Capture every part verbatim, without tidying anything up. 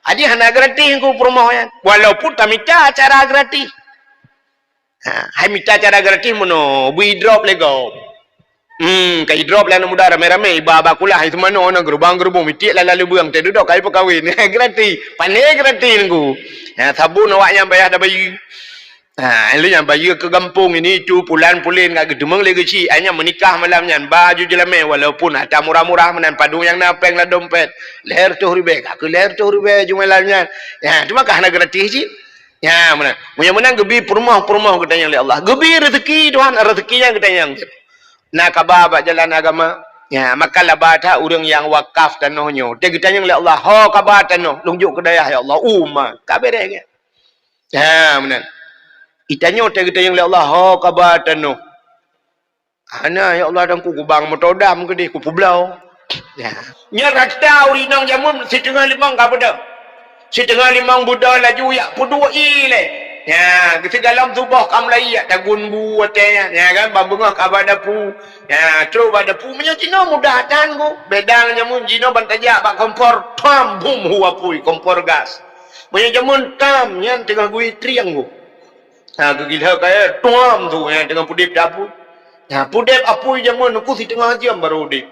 Jadi hana gratis ku peurumoh nyan. Walaupun tamita cara gratis. Ha, hai mita cara gratis meunoe, beu idrop lé gob. Hmm, ka idrop lé aneuk muda ramé-ramé, iba bak kulah, hai seumanoe na geurubang-geurubong, mitiek lam lubeueng, teuh dudoe ka ipeukawen. Gratis, pané gratis nunggu. Ha, sabon awak nyan payah tabayeue. Ha, lheueh nyan bayeue keu gampông ini, itu pulan-pulen ka geuteumeung lé geuchik. Hai nyan meunikah malam nyan, ba aju jeulamé, walaupun atra murah-murah meunan, padum nyang na péng lam dompet. Lhèe reutôh ribèe, ka keu lhèe reutôh ribèe aju malam nyan. Ha, teuma ka hana gratis cit. Nyan meunan. Meunyoe meunan geubi peurumoh-peurumoh geutanyong lé Allah. Geubi rezeki Tuhan, rezeki nyan geutanyong. Na kaba bak jalan agama. Nyan, maka laba that ureueng nyang wakaf tanoh nyoe. Teuh geutanyong lé Allah, "Ho kaba tanoh, lôn jok keu dayah ya Allah." Uma, ka beres nyan. Nyan meunan. Itanyong teuh geutanyong lé Allah, "Ho kaba tanoh." Hana, ya Allah, dan ku kubang moto dam keudeh, kupeubloe. Ya. Nyan rata ureueng inong jameun siteungoh limong ka beudôh. Siteungoh limong beudôh laju yak peuduek ie lé. Ya, geusigohlom suboh ka mulai yak tagun bu watèe nyan. Ya kan, ban beungoh ka bak dapu. Ya, trok bak dapu. Meunyoe jinoe mudah tan ku. Beda ngon jameun jinoe ban tajak bak kompor, tam, bum, hu apui, kompor gas. Meunyoe jameun tam, nyan teungoh gui trieng ku. Ha, geugilhö kayèe tuam tu, ha, teungoh pudép di apui. Ha, pudép apui jameun nyan ku siteungoh jeuem barô udép.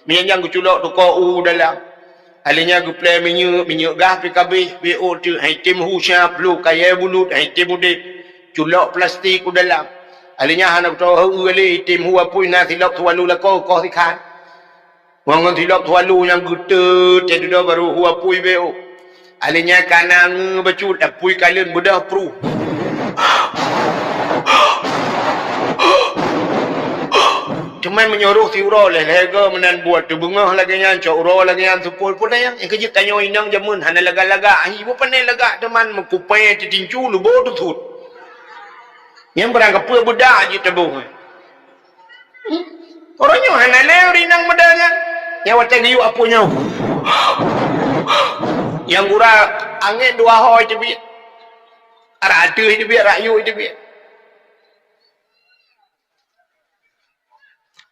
Meunyan nyang geuculok tukoe u dalam. Alèh nyan geuplè minyeuk, minyeuk gah pih ka abéh, pih ôk teuk, ha, item hu syab, bloh kayèe bulut, ha, item udép. Culok plastik u dalam. Alèh nyan hana geutoe heu alèh, item hu apui na silop swallow lakoe koh sikhan. Ngon, ngon silop swallow nyang geuteut, teuh dudoe barô hu apui beu. Alèh nyan ka na ngeu bacut, apui kalon beudôh pruh. Teuma meunyoe roh siuroe lhèe-lhèe goe meunan buet teubeungoh lagèe nyan, cok uroe lagèe nyan seupôt, peue dayah? Nyang keujeuet tanyoe inong jameun hana lagak-lagak, hi beu pandai lagak teuma meukupée teutincu lubô teusut. Nyan barang kapeue beudak jih teuboh. Hmm? Uroe nyoe hana lé ureueng inong model nyan. Nyang watèe geuyue apui nyoe. Nyang gura angén dua ho teubiet. Arak ateueh teubiet, arak yue teubiet.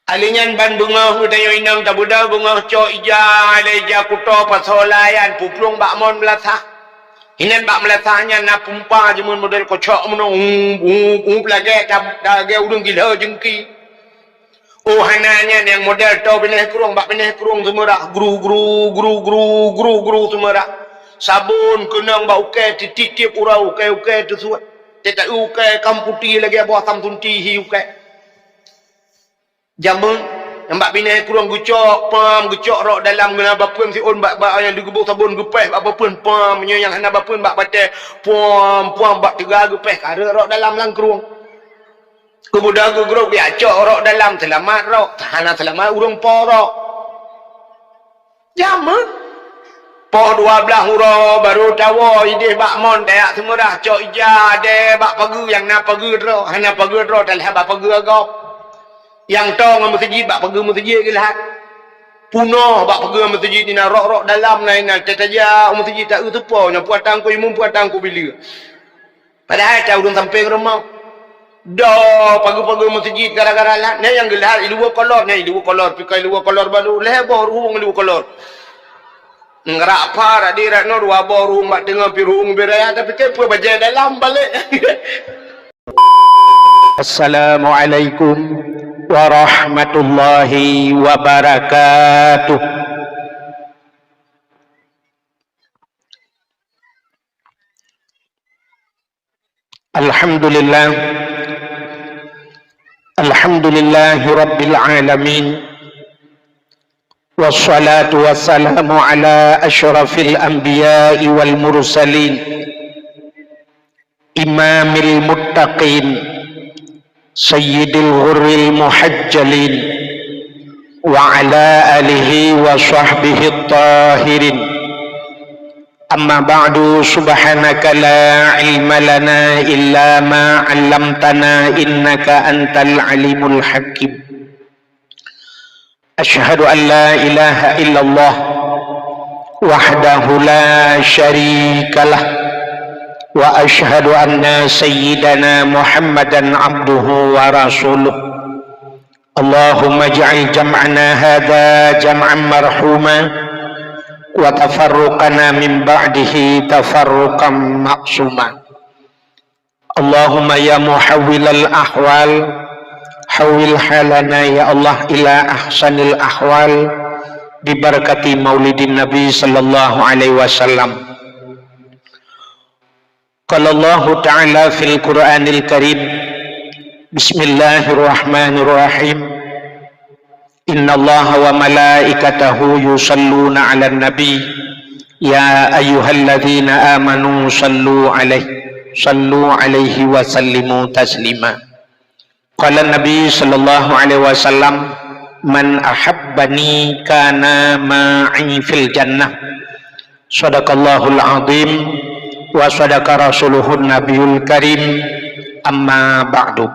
Alèh nyan ban beungoh geutanyoe inong tabeudôh beungoh cok ija, lé ija kuto pasoe layan puplueng bak mon meulasah. Inan bak meulasah nyan na pumpa jameun model kocok meunoe, hu, hu, hu, lagèe tab-, lagèe ureueng gilhö jeungki. Oh, hana nyan nyang model toe binéh krueng bak binéh krueng seumeurah, gru, gru, gru, gru, gru, gru seumeurah. Sabon keunong bak ukèe, tiep-tiep uroe ukèe-ukèe teusuet. Teuta ukèe kam putéh lagèe boh asam sunti hi ukèe. Jameun, nyang bak binéh krueng geucok, pam, geucok rok dalam, geuna bapeuen siôn bak, bak nyang geuboh sabon geupéh bak bapeuen, pam, nyoe nyang hana bapeuen bak batèe, puam, puam, bak teuga geupéh, ka rhot rok dalam lam krueng. Keubeudôh geugrôp, jak cok rok dalam, seulamat rok, hana seulamat ureueng po rok. Jameun. Poh dua blaih uroe barô tawoe idéh bak mon tajak seumeurah cok ija deh bak pageue nyang na pageue droe, hana pageue droe talhah bak pageue gob. Nyang toe ngon meuseujid bak pageue meuseujid geulhat. Punoh bak pageue meuseujid inan rok-rok dalam na inan tajak u meuseujid taeu teupo nyoe puatang ku imum puatang ku bileue. Padahai ta ureueng sampéng rumoh. Doh pageue-pageue meuseujid gara-gara lhat. Nyan nyang geulhat iluwa kolor, nyan iluwa kolor, pika iluwa kolor baru, lhèe boh ruhueng iluwa kolor. Ngerak pha rak di rak nyoe dua boh ruhueng bak teungoh pi ruhueng ubé raya, tapi teupeu bajèe dalam balek. Assalamualaikum warahmatullahi wabarakatuh. Alhamdulillah. Alhamdulillahi rabbil alamin. Wassalatu wassalamu ala asyrafil anbiya'i wal mursalin. Imamil muttaqin. Sayyidil ghurril muhajjalin. Wa ala alihi wa sahbihi tahirin. Amma ba'du, subhanaka la ilma lana illa ma 'allamtana innaka antal alimul hakim. Asyhadu an la ilaha illallah wahdahu la syarikalah wa asyhadu anna sayyidana Muhammadan abduhu wa rasuluh. Allahumma ij'al jam'ana hadza jam'an marhuma, wa tafarruqana min ba'dihi tafarruqan ma'suma. Allahumma ya muhawwilal ahwal, hawwil halana ya Allah ila ahsanil ahwal, bi barakati maulidin Nabi sallallahu alaihi wasallam. Qala Allahu ta'ala fil Qur'anil Karim, bismillahirrahmanirrahim. Innallaha wa malaikatahu yusalluna 'alan nabi, ya ayyuhalladzina amanu sallu 'alaihi, sallu 'alaihi wa sallimu taslima. Qala Nabi sallallahu alaihi wasallam, "Man ahabbani kana ma'i fil jannah." Shadaqallahul azim wa shadaqa rasuluhun nabiyul karim. Amma ba'du.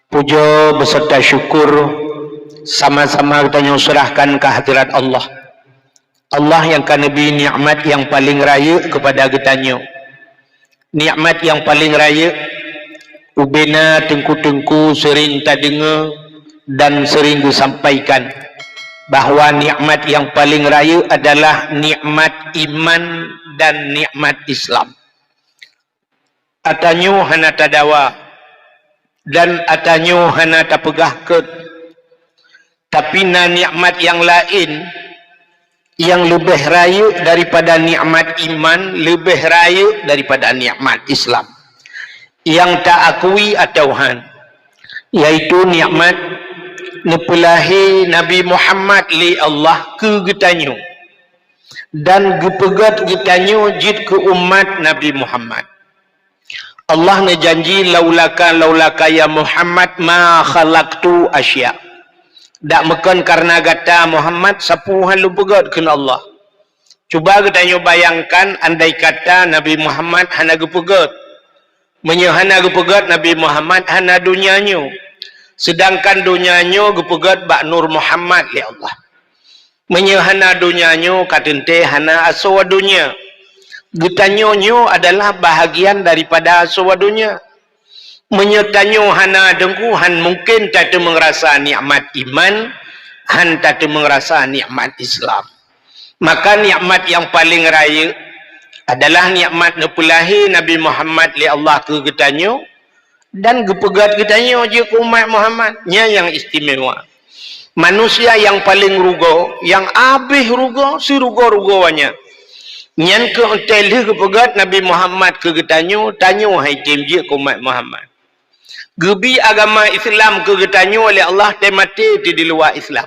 Puja beserta syukur sama-sama geutanyoe serahkan keu hadirat Allah. Allah nyang ka neubri nikmat nyang paleng rayeuk keupada geutanyoe. Nikmat nyang paleng rayeuk, ubena teungku-teungku sering tadeungoe dan sering geusampaikan bahwa nikmat nyang paleng rayeuk adalah nikmat iman dan nikmat Islam. Atanyoe hana tadawa dan atanyoe hana tapeugah kheun. Tapi na nikmat nyang laén nyang leubeh rayeuk daripada nikmat iman, leubeh rayeuk daripada nikmat Islam. Nyang ta-akui atawa han, yaitu nikmat neupeulahé Nabi Muhammad lé Allah keu geutanyoe dan geupeugét geutanyoe jeuet keu umat Nabi Muhammad. Allah neujanji, "Laulaka, laulaka ya Muhammad ma khalaqtu asya." Dak meukon kareuna gata Muhammad sapeue han lôn peugét kheun Allah. Cuba geutanyoe bayangkan andai kata Nabi Muhammad hana geupeugét. Meunyoe hana geupeugét Nabi Muhammad hana donya nyoe. Seudangkan donya nyoe geupeugét bak Nur Muhammad lé Allah. Meunyoe hana donya nyoe ka teuntée hana asoe donya. Geutanyoe nyoe adalah bahagian daripada asoe donya. Meunyoe tanyoe hana deungoe han mungken tateumeung rasa nikmat iman, han tateumeung rasa nikmat Islam. Maka nikmat nyang paleng rayeuk adalah nikmat neupeulahé Nabi Muhammad lé Allah keu geutanyoe, dan geupeugét geutanyoe jeuet keu umat Muhammad. Nyan nyang istimewa. Manusia nyang paleng rugoe, nyang abéh rugoe, sirugoe-rugoe nyan. Nyan keuh watée lheueh geupeugét Nabi Muhammad keu geutanyoe, tanyoe hai tem jeuet keu umat Muhammad. Geubi agama Islam keu geutanyoe lé Allah, teumaté teuh di luwa Islam.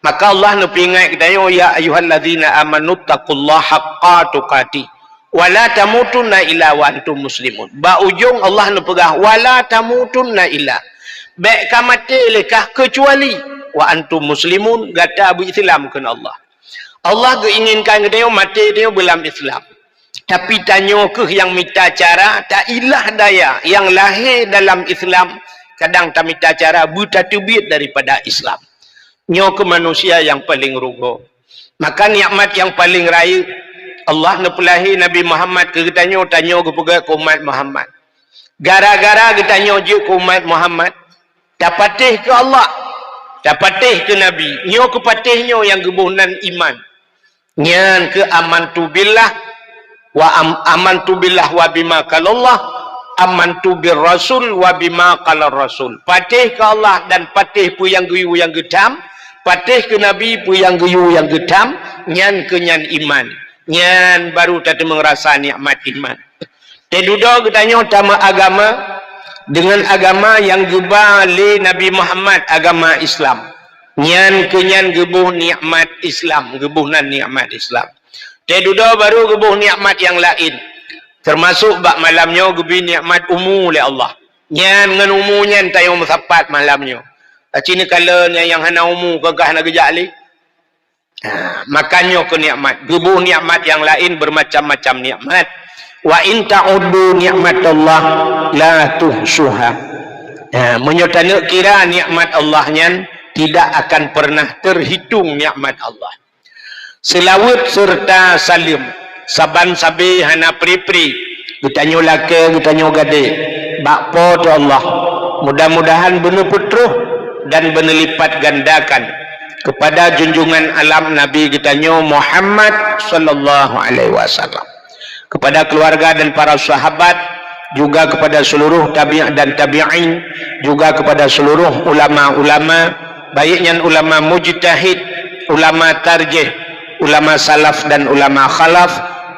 Maka Allah neupeuingat geutanyoe, "Ya ayyuhallazina amanu taqullaha haqqa tuqatih, wa la tamutunna illa wa antum muslimun." Bak ujong Allah neupeugah, "Wa la tamutunna illa." Bék ka maté lé kah keucuali wa antum muslimun, gata beu-Islam kheun Allah. Allah geuinginkan geutanyoe maté tanyoe beulam Islam. Tapi tanyoe keuh nyang mita cara tailah daya nyang lahé dalam Islam, kadang tamita cara beutateubiet daripada Islam. Nyoe keuh manusia nyang paleng rugoe. Maka nikmat nyang paleng rayeuk, Allah neupeulahé Nabi Muhammad keu geutanyoe, tanyoe geupeugét keu umat Muhammad. Gara-gara geutanyoe jeuet keu umat Muhammad, tapatéh keu Allah, tapatéh keu Nabi. Nyoe keuh patéh nyoe nyang geuboh nan iman. Nyan keuh amantu billah wa am-, amantu billah wa bima qalallah, amantu bir rasul wa bima qalar rasul. Patéh keu Allah dan patéh peue nyang geuyue nyang geutham, patéh keu Nabi peue nyang geuyue nyang geutham, nyan keuh nyan iman. Nyan baru tateumeung rasa nikmat iman. Teududoe geutanyoe tameuagama deungon agama nyang geuba lé Nabi Muhammad, agama Islam. Nyan keuh nyan geuboh nikmat Islam, geuboh nan nikmat Islam. Teududoe baru geuboh nikmat nyang laén, teumasok bak malam nyoe geubri nikmat umu lé Allah. Nyan ngon umu nyan tanyoe meusapat malam nyoe. Aci neukalon nyang, nyang hana umu, ka hana geujak lé. Ha, maka nyoe keuh nikmat. Geuboh nikmat nyang laén, bermacam-macam nikmat. "Wa in ta'uddu nikmatallah la tuhsuha." Ha, meunyoe taneuk kira nikmat Allah nyan, tidak akan pernah terhitung nikmat Allah. Seulaweuet seureuta saleuem, saban sabe hana pri-pri, geutanyoe lakée, geutanyoe gadée, bak Po teuh Allah. Mudah-mudahan beuneupeutroh dan beuneulipat gandakan Kepada junjungan alam Nabi geutanyoe Muhammad sallallahu alaihi wasallam, kepada keluarga dan para sahabat, juga kepada seluruh tabi' dan tabi'in, juga kepada seluruh ulama-ulama, baik nyan ulama mujtahid, ulama tarjih, ulama salaf dan ulama khalaf,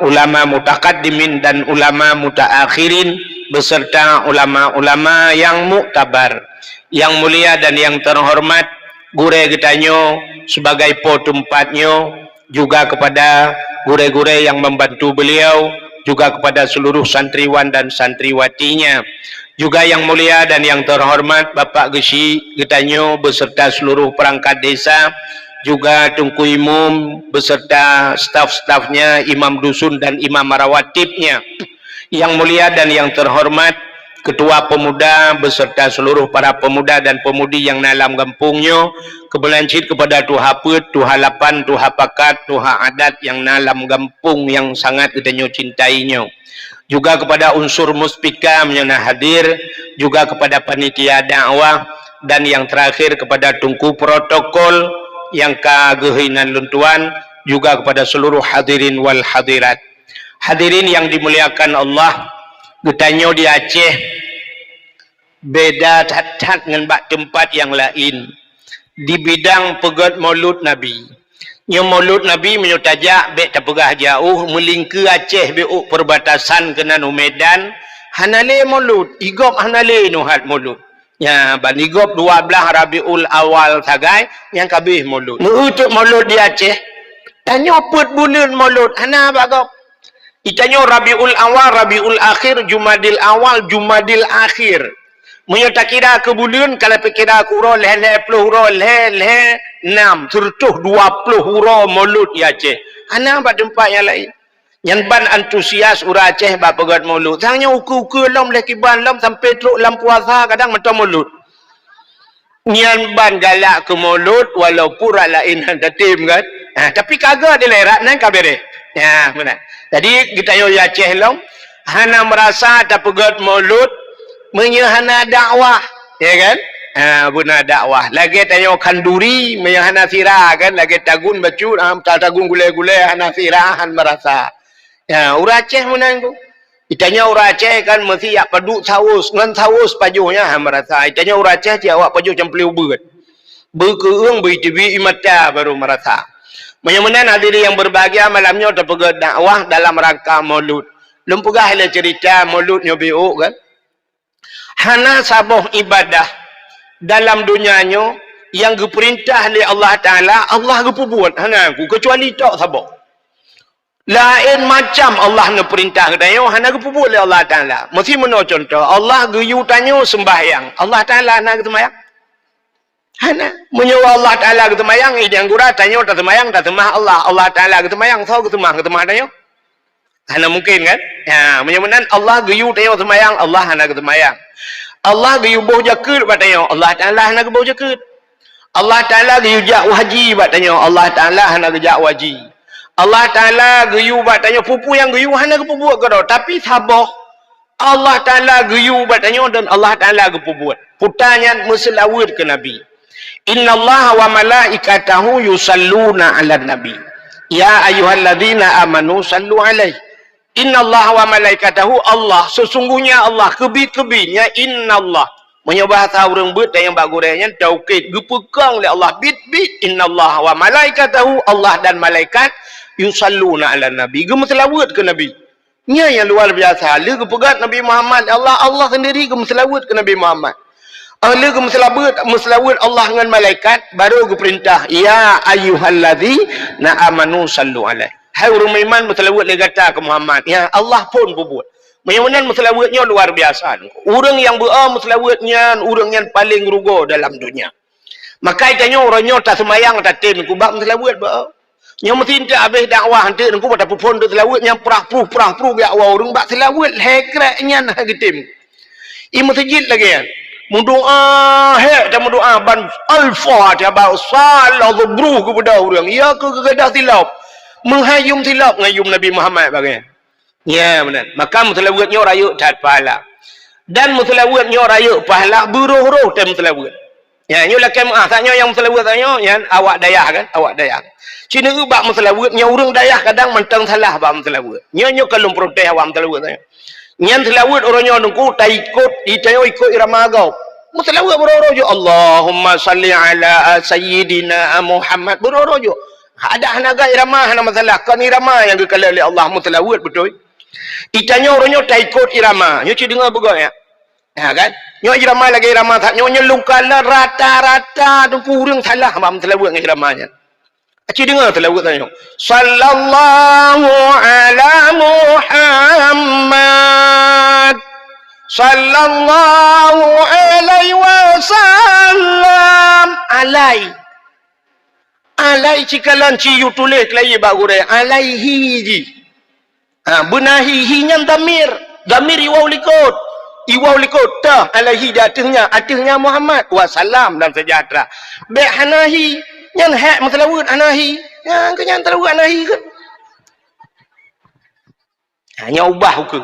ulama mutaqaddimin dan ulama mutaakhirin, beserta ulama-ulama yang muktabar. Yang mulia dan yang terhormat, gurée geutanyoe sebagai po teumpat nyoe, juga kepada gurée-gurée yang membantu beliau, juga kepada seluruh santriwan dan santriwatinya. Juga yang mulia dan yang terhormat Bapak Geuchik geutanyoe beserta seluruh perangkat desa, juga Teungku Imum beserta staf-stafnya, imam dusun dan imam rawatibnya. Yang mulia dan yang terhormat Ketua Pemuda beserta seluruh para pemuda dan pemudi yang na lam gampông nyoe, keubeunang cit kepada tuha peuet, tuha lapan, tuha pakat, tuha adat yang na lam gampông nyang sangat geutanyoe cintai nyoe. Juga kepada unsur muspika meunyoe na hadir, juga kepada panitia dakwah, dan yang terakhir kepada teungku protokol nyang ka geuhôi nan lôn tuan, juga kepada seluruh hadirin wal hadirat. Hadirin yang dimuliakan Allah, geutanyoe di Aceh beda that-that ngon bak teumpat nyang laén di bidang peugét Maulud Nabi. Nyoe Maulud Nabi meunyoe tajak bék tapeugah jauh, meulingkeue Aceh bék ôk perbatasan keunan u Medan, hana lé Maulud, i gob hana lé neuhat Maulud. Nya, ban i gob dua blaih Rabiul Awal sagai nyang ka abéh Maulud. Neueu teuk Maulud di Aceh? Tanyoe peuet buleuen Maulud hana bak gob. Geutanyoe Rabiul Awal, Rabiul Akhir, Jumadil Awal, Jumadil Akhir. Meunyoe takira keu buleuen, ka lheueh kira keu uroe lhèe, lhèe ploh uroe, lhèe, lhèe nam, seureutôh dua ploh uroe Maulud di Aceh. Hana bak teumpat nyang laén. Nyan ban antusias ureueng Aceh bak peugét Maulud. Sang nyoe ukeue-ukeue lom lheueh kiban lom sampoe trok lam puasa kadang mantong Maulud. Nyan ban galak keu Maulud walaupun rak laén han tatem kan. Ha, tapi ka gét dilèe rak nan ka beureh. Ha, meunan. Jadi geutanyoe di Aceh lom hana meurasa tapeugét Maulud meunyoe hana dakwah, ya kan? Ha, beuna dakwah. Lagèe tanyoe khanduri meunyoe hana sira kan, lagèe tagun bacut, ha, tagun gulèe-gulèe hana sira han meurasa. Ya, ureueng Aceh meunan ku. Geutanyoe ureueng Aceh kan meusti jak padub saus, ngon saus pajoh nyan han meurasa. Geutanyoe ureueng Aceh cit awak pajoh cempeuleuh ubeut. Beukeueng, beutibi i mata baru meurasa. Meunyoe meunan hadirin yang berbahagia, malam nyoe tapeugét dakwah dalam rangka Maulud. Lôn peugah lé ceurita Maulud nyoe biôk kan. Hana saboh ibadah dalam donya nyoe nyang geupeurintah lé Allah Taala, Allah geupeubuet. Hana ku, keucuali tok saboh. Laén macam Allah neupeurintah geutanyoe hana geupeubuet lé Allah Taala. Meusi meunoe cuntoh, Allah geuyue tanyoe seumbahyang, Allah Taala hana geuseumayang? Hana. Meunyoe Allah Taala geuseumayang, i nyang gura tanyoe taseumayang, taseumah Allah. Allah Taala geuseumayang, soe geuseumah, geuseumah tanyoe? Hana mungken kan? Ha, meunyoe meunan Allah geuyue tanyoe seumayang, Allah hana geuseumayang. Allah geuyue boh jakeuet bak tanyoe, Allah Taala hana geuboh jakeuet. Allah Taala geuyue jak u haji bak tanyoe, Allah Taala hana geujak u haji. Allah Taala geuyue bak tanyoe peue-peue nyang geuyue hana geupeubuet keudroe, tapi saboh Allah Taala geuyue bak tanyoe dan Allah Taala geupeubuet. Peue nyan meuseulaweuet keu Nabi. Innallaha wa malaikatahu yusalluna 'alan nabi. Ya ayyuhalladzina amanu sallu 'alaihi. Innallaha wa malaikatahu, Allah, sesungguhnya Allah, keubiet-keubiet, nya innallah. Meunyoe bahasa ureueng beuet nyang bak gurèe nyan taukid, geupeukong lé Allah, biet-biet, innallaha wa malaikatahu, Allah dan malaikat, yusalluna 'alan nabi, geumeuseulaweuet keu Nabi. Nyan nyang luar biasa. Lheueh geupeugah Nabi Muhammad, Allah, Allah sendiri geumeuseulaweuet keu Nabi Muhammad. Ah, lheueh geumeuseulaweuet, meuseulaweuet Allah ngon malaikat, baru geupeurintah, "Ya ayyuhalladzina amanu sallu alaihi." Hai ureueng meuiman, meuseulaweuet lé gata keu Muhammad. Ya, Allah phon peubuet. Meunyoe meunan meuseulaweuet nyoe luar biasa. Ureueng nyang beu-o meuseulaweuet nyan, ureueng nyan paleng rugoe dalam donya. Maka tanyoe uroe nyoe taseumayang tatem kubak meuseulaweuet beu-o. Nyoe meusinteuk habéh dakwah, eunteuk Teungku bak tapeuphon teuk seulaweuet nyang prah pruh, prah pruh bak awak ureueng bak seulaweuet lhèe krek nyan hana geutem. I meuseujid lagèe nyan. Meudoa, hék tameudoa ban Al-Fatihah bak salah zubruh geubeudôh ureueng. Iya keu geugadah silop. Meuhai yum silop ngon yum Nabi Muhammad bak geuh nyan. Nya, meunan. Maka meuseulaweuet nyoe rayeuk that pahala. Dan meuseulaweuet nyoe rayeuk pahala beuroh-roh tém seulaweuet. Ya, nyoe lakée meu'ah, tanyoe nyang meuseulaweuet tanyoe, nyan awak dayah kan, awak dayah. Ci neueu bak meuseulaweuet, nyoe ureuëng dayah kadang mantong salah bak meuseulaweuet. Nyoe, nyoe ka lôn protes awak meuseulaweuet tanyoe. Nyan seulaweuet uroe nyoe Teungku, taikot, tanyoe ikot irama gob. Meuseulaweuet beuroe-roe jok, "Allahumma shalli ala sayyidina Muhammad," beuroe-roe jok. Ada hana ga irama hana masalah, kon irama nyang geukalon lé Allah meuseulaweuet beutôi. Tanyoe uroe nyoe taikot irama, nyoe ci deungoe beugöt nyan. Ha, kan? Nyoe irama lagée irama that nyoe, nyoe lôn kalon rata-rata Teungku ureuëng salah bak meuseulaweuet ngon irama nyan. Ci deungoe seulaweuet tanyoe. Sallallahu ala Muhammad. Sallallahu alaihi wasallam. Alai. Alai ci kalon ci yue tuléh keulayi bak gurée. Alaihi jih. Ha, beunahi, hi nyan dhamir. Dhamir iwoe likot. Iwoe likot, teuh, alaihi di ateueh nyan, ateueh nyan Muhammad. Wasallam dan sejahtera. Bék hana hi, nyan hak meuseulaweuet hana hi. Nyan keu nyan seulaweuet hana hi keuh. Ha, nyan ubah ukeue.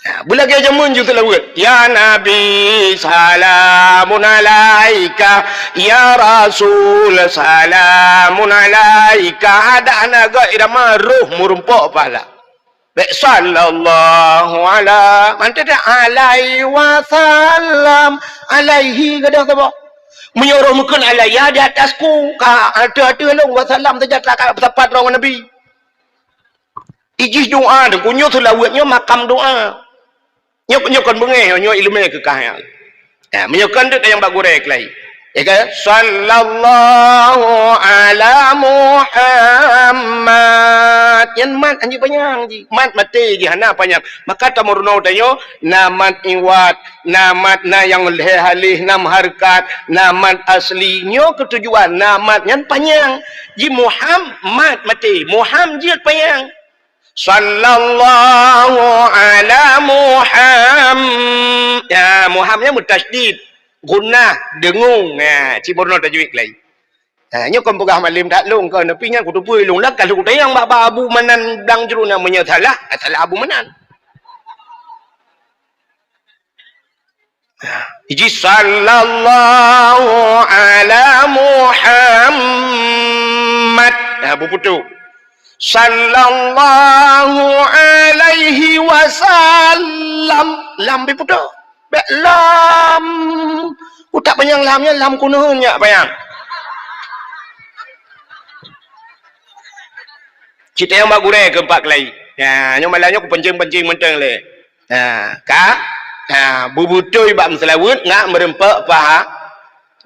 Ha, beulagée jameun ju seulaweuet. Ya Nabi, salamun alaika. Ya Rasul, salamun alaika. Ada hana ga irama roh meurumpok pahala. Bék sallallahu ala, mantong dak alaihi wasallam, alaihi gadôh saboh. Meunyoe roh meukheun alaiya di atasku, ka ateueh-ateueh lôn wasallam saja ka sapat droe ngon Nabi. Ijih doa Teungku, nyoe seulaweuet nyoe makam doa. Nyoe, nyoe kon beungéh, nyoe iéleumé keu kah nyan. Ya, meunyoe kon deuek nyang bak gurée keulayi. Ya kan? Sallallahu ala Muhammad. Nyan mat hanjeuet panyang jih. Mat maté jih hana panyang. Maka tameurunoe tanyoe na mat iwad, na mat na nyang lhée haléh, na meuhareukat, na mat asli. Nyoe keutujuan na mat nyan panyang. Ji Muhammad maté, Muham jeuet panyang. Sallallahu ala Muham-, ya, Muham nyan meutasydid, gunnah, deungung. Ya, ci meurunoe tajwid laén. Ha, nyoe kon peugah malem that lôn kon, tapi nyan kuteupeu lôn lah, ka lôn tanyong bak, bak Abu Manan Blang Jru na meunyoe salah, salah Abu Manan. Iji sallallahu ala Muhammad. Ha, beuputoh. Sallallahu alaihi wasallam. Lam beuputoh. Bék lam. Utak panyang lam nyan, lam kunoe nyak panyang. Cit nyang bak gurée keumpat keulayi. Ya, nyoe malam nyoe kupancing-pancing mantong lé. Ha, ka? Ha, beubeutôi bak meuseulaweuet ngat meureumpok paha.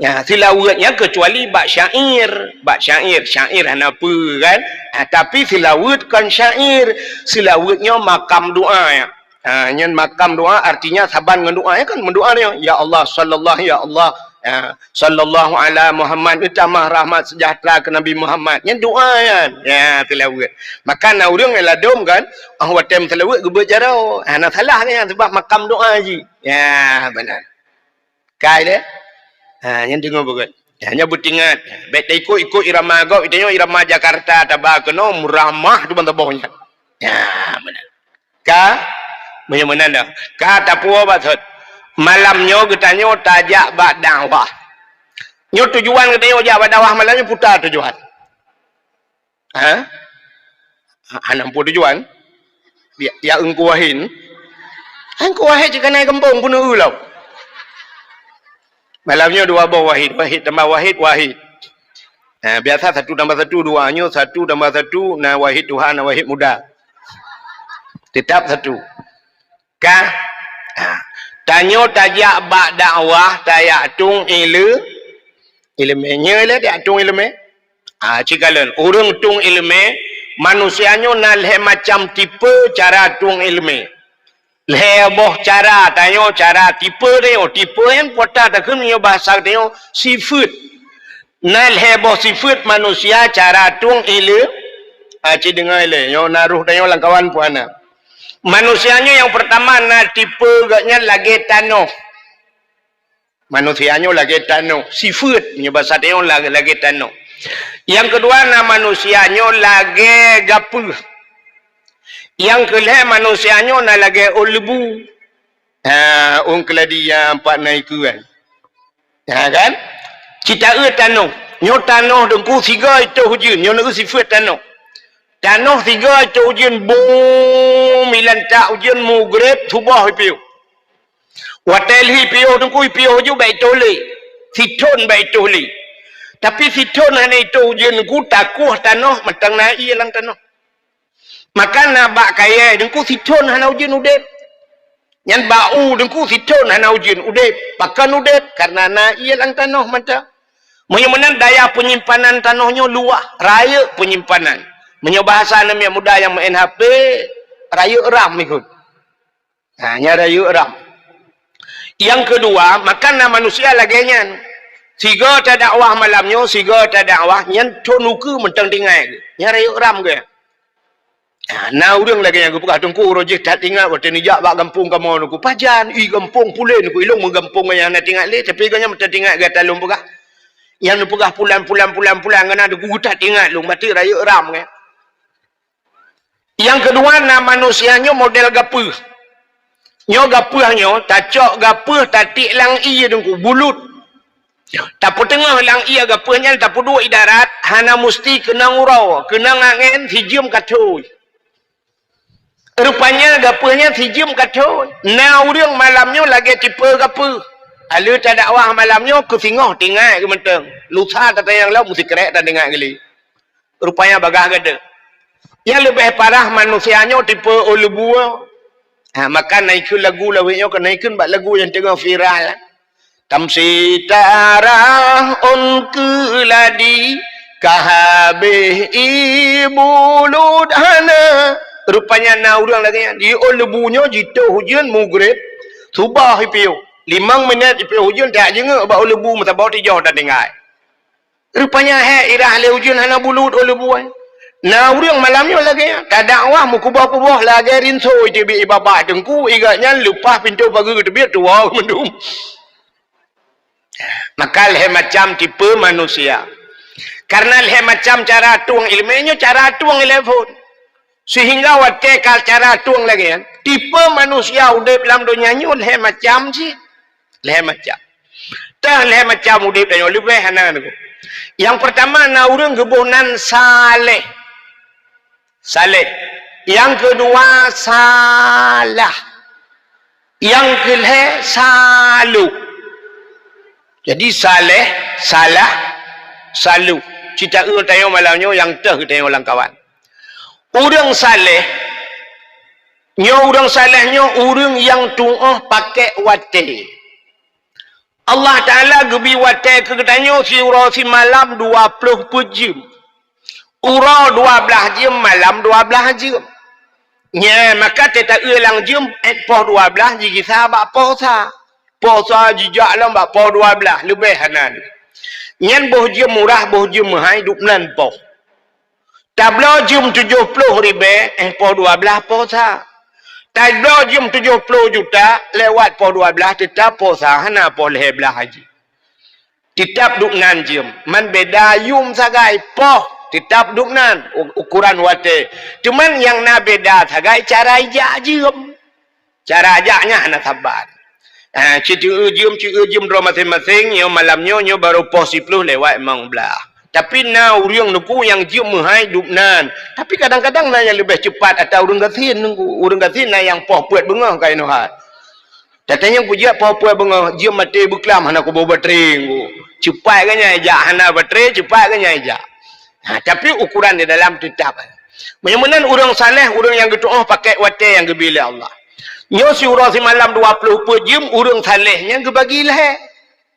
Ya, seulaweuet nyan keucuali bak syair. Bak syair, syair hana peue kan? Ha, tapi seulaweuet kon syair. Seulaweuet nyoe makam doa ya. Ha, nyan makam doa artinya saban ngon doa ya kan? Meudoa nyoe, "Ya Allah, sallallahu, ya Allah." Ha, "Sallallahu ala Muhammad," neutamah rahmat sejahtera keu Nabi Muhammad. Nyan doa nyan. Ya, seulaweuet. Maka na ureuëng nyang ladom kan, ah, watée meuseulaweuet geubeuet jaroe. Ha, na salah nyan sebab makam doa jih. Ya, beuna. Kai deh. Ha, nyan deungoe beugét. Ha, nyan beutingat. Bék taikot-ikot irama gob, tanyoe irama Jakarta taba keunoe meuramah tu ban saboh nyan. Ya, beuna. Ka? Meunyoe meunan dah. Ka tapuwoe bacut. Malam nyoe geutanyoe tajak bak dakwah. Nyoe tujuan geutanyoe jak bak dakwah malam nyoe peue tujuan? Ha? Ha, hana peue tujuan? Ya, ya Teungku Wahid. Teungku Wahid cit ka na i gampông peuneue lom. Malam nyoe dua boh Wahid, Wahid tambah Wahid, Wahid. Ha, biasa satu tambah satu dua, nyoe satu tambah satu na Wahid tuha, na Wahid muda. Tetap satu. Ka? Ha. Tanyoe tajak bak dakwah, tajak tueng ile-, ileumé. Nyoe lé tajak tueng ileumé. Ha, cikalon, ureuëng tueng ileumé, manusia nyoe na lhée macam tipe cara tueng ileumé. Lhée boh cara tanyoe, cara tipe tanyoe. Tipe nyan kuata takheun nyoe bahasa tanyoe sifeuet. Na lhée boh sifeuet manusia cara tueng ile-, ha, ci deungoe lé, nyoe na roh tanyoe lam kawan puana. Manusia nyoe nyang peurtama na tipe geuhnyan lagée tanoh. Manusia nyoe lagée tanoh, sifeuet nyoe basa tanyoe la-, lagée tanoh. Nyang keudua na manusia nyoe lagée gapeuh. Nyang keulhée manusia nyoe na lagée ôn leubu. Ha, ôn keuladi nyang pat na ikeue kan. Ha, kan? Ita eu tanoh. Nyoe tanoh Teungku sigoe itoh ujeuen, nyoe neu sifeuet tanoh. Tanoh sigoe itoh ujeuen, bum, ilantak ujeuen, mugreb, suboh ipiôh. Watée lheueh ipiôh Teungku, ipiôh ju bék itoh lé. Sithon bék itoh lé. Tapi sithon hana itoh ujeuen Teungku, takoh tanoh mantong na ie lam tanoh. Maka na bak kayée Teungku sithon hana ujeuen udeb. Nyan bak u Teungku sithon hana ujeuen udeb. Pakon udeb? Kareuna na ie lam tanoh mantong. Meunyoe meunan daya peunyimpanan tanoh nyoe luwah, rayeuk peunyimpanan. Meunyoe bahasa aneuk muda nyang meu'en H P, rayeuk RAM ikot. Ha, nyan rayeuk RAM. Nyang keudua, maka na manusia lagée nyan. Sigoe tadakwah malam nyoe, sigoe tadakwah, nyan thon ukeue mantong tinggai geuh. Nyan rayeuk RAM geuh. Ha, na ureuëng lagée nyan geupeugah, "Teungku, uroe jih that ingat watée neujak bak gampông kamoe Teungku." "Pajan?" "I gampông Pulen Teungku, ilong meugampông nyang hana teuingat lé, tapi gobnyan mantong teuingat gata lôn peugah. Nyang neupeugah pulan, pulan, pulan, pulan, gobnyan Teungku that ingat lôn, berarti rayeuk RAM nyan." Nyang keudua na manusia nyoe model gapeuh. Nyoe gapeuh nyoe, tacok gapeuh tatiek lam ie Teungku, bulut. Tapeuteungoh lam ie gapeuh nyan tapeuduek i darat, hana musti keunong uroe, keunong angén sijeuem ka thoi. Rupanya gapeuh nyan sijeuem ka thoi. Na ureuëng malam nyoe lagée tipe gapeuh. Aleuh tadakwah malam nyoe keu singoh teuingat geuh mantong. Lusa tatanyong lom meusikrek tateuingat geuh lé. Rupanya bagaih gata. Nyang leubeh parah manusia nyoe tipe ôh leubue. Ha, maka na ikheun lagu lawét nyoe, ka na ikheun bak lagu nyang teungoh viral. Tamsi tarah ôn keuladi, ka habéh ie bulut hana. Rupanya na ureuëng lagée nyan, di ôh leubue nyoe jitoh ujeuen mugreb, suboh ipiôh. Limong minét ipiôh ujeuen, tajak jingeuk bak ôh leubue meusaboh tijoh tatinggai. Rupanya hék irah lé ujeuen hana bulut ôh leubue. Na ureuëng malam nyoe lagée nyan, tadakwah meukuboh-kuboh lagée rinso iteubiet i babah Teungku, i gobnyan leupah pintoe pageue teubiet tuwoe mandum. Maka lhée macam tipe manusia. Kareuna lhée macam cara tueng iéleumé nyoe, cara tueng iéleumé phon. Seuhingga watée ka cara tueng lagée nyan, tipe manusia udeb lam donya nyoe lhée macam cit. Lhée macam. Teuh lhée macam udeb tanyoe leubeh hana Teungku. Nyang peurtama na ureuëng geuboh nan saleh. Saleh. Nyang keudua salah. Nyang keulhée saloh. Jadi saleh, salah, saloh. Cit taeu tanyoe malam nyoe nyang teuh tanyoe lam kawan. Ureuëng saleh, nyoe ureuëng saleh nyoe ureuëng nyang tuoh pakék watée. Allah Taala geubi watée keu geutanyoe siuroe simalam dua ploh peuet jeuem. Uroe dua blaih jeuem, malam dua blaih jeuem. Nyan maka teuta eu lam jeuem, ék poh dua blaih jigisa bak poh sa. Poh sa jijak lom bak poh dua blaih, leubeh hana lé. Nyan boh jeuem murah, boh jeuem meuhai, dub nan poh. Tabloe jeuem tujoh ploh ribée, éh poh dua blaih poh sa. Tabloe jeuem tujoh ploh juta, lewat poh dua blaih teutab poh sa, hana poh lhée blaih haji. Teutab dub nan jeuem, man beda yum sagai poh, teutab dub nan u-, ukuran watée. Cuman nyang na beda sagai cara ijak jeuem. Cara jak nyan hana saban. Ha, cit eu jeuem, cit eu jeuem droe maséng-maséng, nyoe malam nyoe, nyoe barô poh siploh lewat limong blaih. Tapi na ureuëng Teungku nyang jeuem meuhai dub nan. Tapi kadang-kadang na nyang leubeh cepat ata ureuëng gasien Teungku. Ureuëng gasien na nyang poh peuet beungoh ka inoe hai. Tatanyong peue jak poh peuet beungoh, jeuem maté beuklam hana kuboh baterai Teungku. Cepat geuh nyan ijak, hana baterai, cepat geuh nyan ijak. Ha, tapi ukuran di dalam teutab. Meunyoe meunan ureuëng saleh, ureuëng nyang geutuoh pakék watée nyang geubi lé Allah. Nyoe siuroe simalam dua ploh peuet jeuem, ureuëng saleh nyan geubagi lhée.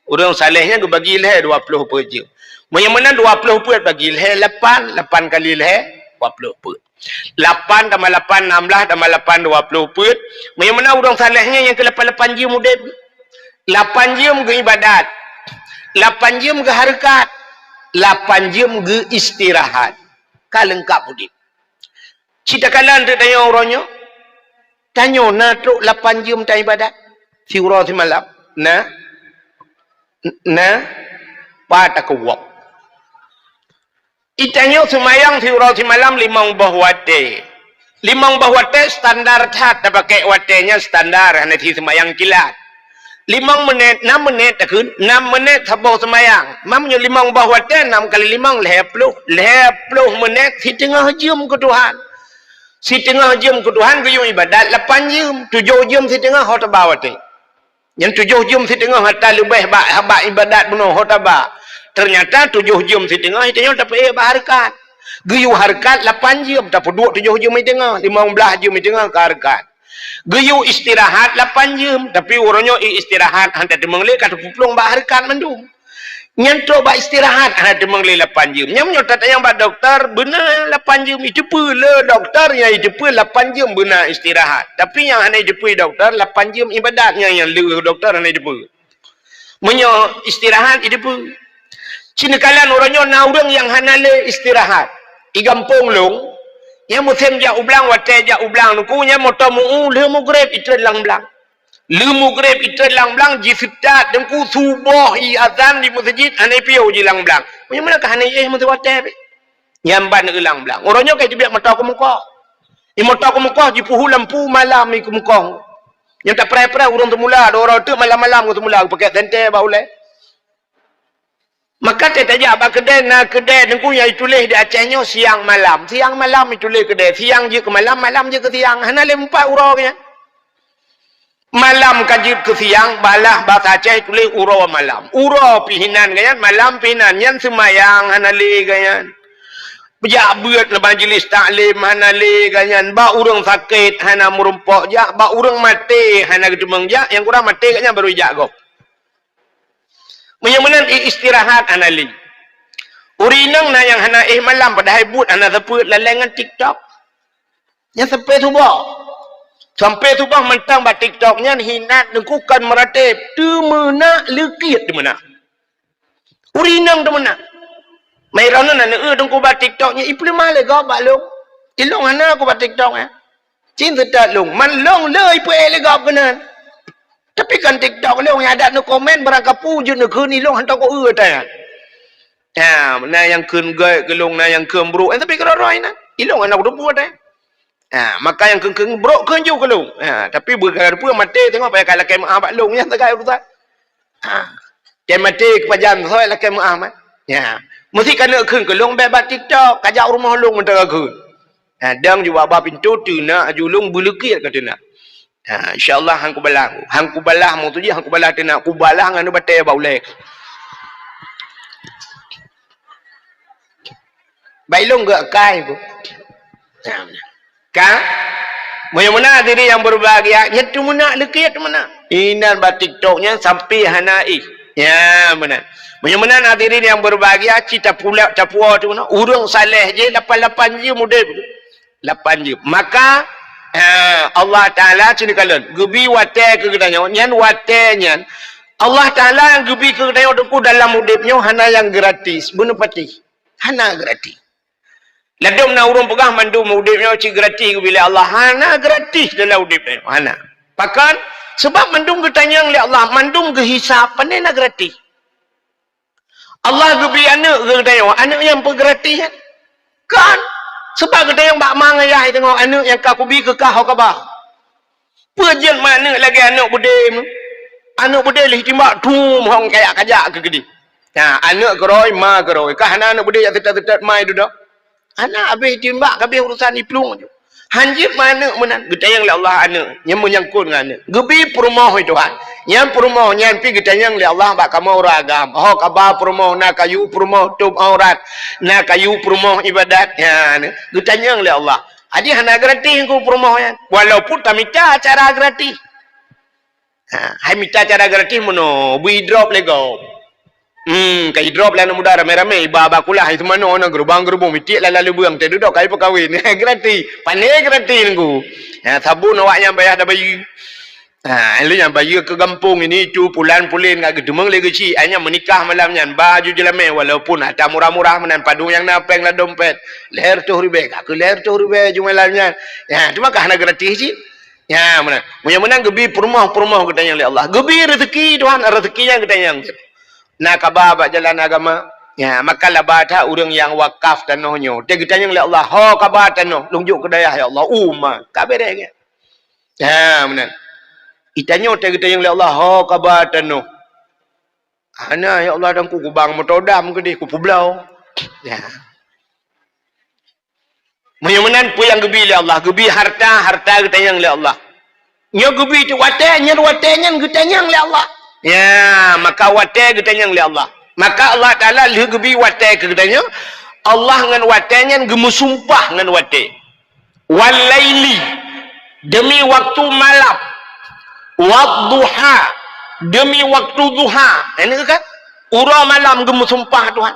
Ureuëng saleh nyan geubagi lhée dua ploh peuet jeuem. Meunyoe meunan dua ploh peuet bagi lhée lapan, lapan kali lhée, dua ploh peuet. Lapan tambah lapan, nam blaih, tambah lapan, dua ploh peuet. Meunyoe meunan ureuëng saleh nyan nyang keu lapan-lapan jeuem udeb. Lapan jeuem geuibadat. Lapan jeuem geuhareukat. Lapan jeuem geuistirahat. Ka leungkab udeb. Cit takalon teuk tanyoe uroe nyoe. Tanyoe na trok lapan jeuem taibadat. Siuroe simalam. Na? Na? Pat takeuwab. Itanyoe seumayang siuroe simalam limong boh watée. Limong boh watée standar that, tapakék watée nyan standar, hana si seumayang kilat. Limong menit, nam menit takheun, nam menit saboh seumayang. Meunyoe limong boh watèe, nam kali limong, lhèe ploh. Lhèe ploh menit, siteungoh jeuem keu Tuhan. Siteungoh jeuem keu Tuhan geuyue ibadat lapan jeuem, tujoh jeuem siteungoh ho taba watèe. Nyan tujoh jeuem siteungoh ata leubeh bak, bak ibadat bunoe ho taba. Teunyata tujoh jeuem siteungoh, siteungoh tapeuék bak hareukat. Geuyue hareukat lapan jeuem, tapeuduek tujoh jeuem siteungoh, limong blaih jeuem siteungoh ka hareukat. Geuyue istirahat lapan jeuem, tapi uroe nyoe i istirahat han tateumeung lé ka teupeuplueng bak hareukat mandum. Nyan trok bak istirahat hana teumeung lé lapan jeuem. Nyan meunyoe tatanyong bak dokto, beuna lapan jeuem iteupeue lé dokto nyang iteupeue lapan jeuem beuna istirahat. Tapi nyang hana iteupeue dokto, lapan jeuem ibadat nyang, nyang lé dokto hana iteupeue. Meunyoe istirahat iteupeue. Ci neukalon uroe nyoe na ureueng nyang hana lé istirahat. I gampông lôn, nyang musém jak u blang, watèe jak u blang Teungku, nyang moto meu-u lheueh mugreb itrön lam blang. Lheueh mugreb itrön lam blang, jiseutôt Teungku, suboh i azan di meuseujid, hana ipiôh jilang blang. Meunyoe meunan ka hana iéh meusiwatèe pih. Nyan ban ilang blang. Uroe nyoe ka iteubiet moto keumeukoh. I moto keumeukoh jipeuhu lampu malam i keumeukoh. Nyang taprai-prai ureueng seumula, dua uroe teuk malam-malam ureueng seumula geupakèk senter bak ulèe. Maka tajak bak keudè, na keudè Teungku nyang ituléh di Aceh nyoe siang malam. Siang malam ituléh keudè. Siang jeuet keu malam, malam jeuet keu siang. Hana lé meupat uroe nyan. Malam ka jeuet keu siang, bak basa Aceh ituléh uroe malam. Uroe pih inan geuh nyan, malam pih inan. Nyan seumayang hana lé geuh nyan. Jak beuet lam majlis taklim hana lé geuh nyan. Bak ureueng sakét hana meurumpok jak, bak ureueng maté hana geuteumeung jak, nyang kurang maté geuh nyan barô jak gob. Meunyoe meunan i-, istirahat hana lé. Ureueng inong na nyang hana éh malam padahai buet hana seupôt laleng ngon TikTok. Nyan sampai suboh. Sampai suboh mantong bak TikTok nyan inan Teungku kon meuratéb, teumeunak, leukiet teumeunak. Ureueng inong teumeunak. Mai droeneuh na neueu Teungku bak TikTok nyan ipeuleumah lé gob bak lôn. Ilôn hana ku bak TikTok nyan. Cit seutôt lôn, man lôn le ipeuék lé gob keunan. Tapi kan TikTok lôn nyang adak neukomen barang kapeue jeuet neukheun ilôn hantom ku eu teuh. Ha, na nyang kheun gèt keu lôn, na nyang kheun brôk, eh, tapi keudroe-droe inan. Ilôn hana kuteupeu teuh. Ha, maka nyang kheun-kheun brôk kheun ju keu lôn. Ha, tapi beugapeue maté teungoh payah ka lakèe meu'ah bak lôn nyang sagai urusan. Ha, teumaté keupajan soe lakèe meu'ah man. Ya, meusi ka neuk kheun keu lôn bèk bak TikTok, kajak u rumoh lôn mantong ka kheun. Ha, dang ju bak pintoe teunak aju lôn beuleukiet ka teunak. Ha, insya Allah han kubalah. Han kubalah meutuju, han kubalah teunak, kubalah ngon batèe bak ulèe. Bai lôn geukai tu. Ka? Meunyoe meunan hadirin nyang berbahagia, nyan teumeunak leukiet teumeunak. Inan bak TikTok nyan sampai hana éh. Ya, meunan. Meunyoe meunan hadirin nyang berbahagia, ci tapula, tapuo tu meunan. Ureueng saleh jih lapan-lapan jeuem udép. Lapan jeuem. Maka, ha, Allah Taala sini kalon. Geubi watèe keu geutanyoe. Nyan watèe nyan. Allah Taala nyang geubi keu geutanyoe Teungku dalam udép nyoe hana nyang gratis. Beuneupatéh. Hana gratis. Ladôm na ureueng peugah mandum udép nyoe cit gratis geubi lé Allah. Hana gratis dalam udép nyoe. Hana. Pakon? Sabab mandum geutanyong lé Allah, mandum geuhisab, pane na gratis. Allah geubi aneuk keu geutanyoe, aneuk nyan peue gratis nyan? Kon. Sabab geutanyong bak ma ngon yah teungoh aneuk nyang ka kubi keu kah ho kaba. Peue jeuet ma aneuk lagèe aneuk beudé meuh? Aneuk beudé lheuh timbak thum hong kajak-kajak keu keudéh. Nah, aneuk keurôi, ma keurôi. Kah hana aneuk beudé jak seutôt-seutôt ma dudoe? Hana, habéh timbak, habéh urusan iplueng aju. Han jeuet ma aneuk meunan, geutanyong lé Allah aneuk, nyang meunyangkot ngon aneuk. Geubi peurumoh lé Tuhan. Nyang peurumoh nyan pih geutanyong lé Allah bak kamoe ureueng agam. Ho kaba peurumoh, na kayu peurumoh tôp aurat, na kayu peurumoh ibadat. Nyan, geutanyong lé Allah. Jadi hana gratis Teungku peurumoh nyan. Walaupun tamita cara gratis. Ha, hai mita cara gratis meunoe, beu idrop lé gob. Hmm, ka idrop lé aneuk muda ramé-ramé, iba-ba kulah, itu manoe na geurubang-geurubong, mitiek lam lubeueng, teududoe ka ipeukawen. Gratis, pane gratis Teungku. Ha, sabon awak nyan payah tabayeue. Ha, lheuh nyan bayeue keu gampông ini, itu pulan-pulen ka geuteumeung lé geuchik. Ai nyan meunikah malam nyan, ba aju jeulamé, walaupun atra murah-murah meunan, padum nyang na péng lam dompet. Lhèe reutôh ribèe, ka keu lhèe reutôh ribèe aju malam nyan. Ha, teuma ka hana gratis cit. Ya, meunan. Meunyoe meunan geubi peurumoh-peurumoh geutanyong lé Allah. Geubi rezeki Tuhan, rezeki nyan geutanyong. Na kaba bak jalan agama. Ya, maka laba that ureueng nyang wakaf tanoh nyoe. Teuh geutanyong lé Allah, "Ho kaba tanoh, lôn jok keu dayah ya Allah." Uma, ka beres nyan. Ya, meunan. Itanyoe teuh geutanyong lé Allah, ho kaba tanoh. Hana, ya Allah, dan ku kubang moto dam keudeh, kupeubloe. Ya. Meunyoe meunan, peue nyang geubi lé Allah? Geubi harta, harta geutanyong lé Allah. Nyoe geubi teuh watée, nyan watée nyan geutanyong lé Allah. Ya, maka watée geutanyong lé Allah. Maka Allah Taala lheueh geubi watée keu geutanyong, Allah ngon watée nyan geumeusumpah ngon watée. Wal laili, demi waktu malam. Wadduha, demi waktu duha. Ini kan? Uroe malam geumeusumpah Tuhan.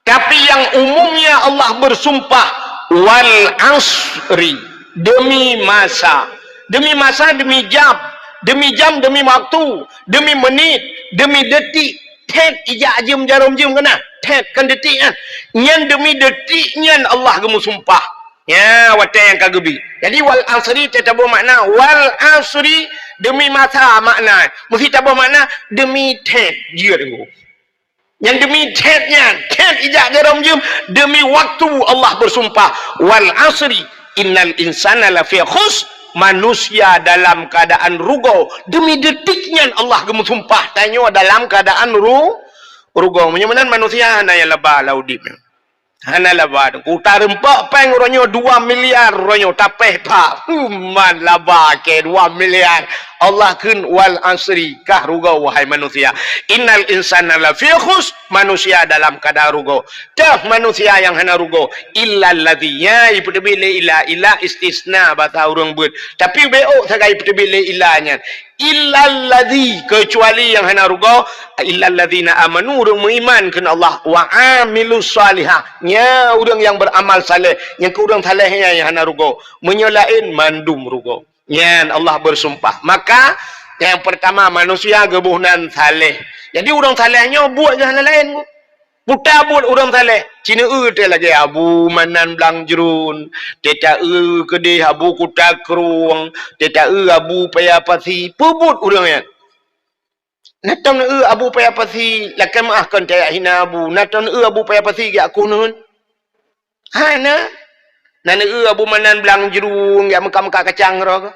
Tapi yang umumnya Allah bersumpah, "Wal asri," demi masa. Demi masa, demi jam. Demi jam, demi waktu. Demi menit, demi detik. Thét ijak jeuem jaroe jeuem keunan. Thét kon detik nyan. Nyan demi detik nyan Allah geumeusumpah. Ya, watée nyang ka geubi. Jadi, wal asri teutabeuh makna, wal asri, demi masa makna. Meusi tabeuh makna, demi thét jeuet teungku. Nyang demi thét nyan, thét ijak jaroe jeuem, demi waktu Allah bersumpah, "Wal asri, innal insana lafi khus," manusia dalam keadaan rugoe. Demi detik nyan Allah geumeusumpah, tanyoe dalam keadaan ru-, rugoe. Meunyoe meunan manusia hana nyang laba lam udeb nyoe. Hana laba. Ku tarumpok péng uroe nyoe dua miliar uroe nyoe, tapéh pak. Human laba keu dua miliar. Allah kheun, "Wal asri," kah rugoe, wahai manusia. "Innal insana lafi khus," manusia dalam keadaan rugoe. Teuh manusia nyang hana rugoe. "Illal ladzi," ya, ipeuteubiet lé illa, illa istisna basa ureuëng beuet. Tapi beuôt sagai ipeuteubiet lé illa nyan. "Illal ladzi," keucuali nyang hana rugoe, "illal ladzina amanu," ureuëng meuiman keu Allah, "wa amilus shalihah," nya ureuëng nyang beuramal saleh, nyang keu ureuëng saleh nyan nyang hana rugoe. Meunyoe laén, mandum rugoe. Nyan Allah bersumpah. Maka, nyang pertama, manusia geuboh nan saleh. Jadi, ureuëng saleh nyoe buet geuh hana laén. Kuta buet ureuëng saleh, ci neueu teuh lagée Abu Manan Blang Jrun, teuta eu keudeh Abu Kuta Krueng, teuta eu Abu Paya Pasi, peubuet ureuëng nyan. Na tom neueu Abu Paya Pasi, lakée meuáh kon teuyak hina Abu, na tom neueu Abu Paya Pasi geujak keuneuen. Hana. Na neueu Abu Manan Blang Jrun geujak meukat-meukat kacang roh.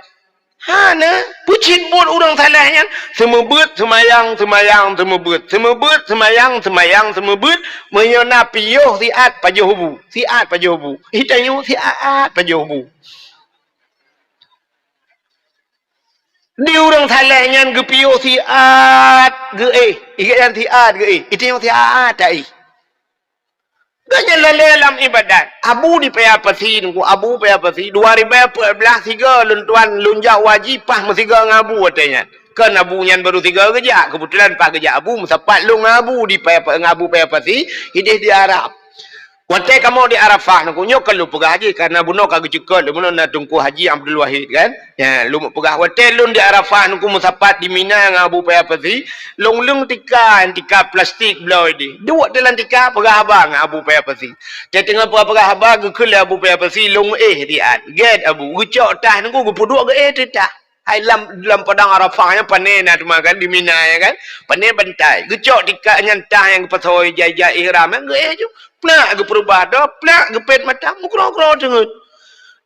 Hana, peucit buet ureuëng saleh nyan, seumeubeuet seumayang, seumayang seumeubeuet, seumeubeuet seumayang, seumayang seumeubeuet, meunyoe na piôh siat pajoh bu, siat pajoh bu. Itanyoe siat pajoh bu. Di ureuëng saleh nyan geupiôh siat geuéh, ikat nyan siat geuéh, itanyoe siat taéh. Gobnyan lalée lam iébadat. Abu di Paya Pasi, Teungku, Abu Paya Pasi, dua ribée peuet blaih sigoe lôn tuan, lôn jak haji paih meusigoe ngon Abu watée nyan. Kon Abu nyan barô sigoe geujak, keubeutulan paih geujak Abu, meusapat lôn ngon Abu di Paya, ngon Abu Paya Pasi, ideh di Arab. Watée kamoe di Arafah, Teungku, nyoe kon lôn peugah jih, kareuna bunoe ka geucukot, bunoe na Teungku Haji Abdul Wahid, kan? Ya, lôn peugah watée lôn di Arafah, Teungku, meusapat di Mina ngon Abu Paya Pasi, lôn leueng tika, tika plastik bloe ideh. Duek teuh lam tika, peugah haba ngon Abu Paya Pasi. Teuh teungoh peugah-peugah haba, geukheun lé Abu Paya Pasi, lôn éh siat. Gét Abu, geucok tah Teungku, geupeuduek geuéh teuh tah. Hai lam, lam padang Arafah nyan pané na teuma kan, di Mina nyan kan. Pané bantai. Geucok tika nyan tah nyang geupasoe ija-ija ihram nyan geuéh ju. Plak geupeureubah droe, plak geupét mata, meugroe-groe teungeut.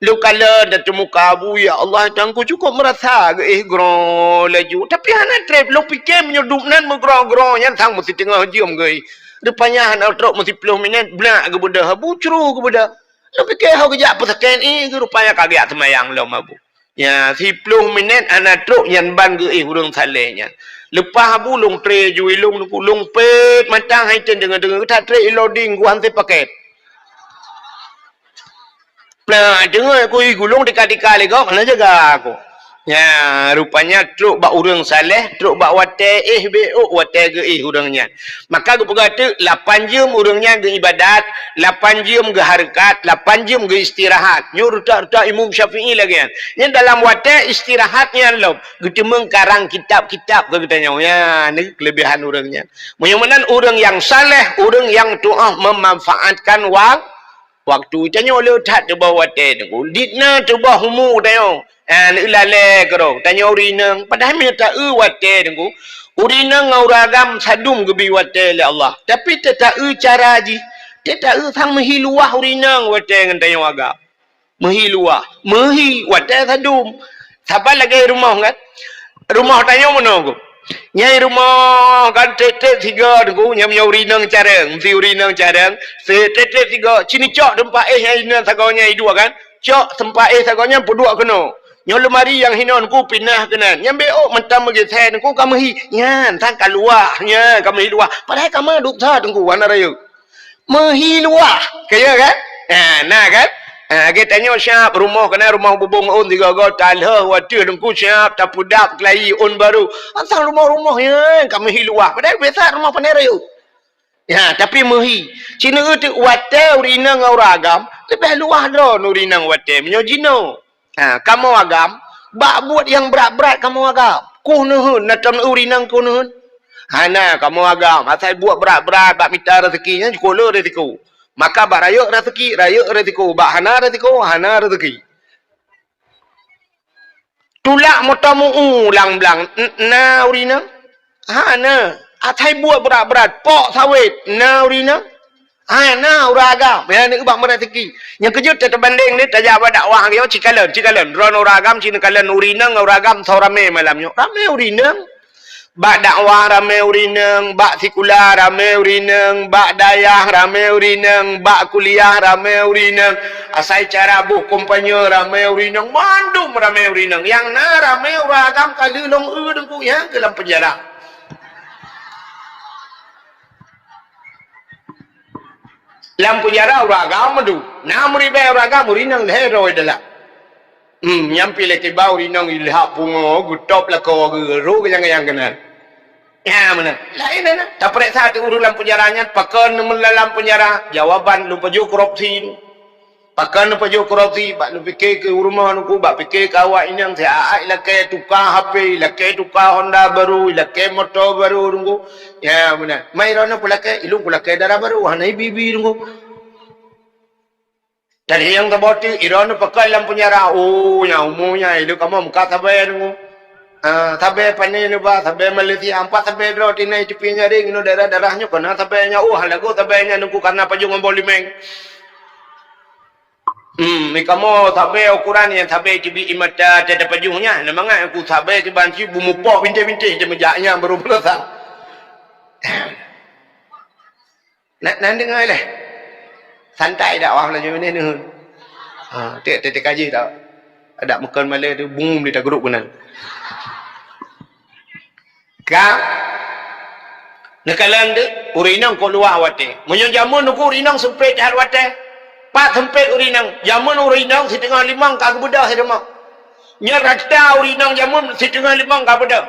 Lôn kalon dan teumuka Abu, ya Allah, Teungku cukôp meurasa geuéh groe laju. Tapi hana treb, lôn pike meunyoe dum nan meugroe-groe nyan sang meusiteungoh jeuem geuéh. Rupanya hana trok meusiploh minét, blak geubeudôh Abu, cru geubeudôh. Lôn pike ho geujak peusakét, eh, rupanya ka geujak seumayang lom Abu. Ya, siploh minét hana trok nyan ban geuéh ureuëng saleh nyan. Leupah Abu lôn tré ju ilong Teungku, lôn pét mata hai ten deungoe-deungoe that tré iloding ku han teupaket. Nah, deungoe ku i gulong tika-tika lé gob, hana jaga aku. Ya, rupanya trok bak ureuëng saleh, trok bak watée éh bék watée geuéh ureuëng nyan. Maka geupeugah teuk, lapan jeuem ureuëng nyan geuibadat, lapan jeuem geuhareukat, lapan jeuem geuistirahat. Nyoe reutak-reutak Imam Syafi'i lagée nyan. Nyan dalam watée istirahat nyan lom, geuteumeung karang kitab-kitab keu geutanyoe. Ya, nyoe keuleubehan ureuëng nyan. Meunyoe meunan ureuëng nyang saleh, ureuëng nyang tu'oh meumanfaatkan wak-, waktu. Tanyoe le that teuboh watée Teungku. Dit na teuboh umu tanyoe. Ah, neulalée keudroe. Tanyoe ureuëng inong, padahai mita eu watée Teungku. Ureuëng inong ngon ureuëng agam sadum geubi watée lé Allah. Tapi teuta eu cara jih. Teuta eu sang meuhi luwah ureuëng inong watée ngon tanyoe agam. Meuhi luwah. Meuhi watée sadum. Saban lagée rumoh kan. Rumoh tanyoe meunoe, Teungku. Nyang rumoh kan trép-trép sigoe, Teungku, nyang meunyoe ureueng inong carông, meusti ureueng inong carông, trép-trép sigoe, ci neucok teumpat éh nyang inan sagoe nyan iduek kan, cok teumpat éh sagoe nyan peuduek keunoe. Nyoe leumari nyang hinoe, Teungku, pinah keunan. Nyan beuôk mantong meugisé, Teungku, ka meuhi. Nyan, sang ka luwah, nyan ka meuhi luwah. Padahai ka meuduek sa, Teungku, hana rayeuk. Meuhi luwah, ka ya kan? Ha, na kan? Ha, lagèe tanyoe siab, rumoh keunan rumoh bubông ôn sigoe-goe, talheueh watèe Teungku siab, tapeudap keulayi ôn barô. Asai rumoh-rumoh nyan ka meuhi luwah, padahai biasa rumoh pané rayeuk. Ya, tapi meuhi. Ci neueu teuk watèe ureueng inong ngon ureueng agam, leubeh luwah droe ureueng inong watèe meunyoe jinoe. Ha, kamoe agam, bak buet nyang brat-brat kamoe agam. Keuh neuheun, na tom ureueng inong keuh neuheun? Hana, kamoe agam, asai buet brat-brat bak mita raseuki nyan cukôp le risiko. Maka bak rayeuk raseuki, rayeuk risiko, bak hana risiko, hana raseuki. Tulak moto meu-u lam blang, n-, na ureueng inong? Hana. Asai buet brat-brat, pok sawét, na ureueng inong? Hana, ureueng agam, ya, ni bak meuraseuki. Nyang keujeuet tateubandeng ni, tajak bak dakwah nyoe, cikalon, cikalon. Droeneuh ureueng agam, ci neukalon ureueng inong ngon ureueng agam, soe ramé malam nyoe. Ramé ureueng inong. Bak dakwah ramé ureueng inong, bak sikula ramé ureueng inong, bak dayah ramé ureueng inong, bak kuliah ramé ureueng inong. Asai cara boh kampanye ramé ureueng inong, mandum ramé ureueng inong. Nyang na ramé ureueng agam ka lheueh lôn eu Teungku, nyang keu lam peunjara. Lam peunjara ureueng agam mandum. Na meuribèe ureueng agam, ureueng inong lhèe droe dalam. Hmm, nyan pih lé kiban ureueng inong ilhak pungo, geutôb lakoe geuh, ro keujang-keujang keunan. Nyan meunan. Laén na. Tapareksa teuk ureueng lam peunjara nyan, pakon neumeulalam peunjara? Jawaban lôn pajoh korupsi. Pakon neupajoh korupsi? Bak lôn pike keu u rumoh Teungku, bak pike keu awak inong, siat-at ilakèe tuka H P, ilakèe tuka Honda barô, ilakèe moto barô Teungku. Ya, meunan. Mai droeneuh peulakèe, ilôn kulakèe dara barô, hana ibi-ibi Teungku. Dari nyang saboh teuk, droeneuh pakon lam peunjara. Oh, nyang umu nyan, ilôn kamoe meukat sabe Teungku. Ah, sabe pané neuba, sabe Malaysia, ampat sabe droe tinai teupie nyaring, inoe daerah-daerah nyoe kon na sabe nyan. Oh, lagoe sabe nyan Teungku, kareuna pajoh ngon boh limeng. Hmm, mi kamoe sabe ukuran nyang sabe teubiet i mata teuh tapajoh nyan, na mangat ku sabe kiban ci beumupok bintéh-bintéh teuh meujak nyan barô peurasa. Na, na deungoe lé. Santai dakwah laju ni neuheun. Ha, tiek tiek kaji dak. Adak meukon malée tu bum di tagruk keunan. Ka neukalon deh, ureueng inong kok luwah watée. Meunyoe jameun Teungku ureueng inong seumpét that watée. Pat seumpét ureueng inong. Jameun ureueng inong siteungoh limong ka geubeudôh sideungoe. Nyoe rata ureueng inong jameun siteungoh limong ka beudôh.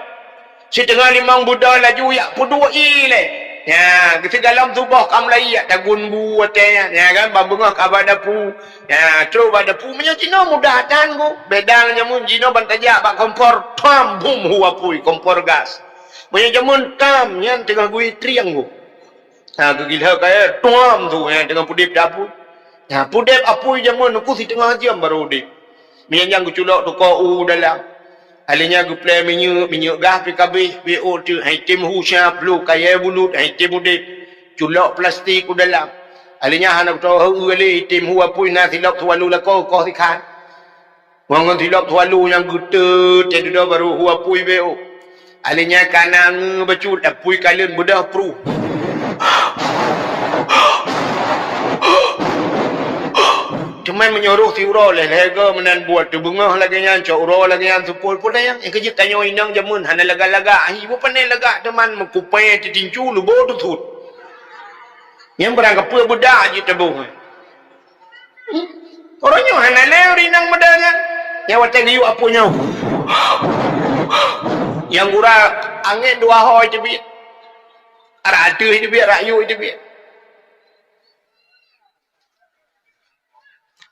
Siteungoh limong beudôh laju yak peuduek ie lé. Nya, geusigohlom suboh ka mulai yak tagun bu watée nyan. Nya kan, ban beungoh ka bak dapu. Ya, trok bak dapu. Meunyoe jinoe mudah tan ku. Beda ngon jameun jinoe ban tajak bak kompor, tam, bum, hu apui, kompor gas. Meunyoe jameun tam, nyan teungoh gui triang ku. Ha, geugilhö kayée, tam tu, nyan teungoh pudeb dapu. Ha, pudeb apui jameun ku siteungoh jeuem barô udeb. Meunyan nyang geuculok tukoe u dalam. Alèh nyan geuplè minyeuk, minyeuk gah pih ka abéh, beuôk teuk, hai tem hu syab, bloe kayée bulut, hai tem udeb. Culok plastik u dalam. Alèh nyan hana geutoh eu lé, tem hu apui na silop suwalu lakoe koh sikhan. Ngon, ngon silop suwalu nyang geuteut, teududoe barô hu apui beuôk. Alèh nyan ka na ngeu bacut, apui kalon beudôh pruh. Teuma meunyoe roh siuroe lhée-lhée goe meunan buet teubeungoh lagée nyan, cok uroe lagée nyan seupôt, peue nyang keujeuet tanyoe inong jameun hana lagak-lagak, hi beu pane lagak teuma meukupée teutincu lubô teusut. Nyang beurangkapeue beudak jiteuboh. Hmm? Uroe nyoe hana lé ureueng inong model nyan. Nyang watée geuyue apui nyoe. Nyang gura angén dua ho teubiet. Arak ateueh teubiet, arak yue teubiet.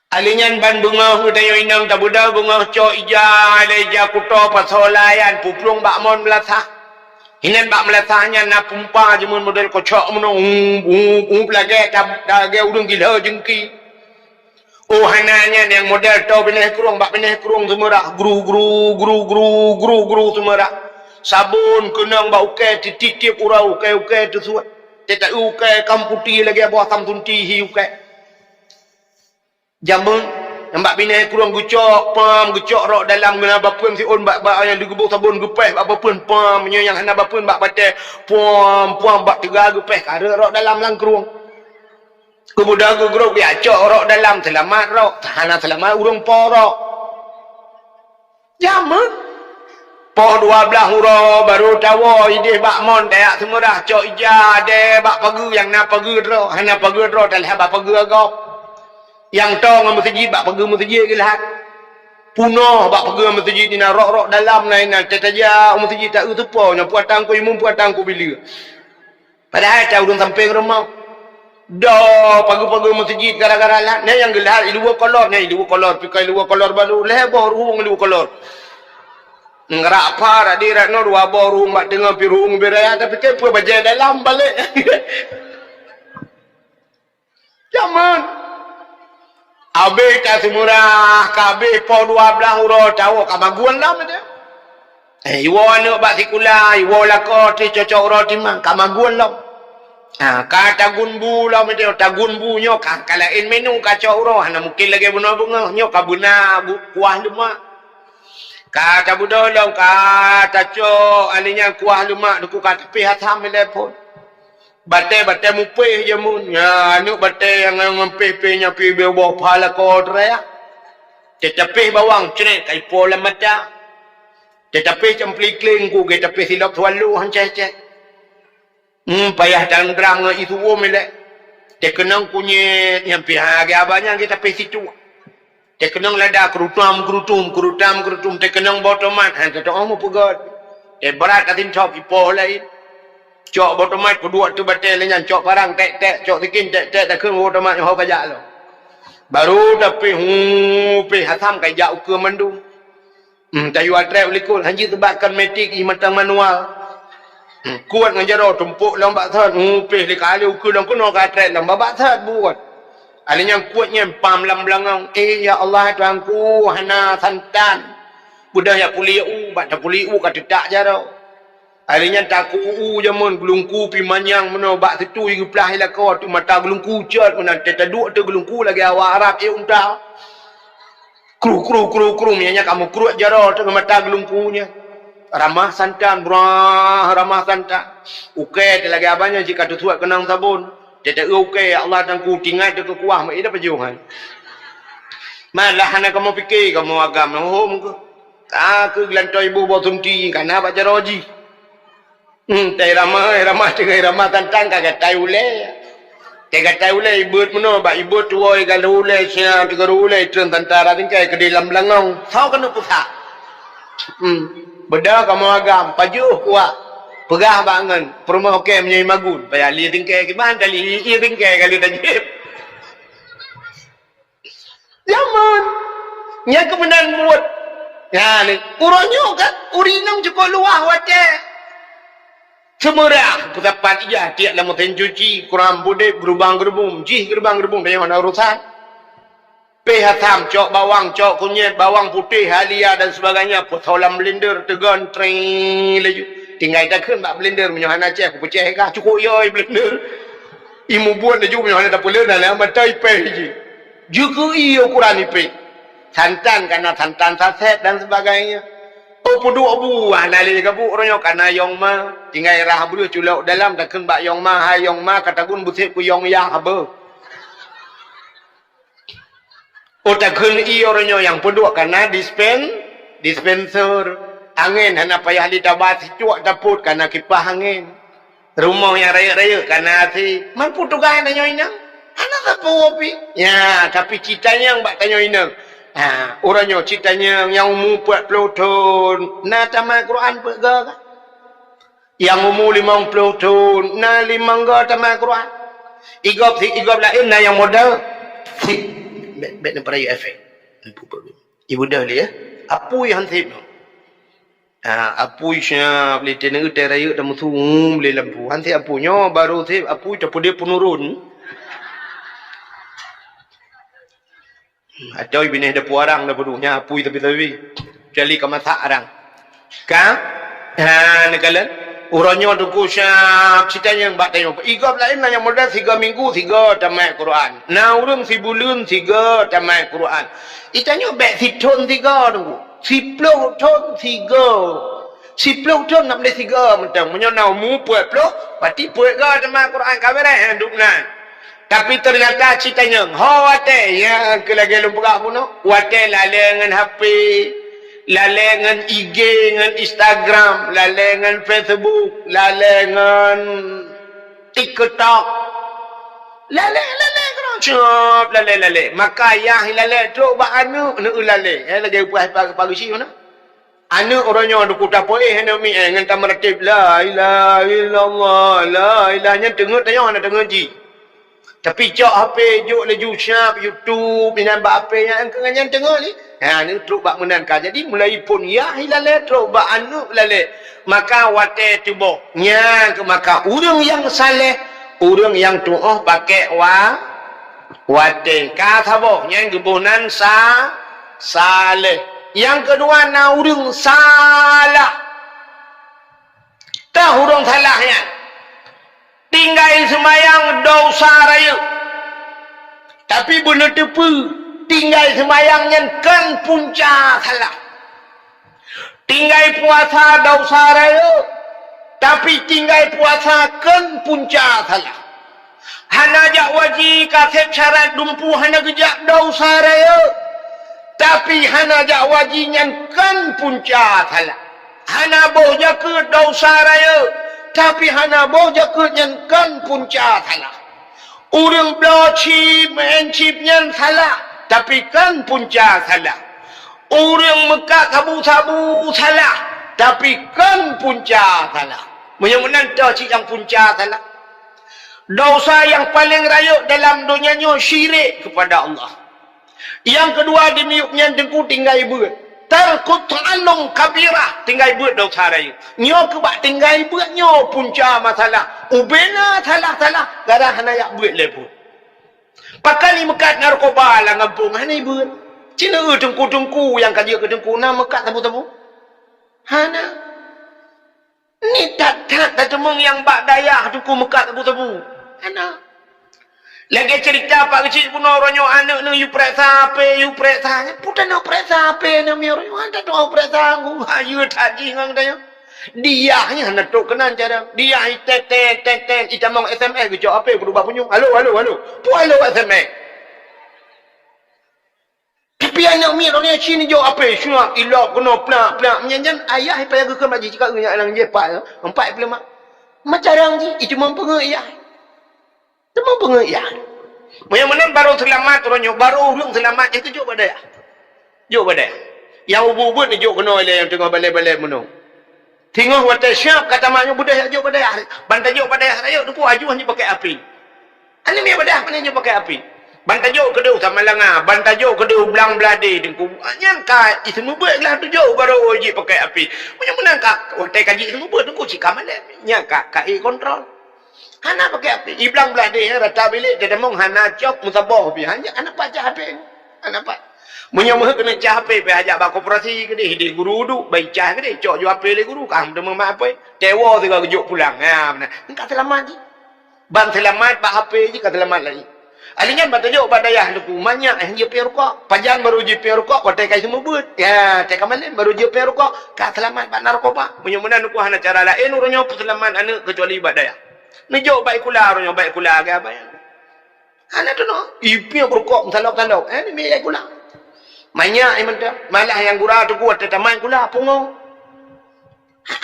Alèh nyan ban beungoh geutanyoe inong tabeudôh beungoh cok ija, lé ija kuto pasoe layan puplueng bak mon meulasah. Hinan bak meulasah nyan na pumpa jameun model kocok meunoe, hu, hu, hu, lagée tab-, lagée ureueng gilhö jeungki. Oh, hana nyan nyang model toe binéh krueng bak binéh krueng seumeurah, gru, gru, gru, gru, gru, gru seumeurah. Sabon keunong bak ukée, tiep-tiep uroe ukée-ukée teusuet. Teuta ukée kam putéh lagée boh samsunti hi ukée. Jameun, Nyang bak binéh krueng geucok, pam, geucok rok dalam, geuh na bapeuen siôn bak, bak nyang geuboh sabon geupéh bak bapeuen, pam, nyoe nyang hana bapeuen bak batée, pam, pam, bak teuga geupéh, ka rhot rok dalam lam krueng. Keubeudôh geugrôp, ya cok rok dalam, seulamat rok, hana seulamat ureuëng po rok. Jameun. Poh dua blaih uroe barô tawoe idéh bak mon tajak seumeurah, cok ija deh bak pageue, nyang na pageue droe, hana pageue droe talhah bak pageue gob. Nyang toe ngon meuseujid bak pageue meuseujid geulhat. Punoh bak pageue meuseujid inan, rok-rok dalam na inan, tajak u meuseujid taeu teupo, nyoe peue atang ku imum, peue atang ku bileue. Padahai ta ureuëng sampéng rumoh. Doh pageue-pageue meuseujid gara-gara lhat. Nyan nyang geulhat i luwa kolor, nyan i luwa kolor, pih ka i luwa kolor baru. Lhée boh ruhueng i luwa kolor. Ngerak pha rak di rak nyoe dua boh ruhueng bak teungoh, pih ruhueng beu raya, tapi keu peue bajée dalam balek. Jameun. Abéh ka seumeurah, ka abéh poh dua blaih uroe tawoe, ka magun lom teuh. Eh, iwoe aneuëk bak sikula, iwoe lakoe teuh cocok uroe timang, ka magun lom. Ha, ka tagun bu lom teuh, tagun bu nyoe ka, ka laén menu ka cok uroe, hana mungken lagée bunoe beungoh, nyoe ka beuna bu-, kuah leumak. Ka tabeudôh lom, ka tacok, alèh nyan kuah leumak, deuh ka tapéh asam ilée phon. Batée-batée mupéh jameun. Nyan, aneuëk batée nyang ngon péh-péh nyan pih beu boh pha lakoe teuraya. Teutapéh bawang crét ka ipo lam mata. Teutapéh cempli kléng ku geu tapéh silop swallow han céh-céh. Hmm, payah tandrang ngon ié su'uem ilée. Teukeunong kunyét nyang pih ha geu abah nyan geu tapéh situek. Teukeunong lada keurutam-keurutum, keurutam-keurutum, teukeunong boh tomat, han teutoong meupeugét. Teuh brat ka sintop ipoh laén. Cok boh tomat peuduek teuh batée lé nyan, cok parang tek-tek, cok sikin tek-tek, takheun boh tomat nyoe ho ka jak lom. Baru tapéh, hu, péh asam ka jak ukeue mandum. Hmm, tayue trép u likot, han jeuet teubat kosmetik, ié mantong manual. Hmm, kuet ngon jaroe tumpok lom bak thot, hmm, péh lé kali ukeue lom keunoe ka trép lom bak thot buet. Alèh nyan kuet nyan pam lam beulangong, "Eh, ya Allah, Tuhanku, hana santan." Beudôh jak puléh u, bak tapuléh u ka teutak jaroe. Alèh nyan taku u jameun, geulungku pih manyang meunoe bak situi geuplah i lakoe, teuk mata geulungku cot meunan, teuh taduek teuh geulungku lagée awak Arab ék unta. Kruh, kruh, kruh, kruh, mianyan ka meukruet jaroe teungoh mata geulungku nyan. Ramah santan, brah, ramah santan. Ukée teuh lagée abah nyan jih ka teusuet keunong sabon. Teuteue ukée, ya Allah, Tuhanku, teuingat teuh keu kuah, meuidah pajoh hai. Malah hana kamoe pike, kamoe agam, hom keuh. Ka keuh geulantoe iboh boh sunti, ka na bak jaroe jih. Hmm, tai ramah, ramah teungoh ramah tantang ka gatai ulée. Ka gatai ulée ibeuet meunoe, bak ibeuet tuwoe, galoh ulée siat, galoh ulée treun tantara tingkai keudeh lam beulangong. Soe keuneuk pusat? Hmm. Beudôh kamoe agam, pajoh kuah. Peugah bak ngon, peurumoh ukée meunyoe magun, payah li tingkai, kiban tali ie tingkai kali tajép. Jameun. Nyan keuh meunan buet. Nyan, uroe nyoe kan, ureuëng inong cukôp luwah watée. Seumeurah, peusapat ijah, tiek lam meusén cuci, kuram budeb, geurubang-geurubung, jih geurubang-geurubung, tanyoe hana urosan. Péh asam, cok bawang, cok kunyét, bawang putéh, halia dan sebagainya, peusoe lam blender, teugon, tring, laju. Tinggai takheun bak blender, meunyoe hana céh, kupeucéh kah, cukôp yoi blender. Imubuet laju, meunyoe hana tapeuleuen, hana mantong ipéh jih. Jeuet keu ié ukuran ipéh. Santan ka na santan saset dan sebagainya. Oh, peuduek bu, hana lé gabuk uroe nyoe ka na yong ma. Tinggai rhah breueh culok dalam, takheun bak yong ma, "Hai yong ma, ka tagun beusép keu yong yah haba." Oh, takheun ié uroe nyoe nyang peuduek ka na dispen-, dispenser. Angén hana payah li taba sicuek tapot, ka na kipah angén. Rumoh nyang rayeuk-rayeuk ka na asi. Man peue tugaih tanyoe inong? Hana sapeue pih. Ya, tapi cit tanyong bak tanyoe inong. Ha, uroe nyoe cit tanyong nyang umu peuet ploh thon, na tamat Quran peuet goe kah? Nyang umu limong ploh thon, na limong goe tamat Quran. Igob si, igob laén na nyang modal. Si, bèk, bèk neupeurayeuk efek. Ibu dah lihat, apui han sép nyoe. Ah, apui siap, lé teuneuk teuh rayeuk dan musu, hmm, lé lampu. Han sép apui nyoe, baru sép apui tapeudeh peunurun. Atau binéh dapur arang dah peudeh, nyan apui tapi-tapi. Kecuali ka masak arang. Ka? Ha, neukalon. Uroe nyoe Teungku Syab, citanyong bak tanyoe. Igob laén na nyang modal sigoe minggu sigoe tamai Quran. Na ureuëng sibuleuen sigoe tamai Quran. Itanyoe bék sithon sigoe Teungku. Siploh thon sigoe. Siploh thon nak boleh sigoe mantong. Meunyoe na umu peuet ploh, berarti peuet goe tamai Quran ka beureh, eh, duek nan. Tapi ternyata citanyong, ho watée, nyang keu lagée lôn peugah bunoe, watée lalée ngon H P, lalée ngon I G, ngon Instagram, lalée ngon Facebook, lalée ngon TikTok. Lalée, lalée keudroe cop, lalée, lalée. Maka yah lalée trok bak aneuëk, neueu lalée. Eh, lagée peugah pagi-pagi cit meunan. Aneuëk uroe nyoe Teungku tapoéh aneuëk miet, eh, ngon tameuratéb, "La ilaha illallah, la ilaha," nyan teungeut tanyoe hana teungeut jih. Tapi cok H P jok laju Syab YouTube, inan bak H P nyan, keu nyan teungeut lé. Ha, nyan trok bak meunan ka. Jadi, mulai phon yah lalée trok bak aneuëk lalée. Maka watée tuboh. Nyan keuh maka ureuëng nyang saleh, ureuëng nyang tuoh pakék wa-, watée. Ka saboh, nyan geuboh nan sa-, saleh. Nyang keudua na ureuëng salah. Tah ureuëng salah nyan. Tinggai seumayang desya rayeuk. Tapi beuneuteupeu, tinggai seumayang nyan kon punca salah. Tinggai puasa desya rayeuk, tapi tinggai puasa kon punca salah. Hana jak waji ka seb syarat dumpeue hana geujak desya rayeuk, tapi hana jak waji nyan kon punca salah. Hana boh jakeuet desya rayeuk, tapi hana boh jakeuet nyan kon punca salah. Ureuëng bloe chip, meu'en chip nyan salah, tapi kon punca salah. Ureuëng meukat sabu-sabu salah, tapi kon punca salah. Meunyoe meunan toh cit nyang punca salah. Desya nyang paleng rayeuk dalam donya nyoe syirik keupada Allah. Nyang keudua di miyueb nyan Teungku tinggai beuet. Tarkut ta'allum kabirah, tinggai beuet desya rayeuk. Nyoe keuh bak tinggai beuet nyoe punca masalah. Ubena salah-salah, gara hana jak beuet lé buet. Pakon imeukat narkoba lam gampông hana ibeuet. Cina eu teungku-teungku nyang ka jeuet keu teungku na meukat sabu-sabu? Hana. Ni that-that tateumeung nyang bak dayah teungku meukat sabu-sabu? Hana. Lagée ceurita Pak Geuchik bunoe uroe nyoe aneuëk neuh yue preksa H P, yue preksa. Peue tanoh preksa H P neuh mi uroe nyoe, hana tatu'oh preksa ngku. Ha, yue that jih ngon tanyoe. Diyah nyan hana trok keunan cara. Diyah itet-tet, tet-tet, itamong S M S geucok H P peuduek bak punyueng. Halo, halo, halo. Peue halo S M S? Tapi aneuëk miet lôn nyan cit neujok H P, syuak, ilok keunoe plak-plak. Meunyan nyan ayah payah geukheun bak jih, cit ka eu nyan lam jih pat, empat peuleumah. Macam orang jih, itu mempengaruh ayah. Itu mempengaruh ayah. Meunyoe meunan barô seulamat uroe nyoe, barô ureuëng seulamat, itu jok bak dayah. Jok bak dayah. Nyang ubeut-ubeut neujok keunoe ilée nyang teungoh balée-balée meunoe. Singoh watée siab ka tamat nyoe beudôh jak jok bak dayah. Ban tajok bak dayah rayeuk teupeu ajuh nyoe pakai api. Aneuëk miet bak dayah pane jok pakai api. Ban tajok keudeh Samalanga, ban tajok keudeh Blang Beladi teungku. Nyan ka iseumeubeuet glah tujoh barô jih pakai api. Meunyoe meunan ka watée ka jih iseumeubeuet teungku cit ka malée. Nyan ka, ka ék kontrol. Hana pakai api. I Blang Beladi rata bilék teutamong hana cok meusaboh pih. Hana, hana pat cah api. Hana pat. Meunyoe meuheuet keuneuk cah H P, pih ajak bak koperasi keudeh, di guru duek, bai cah keudeh, cok ju H P lé guru, ka meuteumé mak H P. Tewo sigoe geujok pulang. Ha, meunan. Ka seulamat jih. Ban seulamat bak H P jih ka seulamat lagi. Ahli nyan ban tajok bak dayah teungku, manyak eh, jeuet piep rukok. Pajan barô jeuet piep rukok, watée ka iseumeubeuet. Ya, watée ka malém barô jeuet piep rukok, ka seulamat bak narkoba. Meunyoe meunan teungku hana cara laén, uroe nyoe peuseulamat aneuëk keucuali bak dayah. Neujok bak sikula uroe nyoe, bak sikula agam. Hana teunoh, ipiep rukok meusalok-salok, eh, ni miyai gula. Manyak nyang mantong, malah nyang gura teungku watée tamat gula pungo.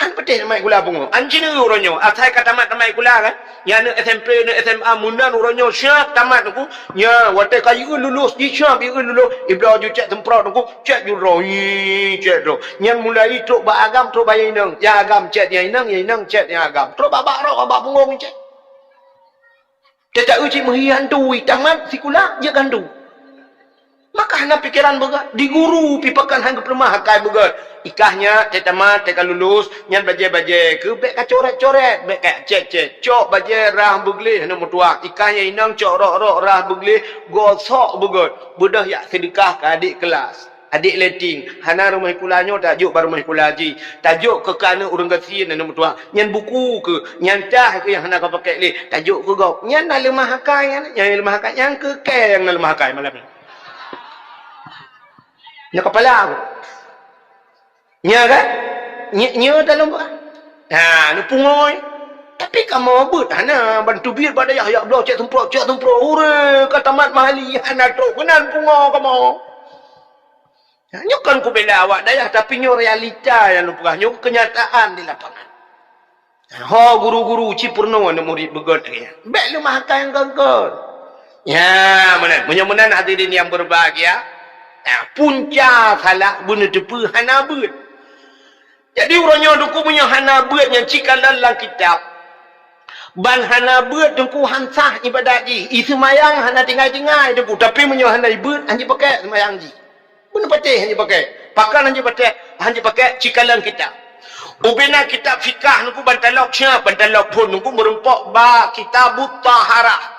An patéh tamat gula pungo. An cina uroe nyoe, asai ka tamat-tamat gula kan? Nyang aneuk S M P, aneuk S M A, meunan uroe nyoe siab tamat teungku. Nya, watée ka yue lulus, jih siab yue lulus, ibloe ju cét semprot teungku, cét ju droe, ih, cét droe. Nyan mulai trok bak agam, trok bak nyang inong. Nyang agam cét nyang inong, nyang inong cét nyang agam. Trok bak, bak rok, bak pungo cét. Teuta eu cit meuhi hantu, tamat sikula jeuet keu hantu. Maka hana pikeran beugét, di guru pi pakon han geupeuleumah akai beugét. Ikah nyan teuta tamat, teuka lulus, nyan bajée-bajée keu bék ka coret-coret, bék ka cet-cet. Cok bajée rhah beugleh hana meutuah. Ikah nyan inong cok rok-rok rhah beugleh, gosok beugét. Beudôh jak seudeukah keu adék keulas. Adék letting, hana rumoh sikula nyoe tajok bak rumoh sikula jih. Tajok keu, keu aneuk ureueng gasien, aneuk meutuah. Nyan buku keuh, nyan tah keuh nyang hana kapakék lé. Tajok keu gob. Nyan na leumah akai nyan. Nyang leumah akai, nyang keu kèe nyang na leumah akai malam nyoe. Nyoe kapala aku. Nya kan? Nye, nye dalam, ha, neupungo. Tapi kamoe beuet hana, ban teubiet bak dayah, jak bloe cèk seumpro, cèk seumpro. Ure, ka tamat mahali, hana trok keunan pungo kamoe. Ha, nyoe kon kubela awak dayah, tapi nyoe realita nyang lôn peugah, nyoe keunyataan di lapangan. Ho guru-guru, ci peurunoe aneuk murit beugöt lagèe nyan. Bèk leumah akai kon-kon. Ya, meunan. Meunyoe meunan hadirin yang berbahagia, ya, punca salah beuneuteupeue hana beuet. Jadi uroe nyoe Teungku meunyoe hana beuet nyang ci kalon lam kitab, ban hana beuet Teungku han sah ibadat jih. I seumayang hana tinggai-tinggai Teungku, tapi meunyoe hana ibeuet, han jipakék seumayang jih. Beuneupatéh han jipakék. Pakon han jipakék? Han jipakék ci kalon kitab. Ubena kitab fikah Teungku ban talok siap, ban talok phôn Teungku meurumpok bak Kitabut Taharah.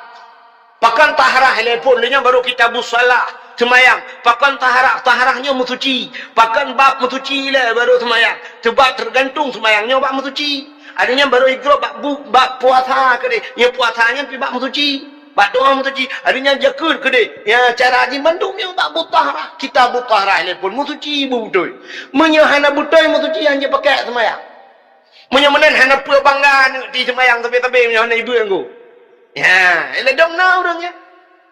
Pakon taharah ilèe phôn, lheueh nyan baru Kitabus Shalah, seumayang. Pakon taharah? Taharah nyoe meusuci. Pakon bab meusuci ilèe baru seumayang. Sebab teugantung seumayang nyoe bab meusuci. Adak nyan baru igrôp bab bu-, bab puasa keudéh. Nyoe puasa nyan pih bab meusuci. Bak doa meusuci, adak nyan jakeuet keudéh. Ya, cara jih mandum nyang bak butahrah, kitab butahrah lé phôn meusuci beutôi. Meunyoe hana beutôi meusuci, han jipakék seumayang. Meunyoe meunan hana peue bangga aneuk ti seumayang sabe-sabe meunyoe hana ibeuet Teungku. Ya, ladôm na ureueng nyan.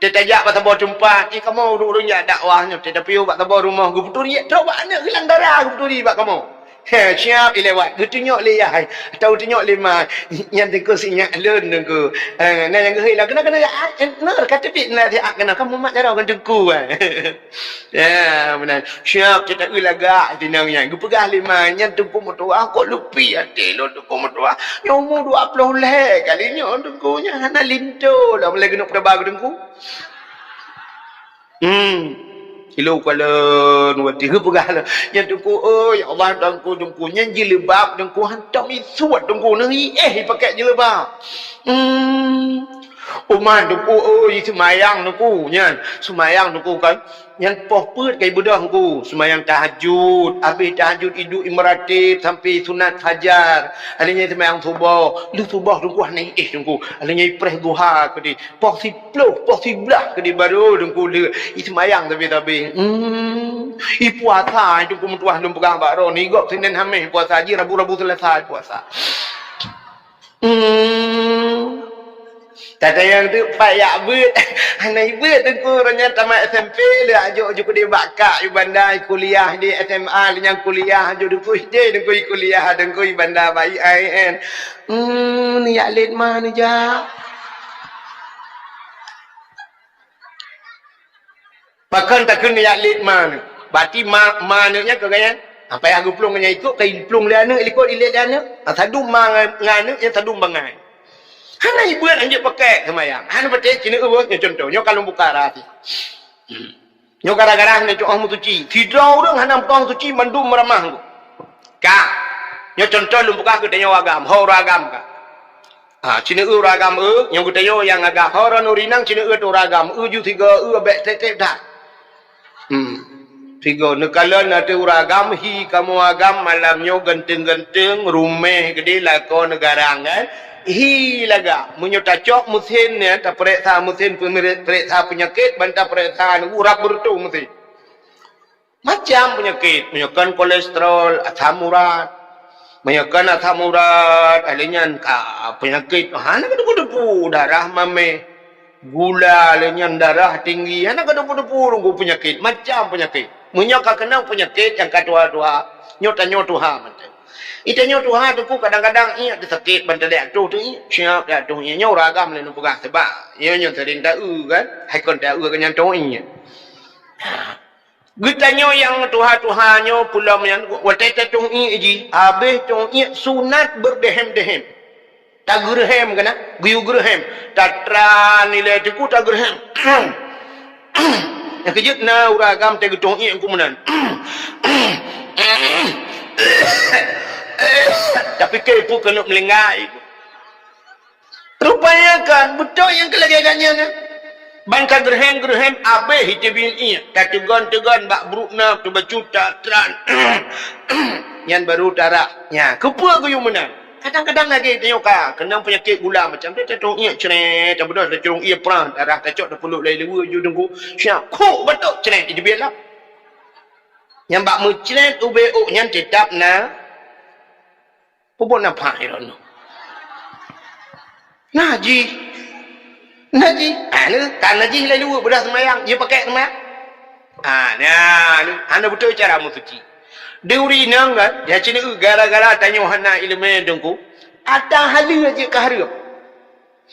Teutajak bak saboh teumpat, eh, kamoe ureueng-ureueng jak dakwah nyoe, teupiôh bak saboh rumoh geupeuturi, trok bak aneuk geulang dara geupeuturi bak kamoe. He, siap ilewat. Geutunyok lé yah, atau geutunyok lé ma. Nyan Teungku sinyak lôn Teungku. Eh, na nyang geuhôi lah. Keunoe, keunoe, ah, eh, nur, ka teubiet na siat keunoe. Kamoe mat jaroe ngon Teungku, eh. Ya, meunan. Siap, cit taeu lagak sinong nyan. Geupeugah lé ma, nyan Teungku meutuah, kok lupie até lôn Teungku meutuah. Nyoe umu dua ploh lhèe kali nyoe Teungku nyan hana linto lom lé keuneuk peutaba keu Teungku. Hmm. Ilôn kalon watèe geupeugah lom. Nyan Teungku, oi, ya Allah, Teungku, Teungku, nyan jilbab Teungku hantom isuet Teungku, neuh iéh ipakék jilbab. Hmm. Uman Teungku, oi, seumayang Teungku, nyan. Seumayang Teungku kan. Nyan poh peuet ka ibeudôh Teungku. Seumayang tahajud, abéh tahajud iduek imeuratéb sampai sunat fajar. Adak nyan seumayang suboh. Lheueh suboh Teungku hana iéh Teungku. Adak nyan ipreh duha keudéh. Poh siploh, poh siblaih keudéh baru Teungku lheueh. Iseumayang sabe-sabe. Hmm. Ipuasa Teungku meutuah lôn peugah bak droeneuh. Igob Senin Hamis puasa, jih Rabu-Rabu Selasa puasa. Hmm. Tatanyong teuk pat jak beuet. Hana ibeuet Teungku, uroe nyan tamat S M P lé, ajok ju keudéh bak kak i Banda, kuliah di S M A, lé nyan kuliah, ajok Teungku S D, Teungku kuliah, Teungku i Banda bak I A I N. Hmm, neujak lét ma neujak. Pakon takheun neujak lét ma neuh? Berarti ma, ma neuh nyan keu gaya. Ah, payah geuplueng ngon nyang ikot, ka iplueng lé aneuk, likot ilét lé aneuk. Ah, sadum ma ngon, ngon aneuk, nyang sadum bangai. Hana ibeuet hanjeuet pakék seumayang. Hana patéh, ci neueu boh, nyoe cuntoh. Nyoe ka lôn buka rahsia. Hmm. Nyoe gara-gara hana tu'oh meusuci. Sidroe ureueng hana meutu'oh meusuci, mandum meuramah Teungku. Ka. Nyoe cuntoh lôn peugah keu tanyoe agam, ho ureueng agam ka. Ha, ci neueu ureueng agam eu, nyoe geutanyoe nyang agam. Ho droeneuh rinang ci neueu ateueh ureueng agam, eu ju sigoe eu bèk tép-tép that. Hmm. Sigoe neukalon ateueh ureueng agam, hi kamoe agam malam nyoe ganteng-ganteng, ruméh keudéh lakoe neugarang kan. Hi lagak, meunyoe tacok meusén nyan, tapareksa meusén peumere-, pareksa peunyakét, ban tapareksa urap beureutoh meusén. Macam peunyakét, meunyoe kon kolesterol, asam urat. Meunyoe kon asam urat, ahli nyan ka peunyakét, hana ka debu-debu, darah maméh, gula, ahli nyan darah tinggi, hana ka debu-debu Teungku peunyakét, macam peunyakét. Meunyoe ka keunong peunyakét nyang ka tuha-tuha, nyoe tanyoe tuha mantong. Di tanyoe tuha Teungku kadang-kadang iék teusakét ban tadek ateueh teuh iék, siap tadek ateueh iék. Nyoe ureueng agam lé neupeugah sabab, nyoe, nyoe sering taeu kan, hai kon taeu kan nyang teuh iék. Geutanyoe nyang tuha-tuha nyoe peulom nyan, watèe tatueng iék jih, habéh tueng iék sunat beureudehem-dehem. Tageureuhem keunan, geuyue geureuhem. Tatran ilèe Teungku tageureuhem. Nyang keujeuet na ureueng agam teuh geutueng iék Teungku meunan. Tapike peue keuneuk meulinggai. Rupanya kan, beutôi nyang keu lagèe gobnyan nyan. Ban ka geureuhem-geureuhem abéh teubiet ié, tateugon-teugon bak brok na teubacut tatran. Nyan barô tarah. Nya, keupeue geuyue meunan? Kadang-kadang lagèe tanyoe ka keunong peunyakét gula macam tu, tacok ié cret, tabeudôh tacurong ié prah, darah tacok tapeulok lé luweue ju teungku. Siap, khok batok cret, teubiet lah. Nyang bak meucret ubé ôk nyan teutap na. Peubuet na phak droeneuh. Najih. Najih. Ah, ni, ka najih lé luweue beudah seumayang, jipakèk seumayang. Ah, nah, ni, hana beutôi cara meusuci. Di ureueng inong kan, ya, cina gara-gara tanyoe hana ileumèe teungku. Ata haleue jeuet ka hareuem.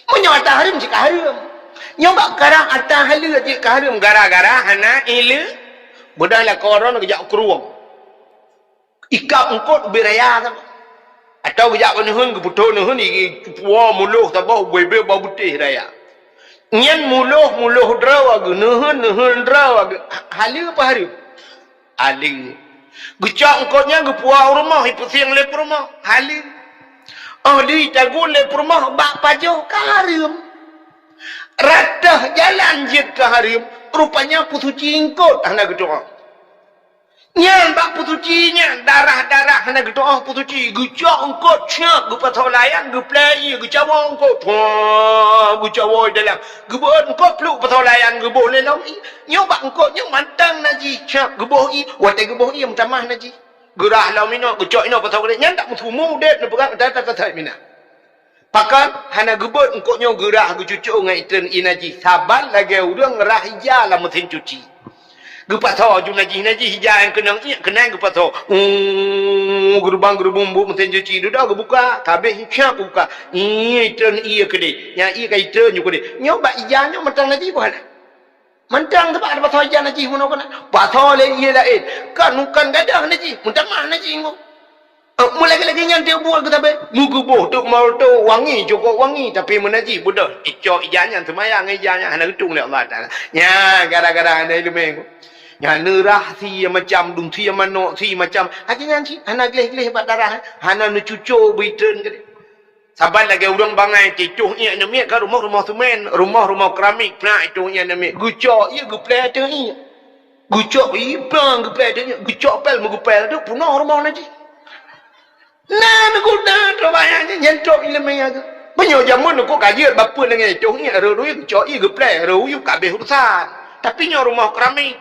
Meunyoe ata hareuem jeuet ka hareuem. Nyoe bak karang ata haleue jeuet ka hareuem gara-gara hana ileumèe. Beudah lakoe droeneuh geujak u krueng. Ikab eungkôt ubé raya saboh. Atawa geujak bak neuheun, geupeutô neuheun, i-, i-, puwoe muloh saboh, ubé-bé bak beutéh raya. Nyan muloh, muloh droe geuh, neuheun, neuheun droe geuh. Ha-, haleue peue hareuem? Haleue. Geucok eungkôt nyan geupuwoe u rumoh, ipeusieng lé peurumoh. Haleue. Óh lheueh tagun lé peurumoh bak pajoh ka hareuem. Rata jalan jeuet ka hareuem, rupanya peusuci eungkôt hana geutu'oh. Nyan bak peusuci nyan, darah-darah hana geutu'oh peusuci, geucok eungkôt cok geupasoe layang, geuplè ié, geucawoe eungkôt, hua, geucawoe dalam, geubeuet eungkôt pluek pasoe layang, geuboh lé lom ié. Nyoe bak eungkôt nyoe mantong najih, cok geuboh ié, watèe geuboh ié meutamah najih. Geurah lom inoe, geucok inoe pasoe keudéh, nyan dak meusumu udép neupeugah that-that mina. Pakon hana geubeuet eungkôt nyoe geurah geucucok ngon itreun ié najih, saban lagèe ureueng rah ija lam meusén cuci. Geupasoe ju najih-najih ija nyang keunong ié keunan geupasoe. Uu, geurubang-geurubong buet meusén cuci dudoe geubuka, ka abéh cap geubuka. Ié itreun ié keudéh, nyang ié ka itreun ju keudéh. Nyoe bak ija nyoe mantong najih beuh hana? Mantong teuba pasoe ija najih meunoe keunan. Pasoe lé ié laén. Kan, kan gadôh najih, meutamah najih ngon. Eh, meulagèe-lagèe nyan teuh buet geutabé. Meugeuboh teuk moto wangi, cukôp wangi, tapi meunajih beudôh. Icok ija nyan seumayang, ija nyan hana geutueng lé Allah Taala. Nya, gara-gara hana ileumèe. Nyan neurah sie macam, dum sie manok sie macam. Akhé nyan cit hana gleh-gleh bak darah, hana neucucok beuitreun keudéh. Saban lagèe ureueng bangai titoh ié aneuk miet ka rumoh-rumoh semen, rumoh-rumoh keramik, peunak itoh ié aneuk miet. Geucok ié geuplè ateueh ié. Geucok ié plang geuplè ateueh ié. Geucok pèl meugeupèl ateueh peunoh rumoh najih. Na neuguna teubayang nyan trok ileumèe agam. Meunyoe jameun neuko ka jeuet bapeue nangèe itoh ié, rhot ié geucok ié geuplè, rhot ié ka abéh urusan. Tapi nyoe rumoh keramik.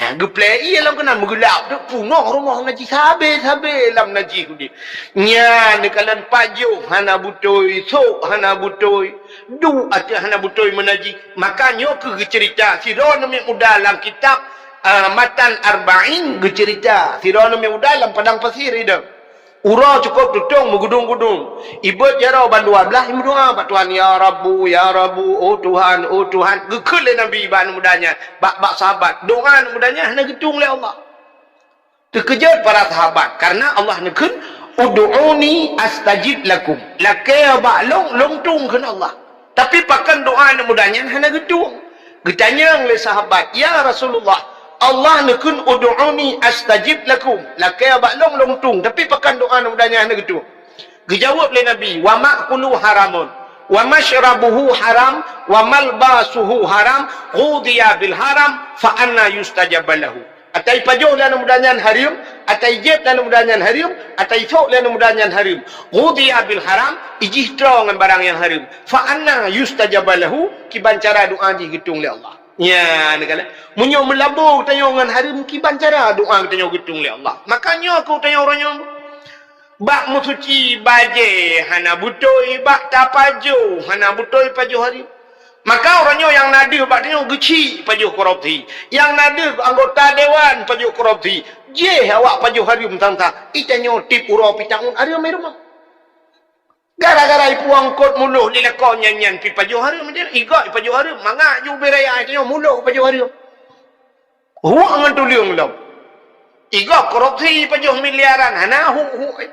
Ha, geuplè ié lam keunan meugeulap tu, peunoh rumoh najih sabe-sabe lam najih udép. Nyan neukalon pajoh hana beutôi, sôk hana beutôi, duek ateueh hana beutôi meunajih. Maka nyoe keuh geuceurita sidroe namiet muda lam kitab, ah, Matan Arba'in geuceurita sidroe namiet muda lam padang pasir idong. Uroe cukôp tutong meugudong-gudong. Ibeuet jaroe ban dua blaih imeudoa bak Tuhan, "Ya Rabbu, ya Rabbu, oh Tuhan, oh Tuhan." Geukheun lé Nabi bak aneuk muda nyan, bak, bak sahabat. Doa aneuk muda nyan hana geutueng lé Allah. Teukeujot para sahabat, karena Allah neukheun, "Ud'uni astajib lakum." Lakèe bak lôn, lôn tueng kheun Allah. Tapi pakon doa aneuk muda nyan hana geutueng. Geutanyong lé sahabat, "Ya Rasulullah, Allah neukheun ud'uni astajib lakum. Lakèe bak lôn, lôn tueng, tapi pakon doa aneuk muda nyan hana geutueng?" Geujaweueb lé Nabi, "Wa ma'kuluhu haramun, wa masyrabuhu haram, wa malbasuhu haram, ghudiya bil haram, fa anna yustajabu lahu." Atai pajoh lé aneuk muda nyan hareuem, atai jieb lé aneuk muda nyan hareuem, atai sôk lé aneuk muda nyan hareuem. Ghudiya bil haram, ijih troe ngon barang nyang hareuem. Fa anna yustajabu lahu, kiban cara doa jih geutueng lé Allah. Nya, neukalon. Meunyoe meulabo geutanyoe ngon hareuem, kiban cara doa geutanyoe geutueng lé Allah. Maka nyoe keuh tanyoe uroe nyoe. Bak meusuci bajèe hana beutôi, bak tapajoh hana beutôi pajoh hareuem. Maka uroe nyoe nyang na deuh bak tanyoe geuchik pajoh korupsi. Nyang na deuh anggota dewan pajoh korupsi. Jéh awak pajoh hareuem sang-sang. Itanyoe tiep uroe pih taun hareuem i rumoh. Gara-gara ipuwoe eungkôt muloh lé lakoe nyan-nyan pih pajoh hareuem, igoe pajoh hareuem. Mangat ju ubé raya itanyoe muloh pajoh hareuem. Huek ngon tuleueng lom. Igoe korupsi pajoh miliaran, hana huek-huek.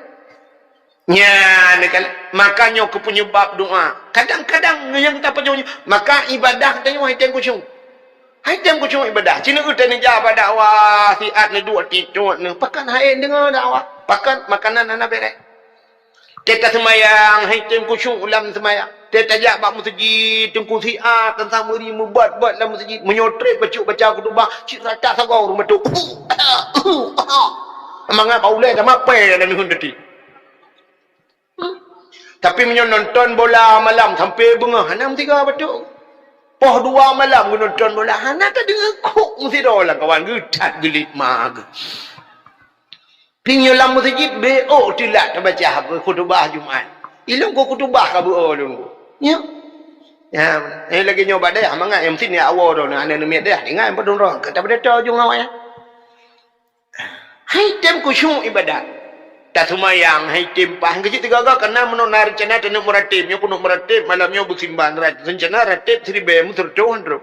Nyan, neukalon, maka nyoe keuh peunyeubab doa. Kadang-kadang nyang tapajoh nyoe, maka ibadah tanyoe hai tem khusyuk. Hai tem khusyuk ibadah. Cina utai neujak bak dakwah, siat neuduek titok neu. Pakon hai deungoe dakwah. Pakon makanan hana bèrèh. Teuka seumayang, hai tem khusyuk lam seumayang. Teutajak bak meuseujid, teungku siat, tan sameuri meubat-bat lam meuseujid. Meunyoe trép bacut baca khutubah, cit rata sagoe ureuëng batuk. Mangat bak ulée sama pèe lam mihun teuti. Hmm. Tapi meunyoe nonton bola malam sampai beungoh, hana meusiga batuk. Poh dua malam geunonton bola, hana tadeungoe kok meusidroe lam kawan geutat geulit ma geuh. Pi nyoe lam meuseujid, beu ôk teulat tabaca khutubah Jumat. Ilong ku khutubah ka beu lôn ku. Nyoe. Ya, eh, lagèe nyoe bak dayah mangat M C ni awo droe na aneuk miet dayah, ingat padum droe. Ka tapeudata ujong awai. Hai tem khusyuk ibadat. Taseumayang, hai tem paih. Keucit tiga-tiga, karena meunoe na rencana taneuk meuratib. Nyoe keuneuk meuratib, malam nyoe beusimbang. Rencana ratib siribèe meuseureutoh droe.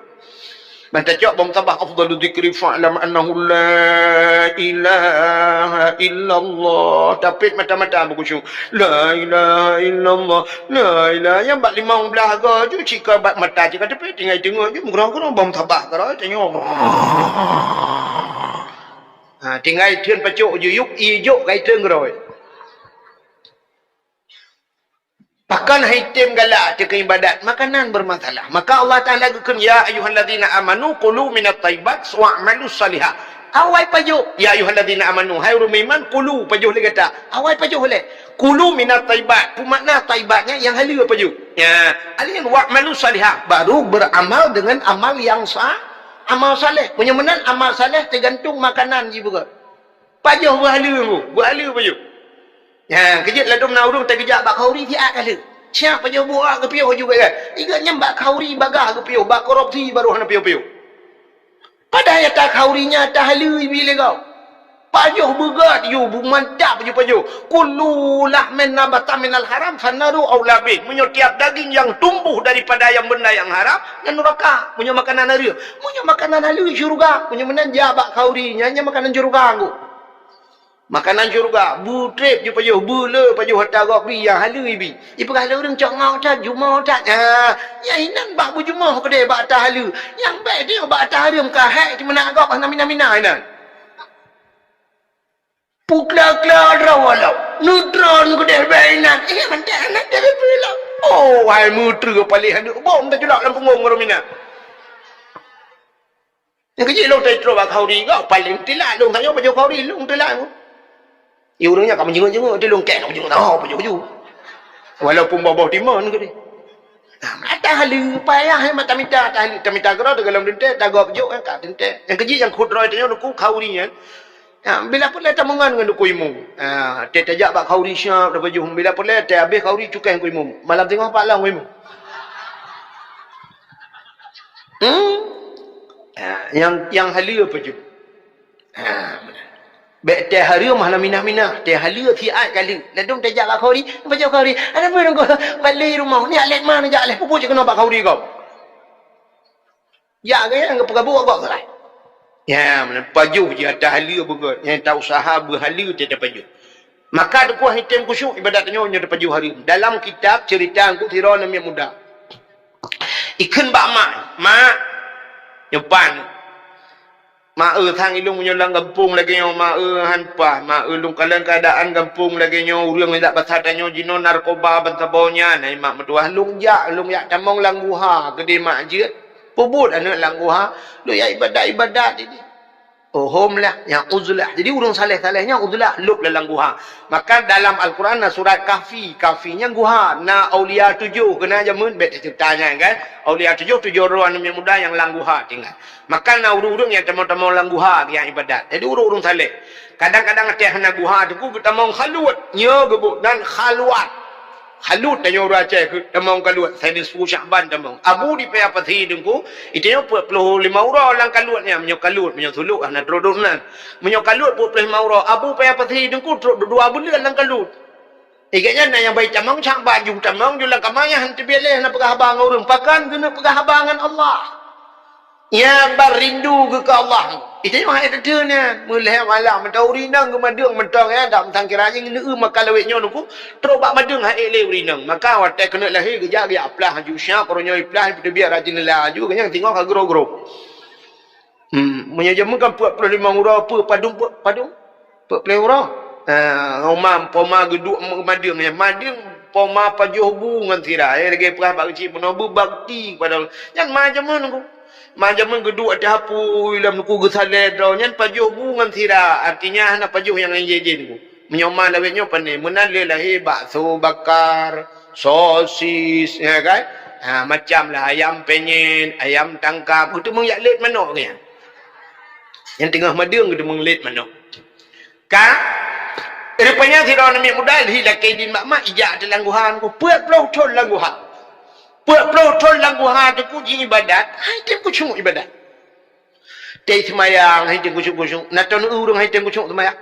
Ban tacok bom tabah afdalu dzikri fa'lam annahu la ilaha illallah. Tapit mata-mata beukusyuk. La ilaha illallah. La ilaha. Nyang bak limong blaih go ju cika bak mata cika tapit tinggai teungoh ju meugroe-groe bom tabah keurôi tanyoe. Ha, tinggai theun pacok ju yub i jok kai teung keurôi. Pakon hai tem galak teuka ibadat, makanan bermasalah. Maka Allah Taala geukheun, "Ya ayyuhalladzina amanu kulu minat thayyibat wa'malus shalihah." Awai pajoh, "Ya ayyuhalladzina amanu," hai ureuëng meuiman, kulu pajoh lé gata. Awai pajoh lé. Kulu minat thayyibat. Peue makna thayyibat nyan nyang haleue pajoh. Ya, alin wa'malus shalihah, baru beramal dengan amal yang sa-, amal saleh. Meunyoe meunan amal saleh teugantung makanan jibeugöt. Pajoh beuhaleue, beuhaleue pajoh. Nyan, keujeuet ladôm na ureuëng tageujak bak khauri siat ka lheueh. Siat pajoh buet geupiyôh juga kan. Iga nyan bak khauri bagah geupiyôh, bak korupsi baru hana piyôh-piyôh. Padahai ata khauri nyan tahaleue ibi lé gob. Pajoh beugöt yue, beumantap yue pajoh. Kullu lahmin nabata minal haram fannaru aula bih. Meunyoe tiap daging nyang tumbuh daripada nyang benda nyang haram, nyan nuraka. Meunyoe makanan hareuem, meunyoe makanan haleue syeuruga. Meunyoe meunan jak bak khauri nyan, nyan makanan syeuruga anggô. Makanan syeuruga, bu trép ju pajoh, bu le pajoh ata gob bri nyang haleue ibi. Ipeugah lé ureuëng cok ngau that, jumoe that. Ha, nyang inan bak beujumoe keudeh bak ata haleue. Nyang bék teuh bak ata hareuem ka hék teuh meunan gob hana mina-mina inan. Pukla-kla droe walau. Neutron keudeh bék inan. Eh, mantap aneuk dari pula. Oh, wahai meuteue paléh aneuk bom teuculak lam punggong ureuëng mina. Nyang keujeuet lôn teutroh bak khauri gob, paléng teulat lôn tanyoe pajoh khauri lôn teulat. Ya ureuëng nyan ka meujingeuk-jingeuk teuh lôn kèe ka meujingeuk tanyoe pajoh-pajoh. Walaupun boh-boh timon keudeh. Nah, ata haleue payah hai mata mita, ata haleue tamita keudroe teugalom teuntèe, tagob jok kan ka teuntèe. Nyang keujeuet nyang khot droe tanyoe nuku khauri nyan. Ya, bila peureulèe tameungon ngon nuku imum. Ha, teuh tajak bak khauri siap tapajoh. Bila peureulèe teuh habéh khauri cukéh nuku imum. Malam teungoh pat lom nuku imum. Hmm? Ha, nyang, nyang haleue pajoh. Ha, bék teuh hareuem hana mina-mina, teuh haleue siat ka lheueh. Ladôm tajak bak khauri, pajoh khauri. Ada pun nunggu balik rumoh. Ni alek ma neujak leh, pupuk cit keunoe bak khauri gob. Jak gaya ngon peugabuk gob sagai. Ya, meunan pajoh jih ata haleue beugöt. Nyang ta usaha beuhaleue teuh tapajoh. Maka teukuah item khusyuk ibadat nyoe nyoe tapajoh hareuem. Dalam kitab cerita Teungku Siro Namiet Muda. Ikheun bak mak, "Mak, nyoe pan." Mak eu, sang ilong meunyoe lam gampông lagèe nyoe, mak eu, han paih, mak eu, lôn kalon keuadaan gampông lagèe nyoe, ureueng nyan dak basa tanyoe jinoe narkoba bansaboh nyan, hai mak meutuah, lôn jak, lôn jak tamong lam guha, keudeh mak jeuet. Peubuet aneuk lam guha, lôn jak ibadat-ibadat ini. Oh, hom lah, nyang uzlah. Jadi ureueng saleh-saleh nyan uzlah, lôb lam guha. Maka dalam Al-Quran na surat Kahfi, Kahfi nyan guha, na aulia tujoh keunan jameun, bèk teuceurita nyan kan. Aulia tujoh, tujoh droe aneuk muda nyang lam guha tinggai. Maka na ureueng-ureueng nyang tamong-tamong lam guha nyang ibadat. Jadi ureueng-ureueng saleh. Kadang-kadang watèe hana guha teungku geutamong khalut. Nyoe geuboh nan khaluat. Khalut tanyoe ureueng Aceh keu tamong khalut. Saidin Suku Syakban tamong. Abu di Paya Pasi teungku, itanyoe peuet ploh lima uroe lam khalut nyan. Meunyoe khalut, meunyoe suluk hana trok duek nan. Meunyoe khalut peuet ploh lima uroe, Abu Paya Pasi teungku trok dua buleuen lam khalut. Igak nyan na nyang bai tamong Syakban ju tamong ju lam kama nyan han teubiet lé hana peugah haba ngon ureueng. Pakon keuneuk peugah haba ngon Allah. Nyang ban rindu geuh keu Allah. Itanyoe hai teuteue nyan. Meulhèe malam mantong ureueng inong geumadeueng mantong nyan dak meusangkira jih ngeuleu maka lawét nyoe nuku trok bak madeueng hai lé ureueng inong. Maka watèe keuneuk lahé geujak geujak plah ju siap uroe nyoe plah peuteubiet rajin lila ju geunyang singoh ka gro-gro. Hmm, meunyoe jameun kan peuet ploh limong uroe, peuet padum, peuet padum? Peuet ploh uroe. Ha, uma, umpama geuduek madeueng nyan, madeueng Po ma pajoh bu ngon sira, eh, lagèe peugah bak keuchik bunoe, beubakti kepada Allah. Nyan ma jameun ku. Ma jameun geuduek ateueh apui lam nuku geusalèe droe, nyan pajoh bu ngon sira, artinya hana pajoh nyang jén-jén ku. Meunyoe ma lawét nyoe pane, meunan lé lahé bakso bakar, sosis, ya kan? Ha, macam lah ayam penyet, ayam tangkap, geuteumeung jak lét manok nyan. Nyang teungoh madeueng geuteumeung lét manok. Ka? Rupanya sidroe aneuk muda lhi lakèe idin bak mak, ijak ateueh lam guha nyan ku. Peuet ploh thon lam guha. Peuet ploh thon lam guha teungku jiibadat, han tem khusyuk ibadat. Teuh seumayang, han tem khusyuk-khusyuk. Na teuh ureueng han tem khusyuk seumayang.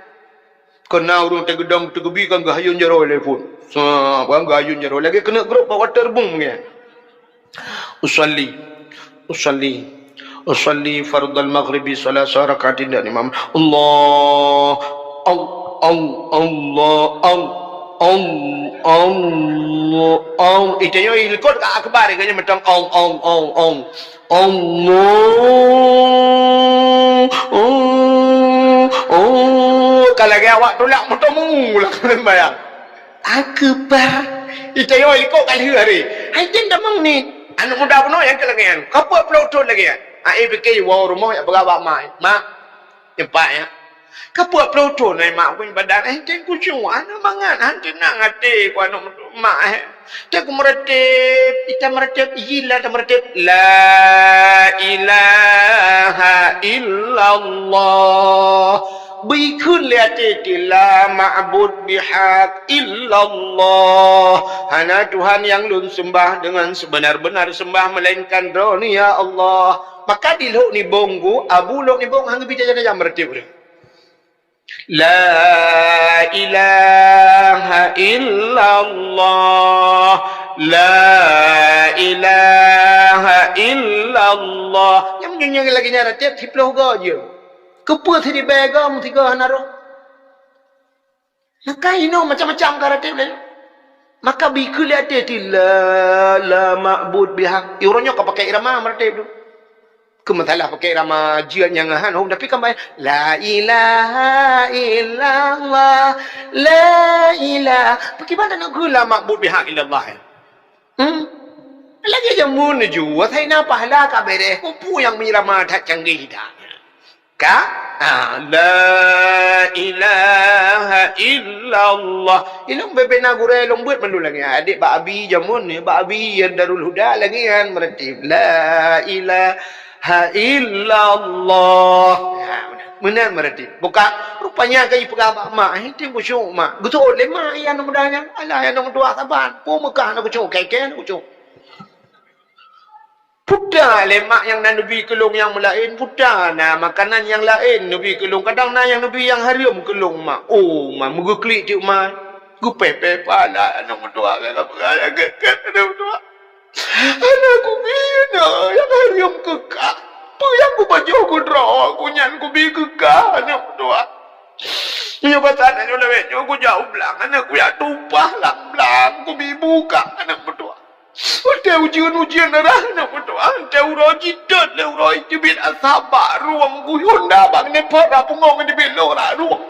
Keu na ureueng teugeudong teugeubi kan geuhayôn jaroe lé phôn. Sa, kan geuhayôn jaroe. Lagèe keuneuk grob bak waterbomb nyan. Usalli, usalli, usalli fardal maghribi salasa rakaatin dan imam. Allah, al, al, Allah, al, al, Allah, al. Itu nyoe likot ka akbar, kan nyoe mantong al, al, al, al. Allah, al, al. Ka lagèe awak tulak moto mu lah sembahyang. Akbar. Itayong likot ka lheueh hari. Hai tem tamong ni. Aneuk muda bunoe nyang keu lagèe nyan. Ka peuet ploh thon lagèe nyan. Ai pike woe rumoh jak peugah bak mak. Mak, nyoe pat nyan. Ka peuet ploh thon ai mak ku ibadat. Hai tem khusyuk. Hana mangat. Han teunang até ku aneuk mak, eh. Teuk meuratéb, ita meuratéb, ijilah tameuratéb. La ilaha illallah. Beukheun lé até teuh, la ma'bud bihaq illallah. Hana Tuhan nyang lôn seumbah deungon seubeuna-beuna seumbah meulainkan Droeneuh, ya Allah. Maka di lhok nibong ku, abu lhok nibong han geubi tajam-tajam meuratéb ureueng. La ilaha illallah. La ilaha illallah. Nyang meunyoe lagèe nyan ratéb siploh goe jeuem. Keupeue sidibèe goe meusigoe hana roh? Maka inoe macam-macam ka ratéb lé. Maka beukheun lé até teuh la, la ma'bud bihaq. Uroe nyoe ka pakai irama meuratéb tu. Keu masalah pakai irama jeuet nyang han hom, tapi kan baik, la ilaha illallah, la ilaha. Pakriban taneuk kheun la ma'bud bihaq illallah, eh? Hmm? Lagèe jameun ju, asai na pahala ka beres, peue nyang meuirama that canggih that. Ka? Ah, la ilaha illallah. Ilong bebe na gurèe lôn beuet mandum lagèe nyan. Adik bak abi jameun ni, bak abi nyang Darul Huda lagèe nyan meuratéb. La ilaha illallah. Ha, meunan meuratéb. Buka, rupanya ka ipeugah bak mak, eh, tem khusyuk mak. Geuseuôt lé mak, ya aneuk muda nyan. Alah, ya aneuk meutuah saban. Peue meukah aneuk khusyuk, kèe-kèe aneuk khusyuk. Puta lé mak nyang na neubi keu lôn nyang meulaén, puta na makanan nyang laén neubi keu lôn. Kadang na nyang neubi nyang hareuem keu lôn, mak. Oh, mak, meugeuklik teuk, mak. Geupèh-pèh pala aneuk meutuah, ka peugah lagèe nyan aneuk meutuah. Hana kubi na nyang hareuem keu kah. Peue nyang kupajoh keu droe ku nyan kubi keu kah aneuk meutuah. Meunyoe bak saát nyoe lawét nyoe kujak u blang, hana kujak tumpah lam blang, kubi bu kah aneuk meutuah. Watèe ujeuen-ujeuen rhah aneuk meutuah, watèe uroe jitot lé uroe teubiet asap bak rueng, kuyue na bak nipot rhah pungo ngon teubiet lôn rhah rueng.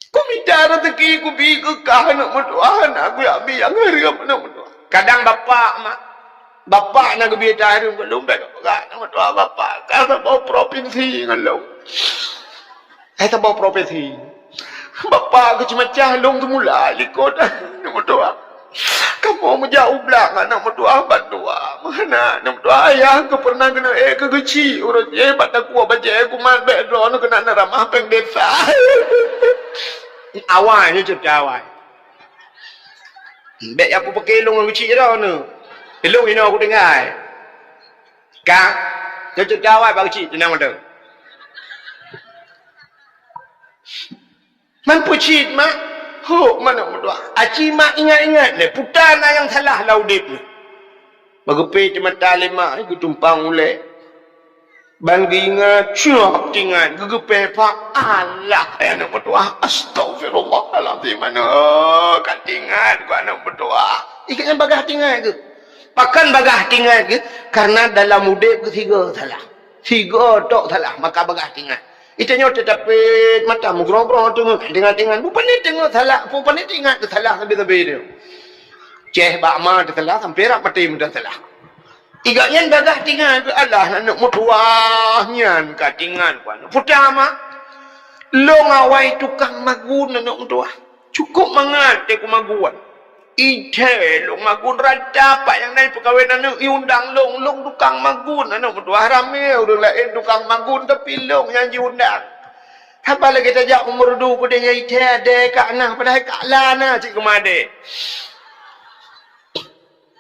Kumita raseuki kubi keu kah aneuk meutuah, hana kujak bi nyang hareuem aneuk meutuah. Kadang bapak, mak, bapak na geubi that hareuem keu lôn, bèk kapeugah aneuk meutuah, bapak ka saboh propinsi ngon lôn. Hai saboh propesi. Bapak keuh ceumacah lôn seumula likot aneuk meutuah. Kamoe meujak u blang aneuk meutuah bandua. Meuhana aneuk meutuah ayah keuh peureunah keuneuk ék keu geuchik uroe jéh bak takue bajèe kuman bèk droeneuh keunan ramah péng desa. Awai nyoe ceurita awai. Bèk jak peupaké lôn ngon geuchik droeneuh. Lôn inoe kutinggai. Ka, nyoe ceurita awai bak geuchik teunang mantong. Man peucit, mak? Hok, manok meutuah. Aci mak ingat-ingat lé, puta na nyang salah lam udép nyoe. Bak geupèh teumata lé mak, geutumpang ulèe. Ban geuingat, cuak teuingat, geugeupèh pak. Alah, hai aneuk meutuah. Astaghfirullahalazim, aneuk. Ka teuingat keu aneuk meutuah. Ikat nyan bagaih teuingat keuh. Pakon bagaih teuingat keuh? Karena dalam udép keuh sigoe salah. Sigoe tok salah, maka bagaih teuingat. Ita nyoe teutapét mata meugrong-grong teungeut, tinggai-tinggai. Bukon teungeut salah, bukon ingat salah sabe-sabe nyoe. Ceh bak ma teusalah sampoe rab maté meusalah. Iga nyan bagah tinggai keu Allah aneuk meutuwah nyan ka tinggai keu aneuk puta ma. Long awai tukang magun aneuk meutuwah. Cukup mangat teuh kumagun. Ithée long magun rata pat nyang na peukawen aneuk iundang long, long tukang magun aneuk meutuwah ramé ureuëng laén tukang magun tapi long nyang jiundang. Haba lagée tajak u Meureudu keudeh nyang ithée adée kak na padahai kak la na cit keumadée.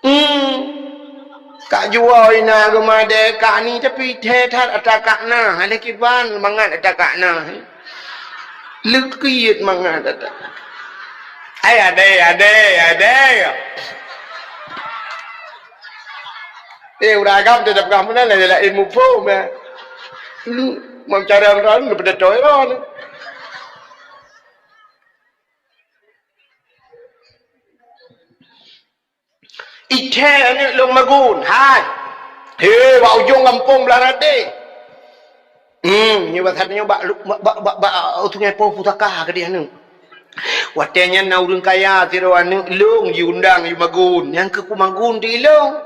Hmm. Kak juwa ina geumadée kak ni tapi ithée that ata kak na hana kiban mangat ata kak na. Leukit mangat ata. Ai adée adée adée. Eh ureuëng agam teuh peugah meunan lagée laén muphom ya. Lu meucara ron peudatoe ron. Ithée aneuk long magun, hai. He bak ujong gampông blah radé. Hmm, nyoe bak nyoe bak bak bak, bak, bak Sungai Poh Pusaka keudeh aneuk. Watée nyan na ureuëng kaya sidroe aneuk long jiundang jimagun, nyang keu kumagun di long.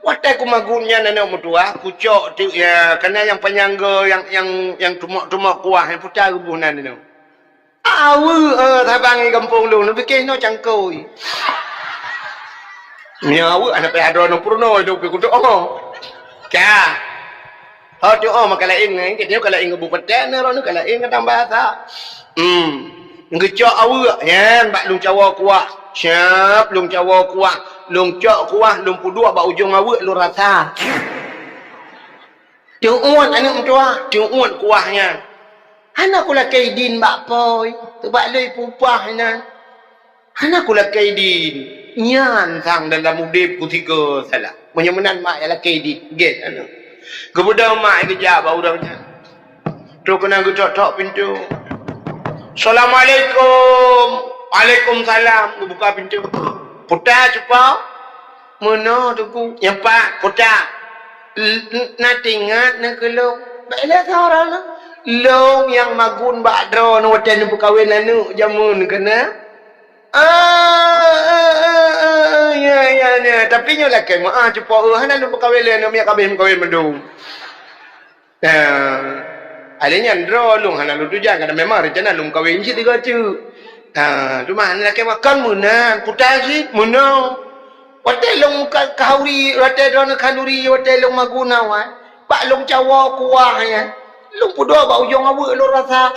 Watée kumagun nyan aneuk meutuwah kucok teuk ya kana nyang panyang go nyang nyang nyang tumok-tumok kuah nyang puta geuboh nan aneuk. Aweuek, eh, sabang di gampông lôn, neupiké inoe cangkôi. Meunyoe aweuek hana payah droeneuh peurunoe, lôn pi kutok oh. Ka. Ho tu oh maka laén ngai, keu ka laén ngon bupeuteh neu roh neu ka laén ka tambah sa. Hmm. Geucok aweuek nyan bak lôn cawoe kuah. Siap lôn cawoe kuah, lôn cok kuah, lôn peuduek bak ujong aweuek lôn rasa. Teuôt aneuk meutuwah, teuôt kuah nyan. Hana kulakée idin bak pôi, teubak lé pupah inan. Hana kulakée idin. Nyan sang dalam udeb kusigoe salah. Meunyoe meunan mak nyang lakée idin, gét aneuk. Geubeudôh mak geujak bak ureuëng nyan. Trok keunan geutok-tok pintoe. "Assalamualaikum." "Waalaikumsalam." Geubuka pintoe. "Puta cupa?" "Meunoe, Teungku." "Nyang pat puta?" "L-, n-, na tingat na keu lôn." "Bèk lé sara na. Lôn nyang magun bak droeneuh watèe neupeukawen aneuk jameun keunan." "Ah, ah, ah, ah, ah, ya, ya, ya. Tapi nyoe lakèe meu'ah cupo eu, hana lôn peukawen lé aneuk miet ka abéh meukawen mandum." Nah, alèh nyan droe lôn hana lôn tujan, kadang memang rencana lôn meukawen cit tiga teuk. Nah, cuma hana lakèe wakon meunan, puta cit meunoe. Watèe lôn ka-, khanduri, watèe droeneuh khanduri, watèe lôn magun awai, bak lôn cawoe kuah nyan. Lôn peuduek bak ujong aweuek lôn rasa,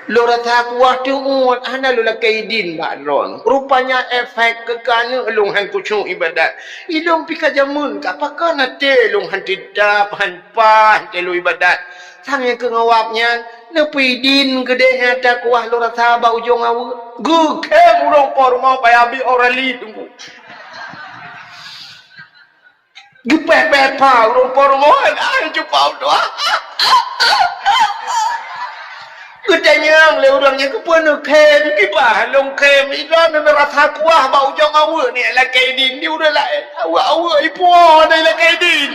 lôn rasa kuah teuôt, hana lôn lakèe idin bak droeneuh. Rupanya efek keu keuneuk lôn han khusyuk ibadat. Ilôn pih ka jameun ka pakon até lôn han teutap, han paih até lôn ibadat. Sang nyang keu ngawab nyan, neupeuidin keudéh nyang ata kuah lôn rasa bak ujong aweuek. Geukhém ureueng po rumoh payah bi ora li teungku. Geupéh-péh pa ureueng po rumoh, ai cupa u tuha. Geutanyong lé ureueng nyan keupeue neukhém, kiban lôn khém, idroeneuh neurasa kuah bak ujong aweuek nyan lakèe idin di ureueng laén. Aweuek-aweuek ipuwoe nyan lakèe idin.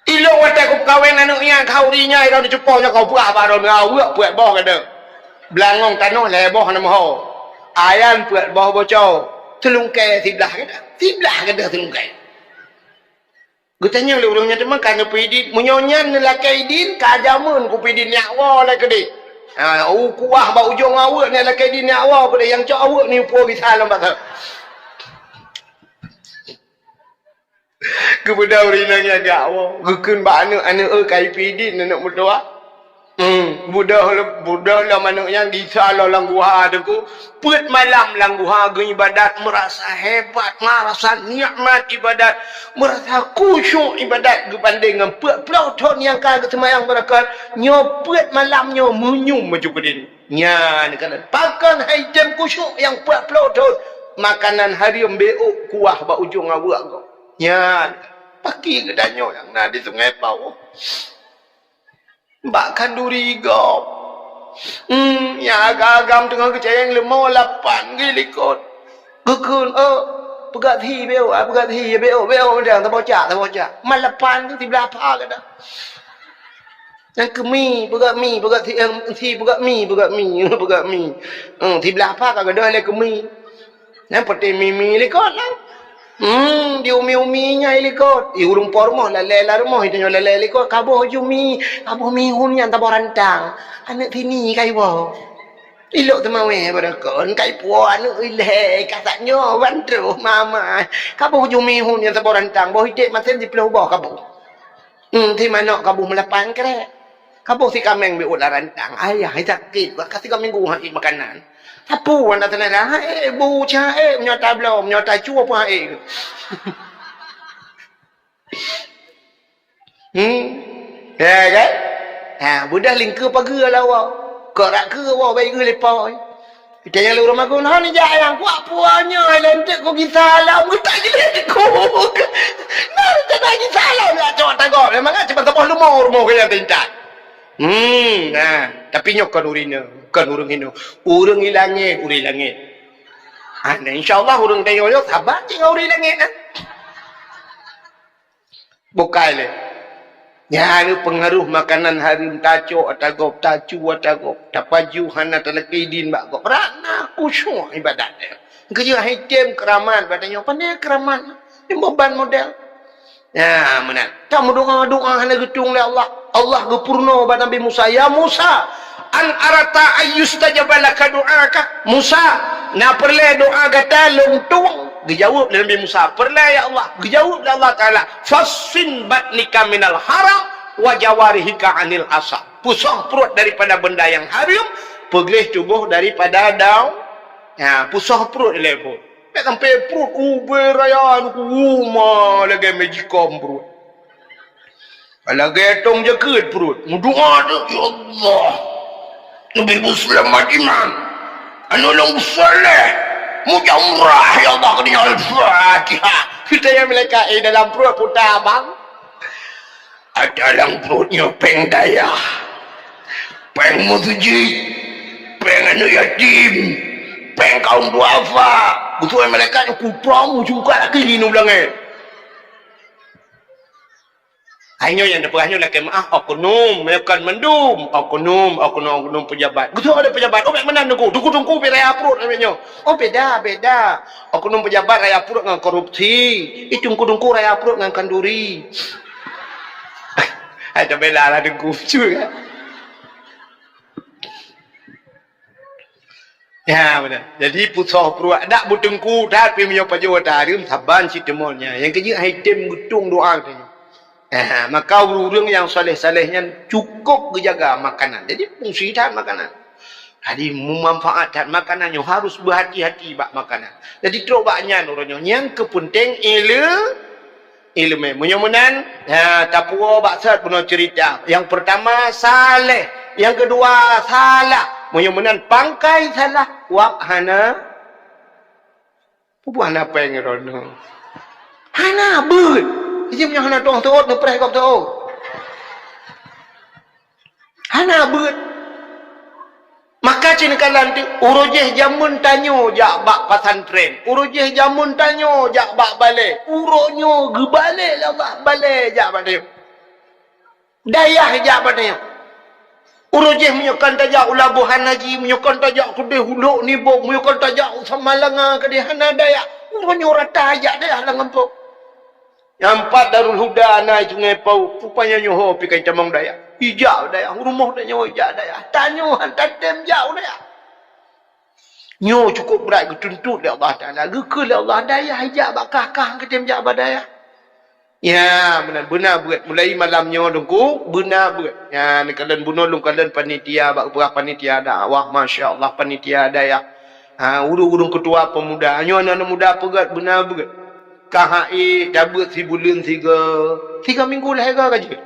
Ilôn watèe kupeukawen aneuk nyan khanduri nyan, ilôn cupo nyoe kau peugah bak droeneuh, aweuek peuet boh keudeuh. Beulangong tanoh lhèe boh hana meuho. Ayan peuet boh boco. Teulungkèe siblah keudeuh. Siblah keudeuh teulungkèe. Geutanyong lé ureueng nyan teuma ka neupeuidin. Meunyoe nyan neulakèe idin, ka jameun kupeuidin nyak woe lé keudéh. Ha, u kuah bak ujong aweuek nyan lakèe idin nyak woe keudéh, nyang cok aweuek ni puwoe gisa lom bak. Geubeudôh ureueng inong nyan jak woe, geukheun bak aneuk, "Aneuk eu, ka ipeuidin aneuk meutuah." Hmm, beudôh lom, beudôh lom aneuk nyan gisa lom lam guha teungku. Peuet malam lam guha geuibadat, meurasa hebat, meurasa nikmat ibadat, meurasa khusyuk ibadat geubandeng ngon peuet ploh thon nyang ka geuseumayang beurakat. Nyoe peuet malam nyoe meunyum maju keudin. Nyan keunan, pakon hai tem khusyuk nyang peuet ploh thon, makanan hareuem beuôk kuah bak ujong aweuek gob. Nyan, pakri geutanyoe nyang na di Sungai Pao. Bak khanduri gob. Hmm, nyang agam-agam teungoh geucayeng leumo lapan geulikot. Geukheun, "Oh, Peugah thi, beok, ah, peugah thi, beok, beok, mantong, tabocak, tabocak. Malapan tu siblah pha gata. Nyang keumi, peugah mi, peugah thi, eh, thi, peugah mi, peugah mi, peugah mi. Hmm, siblah pha ka gadôh lé keumi. Nyang peuté mi-mi likot lah. Hmm, di umi-umi nyai likot. I ureueng po rumoh, lalé lam rumoh, itanyoe lalé likot. Kaboh ju mi, kaboh mi hun nyan taboh rantang. Aneuk sini kai boh. Ilok teumawé barokon, kai puwoe aneuk ilée, kasat nyoe ban troh mama. Kaboh ju mi hun nyang saboh rantang, boh iték masén siploh boh kaboh. Hmm, si manok kaboh meulapan krek. Kaboh si kaméng biôt lam rantang. Ayah, sakét, bak ka sigoe minggu han ék makanan. Sapeue anda teunara, han ék bu cha ék, meunyoe tabloe, meunyoe tacue pun han ék. Hmm. Ya kan? Ha, beudah lingkeue pageue lawa. Kok rak keue wa bai geue leupoi. Kita nyang lurus magun, "Ha ni jak ayang, kuak puanya, lentek kok gisa lam, getak jelek kok." Nah, tak ada gisa lam, ya cok tagok. Memang kan cepat teboh leumo rumoh ke yang tintat. Hmm, nah, tapi nyoe kon ureueng inong, kon ureueng inong. Ureueng i langét, ureueng i langét. Ah, nah, insya Allah ureueng tanyoe nyoe saban cit ngon ureueng i langét, nah. Bukai lé. Nyan pengaruh makanan hareuem, tacok ata gob, tacu ata gob, tapaju hana talakée idin bak gob. Rana khusyuk ibadat. Keujeuet hai tem keuramat bak tanyoe, pane keuramat. Nyoe beban model. Ya, meunan. Tameudoa-doa hana geutueng lé Allah. Allah geupeurunoe bak Nabi Musa, "Ya Musa, an arata ayyustajaba laka du'aka." Musa, na peureulée doa gata lôn tueng? Geujaweueb lé Nabi Musa, "Peureulée ya Allah." Geujaweueb lé Allah Taala, "Fassin batnika minal haram wa jawarihika anil asa." Pusoh pruet daripada benda nyang hareuem, peugleh tuboh daripada daun. Ya, pusoh pruet lé boh. Bèk sampai pruet ubé raya nyoe uma lagèe magicom pruet. Lagèe tong jakeuet pruet. Meudoa tu, "Ya Allah, neubi beuselamat iman. Aneuk lôn beusaleh. Mujak umrah, ya Allah, keu donya." Al-Fatihah. Kita nyang malaikat, eh, dalam pruet puta abang. Ata lam pruet nyoe péng dayah, péng meuseujid, péng aneuk yatim, péng kaum duafa. Beutôi malaikat nyoe kutra meucuka lagi di nub langét. Hai nyoe nyang teupeugah nyoe lakèe meu'ah, oknum, bukan mandum, oknum, oknum, oknum pejabat. Beutôi ada pejabat, oh, bèk meunan teungku, teungku-teungku pih raya pruet nyoe. Oh, beda, beda. Oknum pejabat raya pruet ngon korupsi, i teungku-teungku raya pruet ngon kanduri. Hai, tabela lah teungku, lucu kan? Ya, beuna. Jadi, pusoh pruet dak beuteungku that pih meunyoe pajoh ata hareuem saban cit teumon nyan. Nyang keujeuet hai tem geutueng doa geutanyoe. Eh, maka ureueng-ureueng nyang saleh-saleh nyan cukôp geujaga makanan. Jadi, fungsi that makanan. Jadi, meumanfaat that makanan nyoe harus beuhati-hati bak makanan. Jadi, trok bak nyan uroe nyoe, nyang keu peunteng ile-, ileumèe. Meunyoe meunan, ha, tapuwoe bak sat bunoe ceurita. Nyang peurtama, saleh. Nyang keudua, salah. Meunyoe meunan, pangkai salah, wab hana Peue hana péng droeneuh? Hana beuet. Ijih meunyoe hana tueng seuôt, neupreh gob seuôt. Hana beuet. Maka cit neukalon teuk, uroe jéh jameun tanyoe jak bak pesantren, uroe jéh jameun tanyoe jak bak balè, uroe nyoe geubalè lé Allah balè jak bak tanyoe. Dayah jak bak tanyoe. Uroe jéh meunyoe kon tajak u Labuhan Haji, meunyoe kon tajak keudeh u Lhok Nibong, meunyoe kon tajak u Samalanga keudeh hana dayah. Uroe nyoe rata jak dayah lam gampông. Nyang pat Darul Huda na i Sungai Pauh, rupanya nyoe ho pih ka jitamong dayah. Ijak dayah, u rumoh tanyoe ijak dayah. Tanyoe han tatem jak u dayah. Nyoe cukôp brat geutuntot lé Allah Taala. Geukheun lé Allah, dayah ijak bak kah, kah keutem jak bak dayah. Ya, meunan beuna beuet. Mulai malam nyoe Teungku, beuna beuet. Ya, neukalon bunoe lôn kalon panitia bak geupeugah panitia dakwah, masya Allah panitia dayah. Ha, ureueng-ureueng keutua pemuda. Nyoe aneuk-aneuk muda peugöt beuna beuet. Ka hai tabeuet sibuleuen sigoe. Tiga minggu lhèe goe ka jeuet.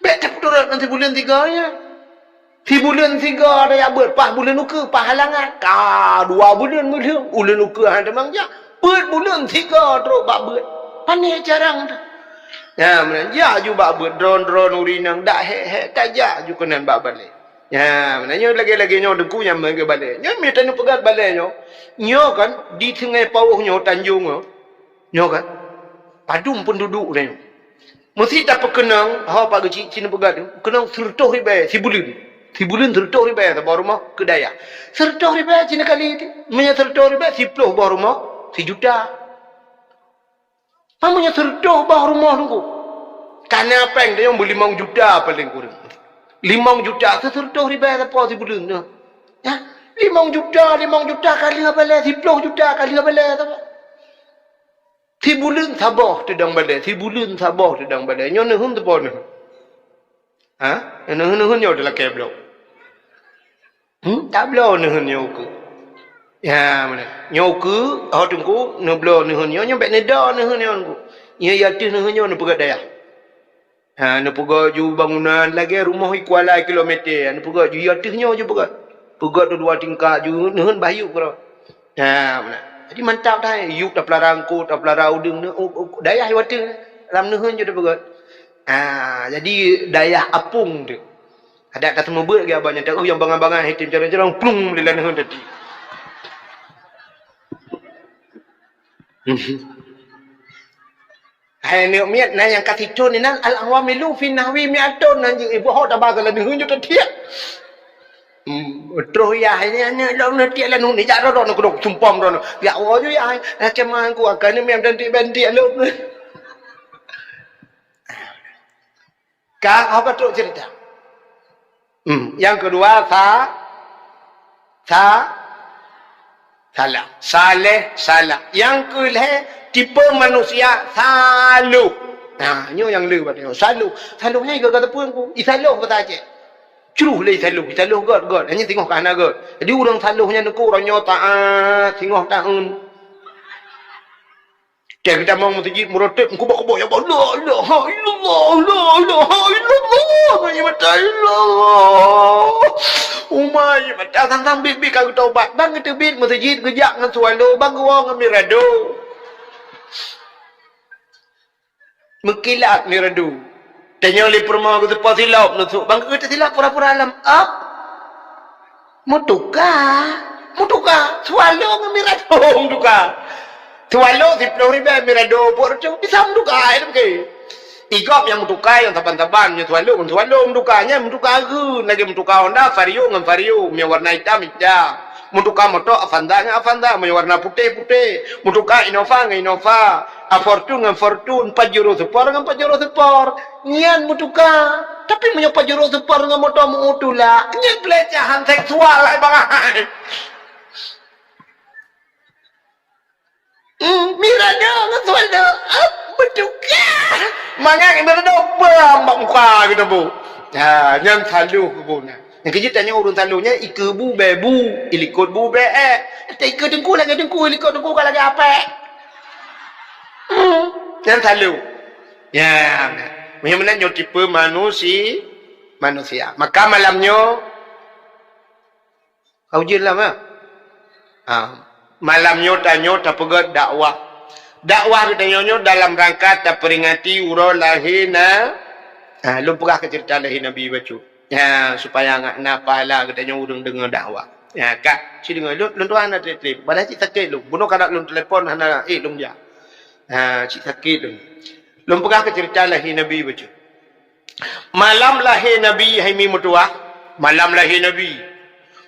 Bèk tapeuturot ngon sibuleuen sigoe nyan. Sibuleuen sigoe dayah beuet, paih buleuen ukeue, paih halangan. Ka dua buleuen meulheueng, buleuen ukeue hana teumang jak. Beuet buleuen sigoe trok bak beuet. Pané carông teuh. Nyan meunan, jak ju bak beuet, droen-droen ureueng inong, dak hék-hék, tajak ju keunan bak balè. Ya, meunan nyoe lagèe-lagèe nyoe Teungku nyang meugeubalik. Nyoe mita neupeugah balèe nyoe. Nyoe kan di Sungai Pauh nyoe, Tanjong nyoe. Nyoe kan. Padum peunduduek nyoe. Meusti tapeukeunong, ho Pak Geuchik, ci neupeugah tu, keunong seureutôh ribèe sibuleuen. Sibuleuen seureutôh ribèe saboh rumoh keu dayah. Seureutôh ribèe ci neukali tu. Meunyoe seureutôh ribèe siploh boh rumoh, sijuta. Meunyoe seureutôh boh rumoh Teungku, kana pèng tanyoe beulimong juta paleng kureueng. Limong juta seureutôh ribèe sapo sibuleuen nyoe. Ya, limong juta, limong juta kali ngon balèe, siploh juta kali ngon balèe sapo. Sibuleuen saboh teudong balèe, sibuleuen saboh teudong balèe. Nyoe neuheun sapo neuheun? Ha? Neuheun-neuheun nyoe teulakèe bloe. Hmm? Tabloe neuheun nyoe ukeue. Ya, meunan. Nyoe ukeue, ho Teungku, neubloe neuheun nyoe, nyoe bèk neudoe neuheun nyoe Teungku. Nyoe ateueh neuheun nyoe neupeugöt dayah. Ha, neupeugöt ju bangunan lagèe rumoh i Kuala Kilometer, neupeugöt ju ateueh nyoe ju peugöt. Peugöt dua tingkat ju neuheun bayu keudroe. Ha, meunan. Jadi mantap dah, yub tapeulara eungkôt, tapeulara udeueng, neu-, u-, u-, dayah watèe lam neuheun ju tapeugöt. Ha, jadi dayah apung tu. Adak ka seumeubeuet lagèe abang nyan, taeu nyang bangai-bangai, hitam carong-carong, plung, lé lam neuheun tadi. Hai aneuk miet, na nyang ka sithon inan, al-awamilu fi nahwi mi'atun, nan jeuet iboh ho taba salah neuheun ju tatiek. Hmm, troh yah, ini aneuk lôn neutiek lalu ni, jak droe-droe neukeudok sumpom droe. Ya Allah, ju yah, macam mana aku akan ni, miam dan tik-bantik lôn. Ka, ho ka trok cerita. Hmm, nyang keudua, sa-, sa-, salah. Saleh, salah. Nyang keulhèe, tipe manusia saloh. Ha, nyoe nyang le bak nyoe. Saloh. Saloh nyan i göt ka teupeu Teungku. I saloh bahasa Aceh. Cruh lé i saloh. I saloh göt, göt. Hanya singoh ka hana göt. Jadi ureueng saloh nyan Teungku, ureueng nyoe taat, singoh taeun. Watèe geutamong meuseujid, meuroteb, meukeubah-keubah, ya Allah, la ilaha illallah, la ilaha illallah, mata illallah. Umai mata sang-sang biet-biet ka geutobat. Ban geuteubiet meuseujid, geujak ngon swallow, ban geuwoe ngon mirado. Meukilat mirado. Tanyoe lé peurumoh geuseupôt silop neusuk. Ban geuteusilop pura-pura lam ap. Meutuka. Meutuka. Swallow ngon mirado meutuka. Swallow siploh ribèe, mirado peuet reutôh. Bisa meutuka, hai lagèe. I gob nyang meutuka nyang saban-saban, nyoe swallow ngon swallow meutuka. Nyan meutuka geu, lagèe meutuka Honda Vario ngon Vario, meunyoe warna itam, itam. Meutuka moto Avanza ngon Avanza, meunyoe warna putéh, putéh. Meutuka Innova ngon Innova. A Fortuner ngon Fortuner, Pajero Sport ngon Pajero Sport, nyan meutuka. Tapi meunyoe Pajero Sport ngon moto meu-o tulak, nyan pelecehan seksual, hai bangai. Hmm, mirado ngon swallow, ap, meutuka. Mangat mirado bam bak muka geutanyoe. Ha, nyan saloh keu bunoe. Nyang keujeuet tanyoe ureueng saloh nyan ikeue bu bèe bu, ilikot bu bèe èk. Ata ikeue teungku lagèe teungku, ilikot teungku ka lagèe apèk. Hmm, nyan saloh. Ya, meunyoe meunan nyoe tipe manusi-, manusia. Maka malam nyoe, ka ujeuen lam, ha? Ha. Malam nyoe tanyoe tapeugöt dakwah. Dakwah geutanyoe nyoe dalam rangka taperingati uroe lahé na-, ha, lôn peugah keu ceurita lahé Nabi bacut. Ya, supaya na pahala geutanyoe ureueng deungoe dakwah. Ya, ka, ci deungoe, lôn, lôn tuan na trép-trép. Padahai cit sakét lôn. Bunoe kadang lôn telepon hana ék lôn jak. Ha, cit sakét lôn. Lôn peugah keu ceurita lahé Nabi bacut. Malam lahé Nabi hai mi meutuah, malam lahé Nabi.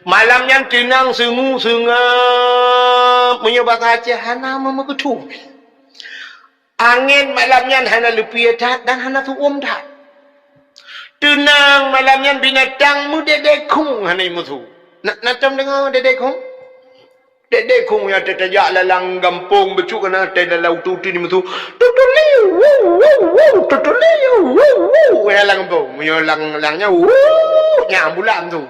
Malam nyan teunang seungue-seungap, meunyoe basa Aceh hana meumeukeuthum. Angén malam nyan hana leupie that dan hana su'uem that. Teunang malam nyan binatang meudedek khueng hana jimusu. Na, na tom deungoe dedek khueng? Dedek khueng nyang tajak lalang gampông bacut kana tai lalang utu-utu jimusu. Tutuli, wu, wu, wu, tutuli, wu, wu, wu. Nyang lam gampông, meunyoe lam, lam nyan, wu, nyan bulan tu.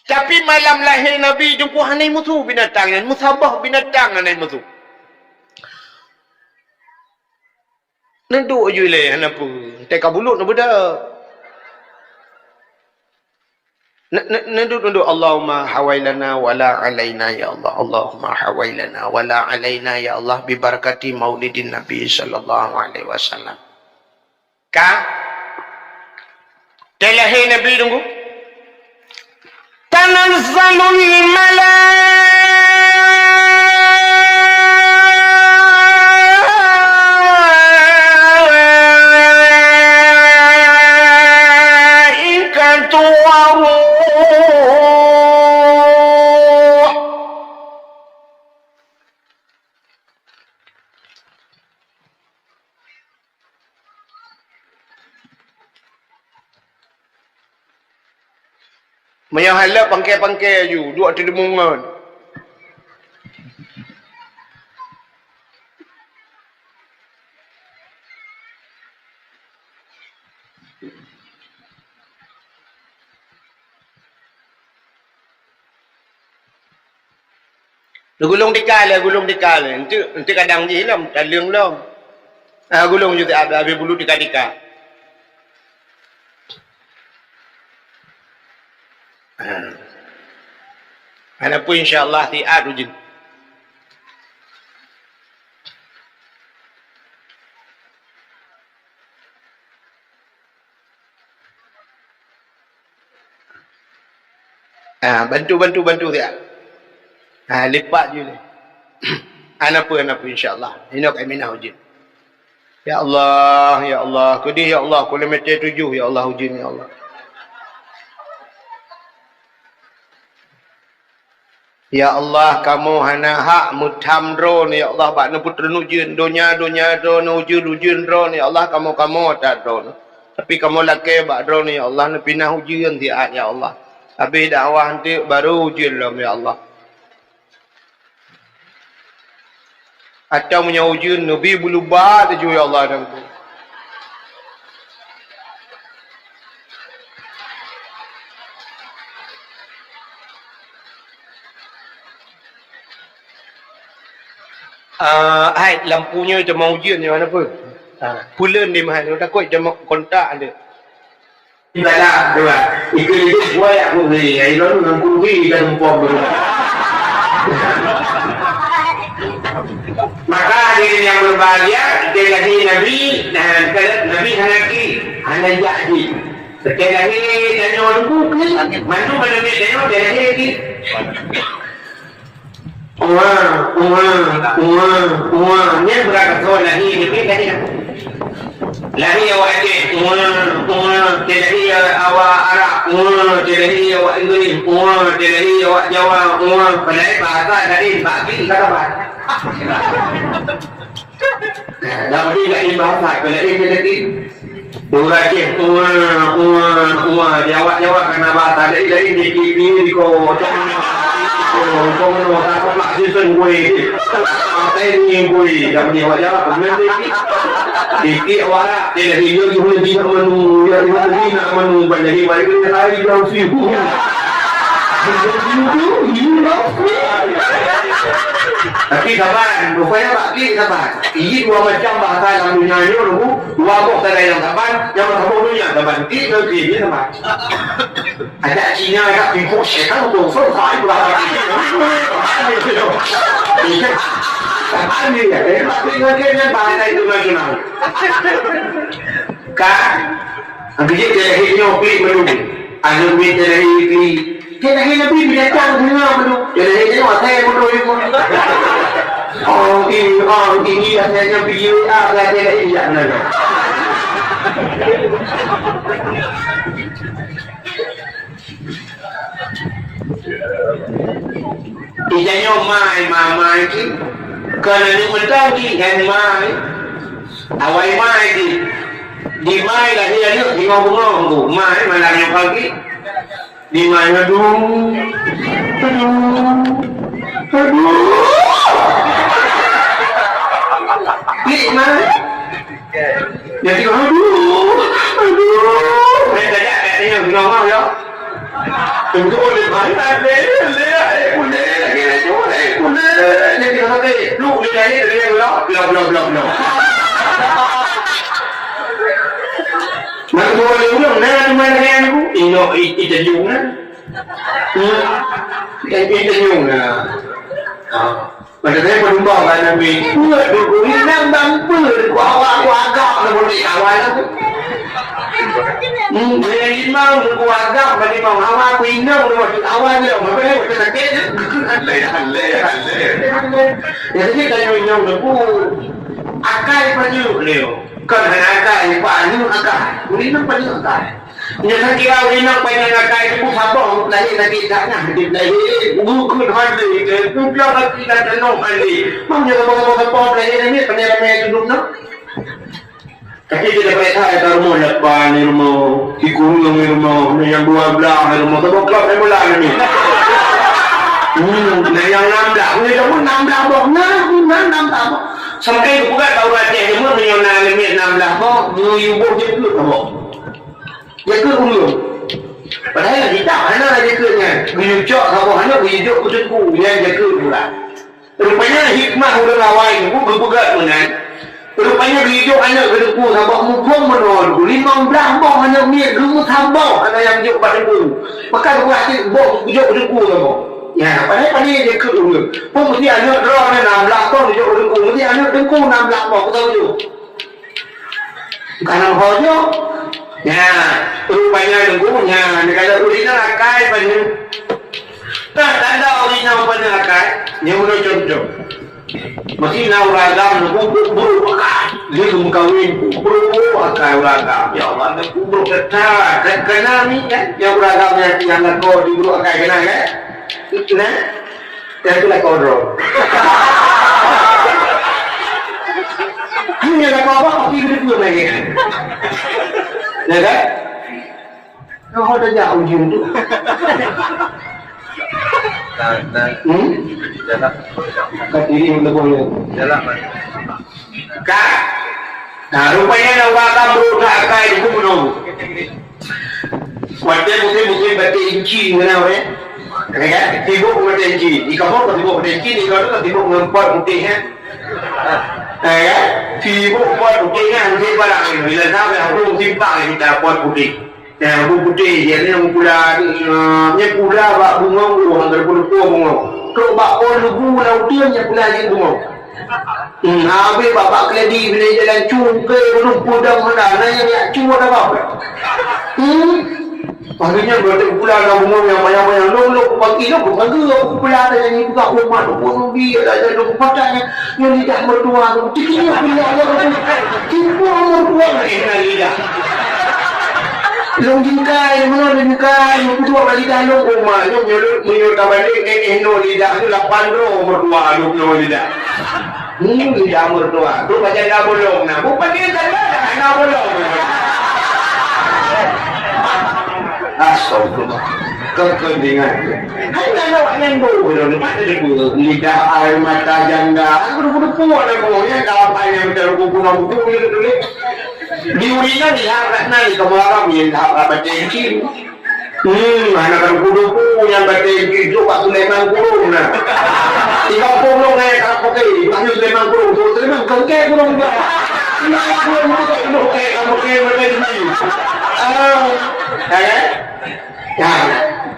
Tapi malam lahé Nabi Teungku hana jimusu binatang nyan, meusaboh binatang hana jimusu. Neuduek ju ilèe hana peue, teuka bulut neubeudôh. Ne-, ne-, neuduek, neuduek, "Allahumma hawailana wa la alaina ya Allah, Allahumma hawailana wa la alaina ya Allah, bi barakati maulidin Nabi sallallahu alaihi wasallam." Ka? Hai Nabi, tunggu. Tanazzalul malaikatu war ruh. Meunyoe hana, pangke-pangke aju, duek ateueh deungon. Gulong tika lé, gulong tika lé. Enteuk, enteuk kadang jih lom, taleueng lom. Ah, gulong jih habéh, habéh bulu tika-tika. Ah. Adapun insya Allah siat ujeuen. Ah, bantu, bantu, bantu siat. Ah, lipat ju lé. Hana peue, hana peue, insya Allah. Inoe kami na ujeuen. Ya Allah, ya Allah, keudeh ya Allah, kilometer tujoh ya Allah, ujeuen ya Allah. Ya Allah, kamoe hana hak meutham droeneuh, ya Allah, bak neupeutrön ujeuen. Donya, donya droeneuh, ujeuen, ujeuen droeneuh, ya Allah, kamoe, kamoe that droeneuh. Tapi kamoe lakée bak droeneuh, ya Allah, neupinah ujeuen siat, ya Allah. Habéh dakwah enteuk, barô ujeuen lom, ya Allah. Atawa meunyoe ujeuen, neubi bulubat laju, ya Allah, dan Ah, hai, lampu nyoe teuma ujeuen nyoe hana peue. Ah, puleuen di meuhan, takot jamok kontak ada. Ibadah dua. Ikut itu buaya kuhi, ya, ilon ngan kuhi dan umpom dulu. Maka hadirin yang berbahagia, dari Nabi, nah, Nabi hana ki, hana jadi. Setelah ini, tanya dulu ki, mantu mana ni, tanya, tanya ki. Uwa, uwa, uwa, uwa. Nyan beurangkat lahé, nyan lahé. Lahé awak Aceh, uwa, uwa. Lahé awak Arab, uwa. Lahé awak Inggris, uwa. Lahé awak Jawa, uwa. Padahai bahasa laén, bak kiri kata bah. Nah, tapi laén bahasa, padahai dia lagi. Ureueng Aceh, uwa, uwa, uwa, di awak Jawa kana bahasa laén, laén di T V, di ko, cong, cong, cong, cong, takut lah, season gue. Maté ni gue, dah punya awak Jawa, kemudian di, di, di awak Arab, dia dah hidup, dia boleh bina menu, dia boleh bina menu, banyak di balik, dia lari jauh sih. Tapi saban, rupanya tak klik saban. Ini dua macam bahasa dalam dunia ni, dua boh sagai nyang saban, nyang meusaboh donya saban. Klik ngon klik ni saban. Ada Cina, ada Tiongkok, saya kan betul. So, saya pula tak klik. Saban ni ya, eh, tak klik ngon klik nyan bahasa internasional. Kan? Angkeujeut jai lahé nyoe klik meunyoe. Aneuk miet jai lahé klik. Jai lahé Nabi binatang deungoe meunyoe. Jai lahé nyoe asai bodoh nyoe. Oh, ini, oh, ini rasanya biyeu, ah, jai lahé jak na. Ija nyoe mai, ma, mai ki. Keuneuk meutan ki nyan mai. Awai mai ki. Di mai lahé aneuk singoh beungoh ku. Mai malam nyoe pagi. Di mai, aduh. Aduh. Aduh. Di mai. Jadi, aduh, aduh. Saya tajak kat sini, guna orang, ya. Tunggu, boleh bayar, boleh, boleh, boleh, boleh. Jadi, kata dia, lu, dia nyanyi, dia nyanyi, blok, blok, blok, blok, blok. Nak boleh ulang, nah, cuma dengan aku. Inok, i-, i-, terjun, nah. Hmm. I-, i-, terjun, nah. Ah. Padahai peudumba kan Nabi. Buet dulu inang bang peuet. Wah, wah, wah, agak na boleh awai lah. Hmm, meunyoe limong Teungku agam, bak limong hawa, ku inong tu maksud hawa ni, apa dia? Maksud sakit je. Alai, alai, alai. Ya, jadi tanyoe inong Teungku. Akai paneuk lé. Kon hana akai, paneuk akai. Ureueng inong paneuk akai. Nyoe kan kira ureueng inong paneuk akai Teungku saboh, lahé lagèe dak nah, lahé. Gukut hati, gukut hati dan tenang hati. Mam nyoe saboh-saboh saboh lahé ni, paneuk ramè duduk noh. Tapi kita periksa, ada rumoh lapan, ada rumoh tiga, ada rumoh yang dua belas, ada rumoh tiga belas, ada rumoh lapan ni. Hmm, nah, yang enam belas, boleh kamu enam belas boh. Nah, nah, enam belas boh. Sampai bukan tahu Aceh Timur, meunyoe na limit enam belas boh, meunyoe boh jeuet keu boh. Jeuet keu ureueng. Padahal kita hana jeuet keu nyan. Geuyue cok saboh aneuk, geuyue jok keu teungku, nyan jeuet keu ureueng. Rupanya hikmah ureueng awai nyoe geupeugah meunan. Rupanya geuyue jok aneuk keu teungku saboh muphom meunoe, limong blah boh aneuk miet, geumeusaboh hana nyang jok bak teungku. Maka geupeugah cit boh geujok keu teungku saboh. Ya, padahai pane jeuet keu ureueng. Pun meusti aneuk droe na enam blah boh geujok keu teungku, meusti aneuk teungku enam blah boh, beutôi jok. Bukan ho jok. Ya, rupanya teungku, ya, ni kalau ureueng inong akai paneuk. Tanda ureueng inong paneuk akai, nyoe meunoe contoh. Meusti na ureueng agam teungku brok-brok akai. Dia geumeukawen brok-brok akai ureueng agam. Ya Allah, teungku brok that. Ka-, kana ni kan? Nyang ureueng agam nyang, nyang lakoe di brok akai kana kan? Nah, nyang tu lakoe droe. Ni nyang lakoe abah, tapi dia dua lagi. Ya kan? Kau ada jak ujung tu. Nah, nah. Hmm? Jalan. Kat diri untuk boleh. Jalan, Mas. Ka. Nah, rupanya na ureueng agam brok that akai di gunong. Watèe musim-musim batèe inci ngon ureueng. Ya kan? Sibok ngon batèe inci. Di kamoe ka sibok batèe inci, di kamoe ka sibok ngon pot putéh, ya. Ya kan? Sibok pot putéh kan, musim barang ni. Bila sampai aku simpang kita pot putéh. Ya, bu putéh, ya, ni pula, eh, ni pula bak bungong tu, hampir pun bungong. Trok bak pon lugu lam uteuen, ya, pula jeuet bungong. Hmm, habéh bak, bak keuladi, bila jalan cungke, belum pudong hana, na nyang jak cue ada apa. Hmm? Pagi nyan, berarti pula na bungong nyang banyak-banyak, long, long, pagi, long, pagi, aku pula ada yang ibu aku, mak, aku, aku, bi, ada, ada, long, patah, nyang, nyang lidah mertua, aku, tikinya, bila, aku, aku, tipu mertua, eh, na lidah. Long jingkai, meunan long jingkai, meukutuak bak lidah long, oh, mak, nyoe, nyoe, meunyoe tabalek, eh, eh, nyoe lidah, nyoe lapan droe mertua, nyoe, nyoe lidah. Hmm, lidah mertua. Tu macam dah bolong, nah. Bukan dia tak ada, dah bolong. Astagfirullah. Kekendingan. Hai, nak awak nyang dulu, ni, mak, dia dulu. Lidah air mata janda. Aku dulu, dulu, ada, dulu, ya, dah apa yang terhubung, hubung, gitu, dulu. Di ureueng inong lheueh rot na, di kamoe Arab nyan lheueh rot batèe inci. Hmm, hana kaduku-duku nyang batèe inci jok bak Sulaiman Kurung na. Di kampung lôn nyan ka pakai, bak Sulaiman Kurung, Sulaiman kengke kurung juga. Sulaiman Kurung tu tak penuh kek, kamu kek batèe inci. Ah, ya kan? Ya.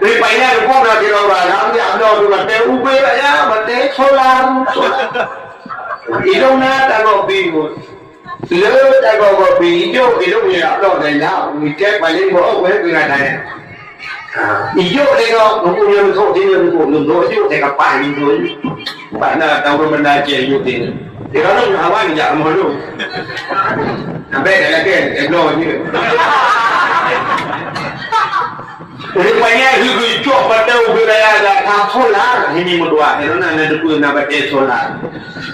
Rupanya lôn na kira ureueng Arab, ya, ada tu batèe ubé ya, batèe solar, solar. Ilôn na tak bingung. Le tagoe kopi ijok, ilôn nyan lôn teuindak, meucèk paléng boh, boh keu gata nyan. Ha, ijok lé gob, muphom nyoe leukoh, sinoe leukoh, lôn lôn ijok, teukapai lôn ijok. Bak na tahu benda Aceh ijok teuindak. Di dalam awak jak rumoh lôn. Sampai dah lagèe, eh, bloe je. Rupanya, geuyue cok batèe ubé raya gata solar, ini meudoa, karena na teupeue na batèe solar.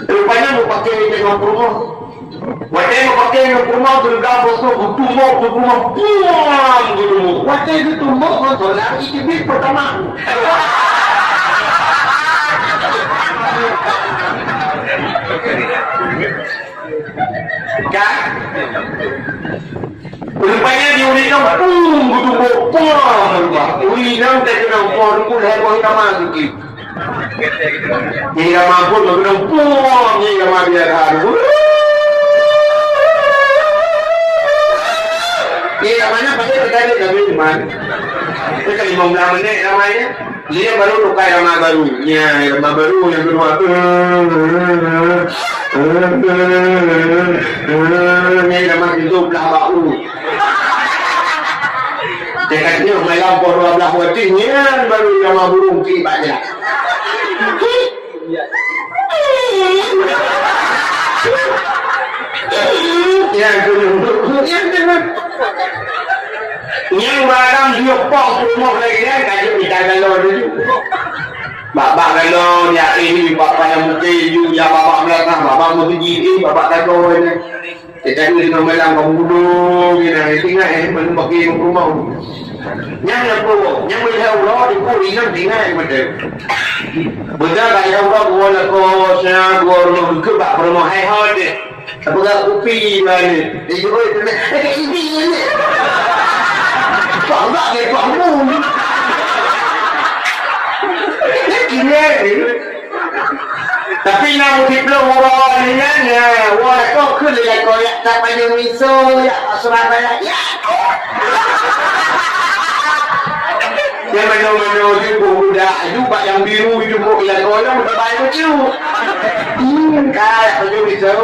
Rupanya, meupaké ngon peurumoh. Watèe meupaké ngon peurumoh, teuga bosong geutumbok, geutumbok, puang, geutumbok. Watèe geutumbok ngon solar, iteubiet peutama. Kan? Rupanya di ureueng inong pun geutumbok, puang, ureueng inong teukeunong puang, pun hai boh irama sikit. Irama pun geukeunong puang, irama biasa. Irama nyan pakai teugarék lagu iman. Teuka lima belas menit ramai nyan. Dia baru tukar irama baru. Nya, irama baru nyang keudua. Nya irama pintu belah bak u. Dekat nyoe malam poh dua belas watèe nyan baru sama burung ti bak jalan. Nyang keuneuk, nyang keuneuk. Nyang barang dia pah rumoh lagi kan, ka jeuet mita galon dulu. Bak-bak galon, ya, eh, bak payah mungkin, you, ya, bak-bak belakang, bak-bak meukeujih, eh, bak-bak galon, eh. Tetapi di dalam kamu dulu, ya, tinggal, eh, mana bagi rumah. Nyang lakoe, nyang meulihat uroe di puri nyan tinggai meuteuk. Beutôi ka nyang uroe buah lakoe, sia dua ureueng dikeue bak peurumoh hai hot deh. Tapeugah kupi bani. Di juroi teumé, eh, ka ibi ni. Bak bak ke bak mu. Kira ni. Tapi na meusiplôh uroe nyan, ya, wah, lakoe keu lé lakoe, yak ka panyang miso, yak ka Surabaya, yak. Nyang manoe-manoe jeuet budak aju bak nyang biru jeuet budak lakoe nyang meutebai baju. Hmm, ka yak panyang miso.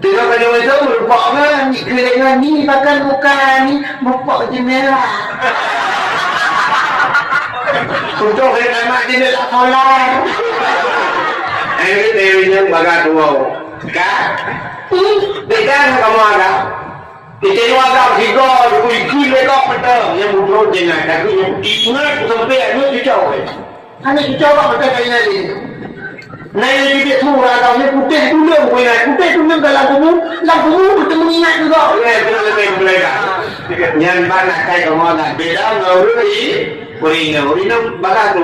Tengok ka jawai jauh, lupa kan? Ni kering ni, bahkan bukan ni, buka jendela. Untuk yang anak jendela solar. Eh, eh, yang baga dua. Ka? Beda kamu ada. Kita ni ada tiga, dua, tiga, mereka betul. Yang betul dengan, tapi yang ingat sampai anak cucau. Hana cucok bak mata kain tadi. Nai lagi dia tu orang tahu ni putih tulung pun nai. Putih tulung dalam kubu, dalam kubu betul mengingat juga. Ya, betul, betul, betul, betul. Nyan bak nak kai kamu nak beda dengan ureueng ni, ureueng ni, ureueng ni bakal tu.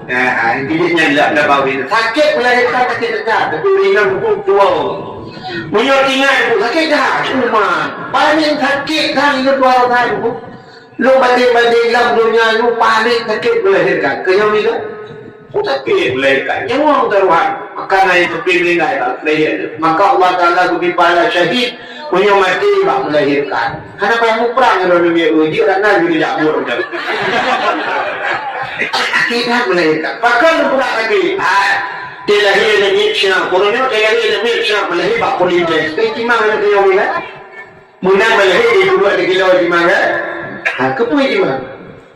Ya, ha, ini nyan lah, dah bau ni. Sakit melahirkan sakit dekat, tapi ureueng ni buku tua. Punya tinggal tu sakit dah, cuma paling sakit dah ini dua orang tu. Lôn banding-banding lam donya nyoe paléng sakét meulahérkan. Keu nyoe nyoe, sakét meulahérkan. Nyawa meudaruhan. Maka na nyang teupie meuninggai lam lahé. Maka Allah Taala geubri pahala syahid meunyoe maté bak meulahérkan. Hana payah muprang ngon ureueng miet, jeuet dak na jeuet jak buet macam. Sakét that meulahérkan. Pakon peurak lagèe? Ha, teulahé aneuk miet siat. Ureueng nyoe teulahé aneuk miet siat meulahé bak politek. Tapi timang aneuk nyoe kan? Meunang meulahé di puluh kilo jimang, kan? Ha, keupeue jimang?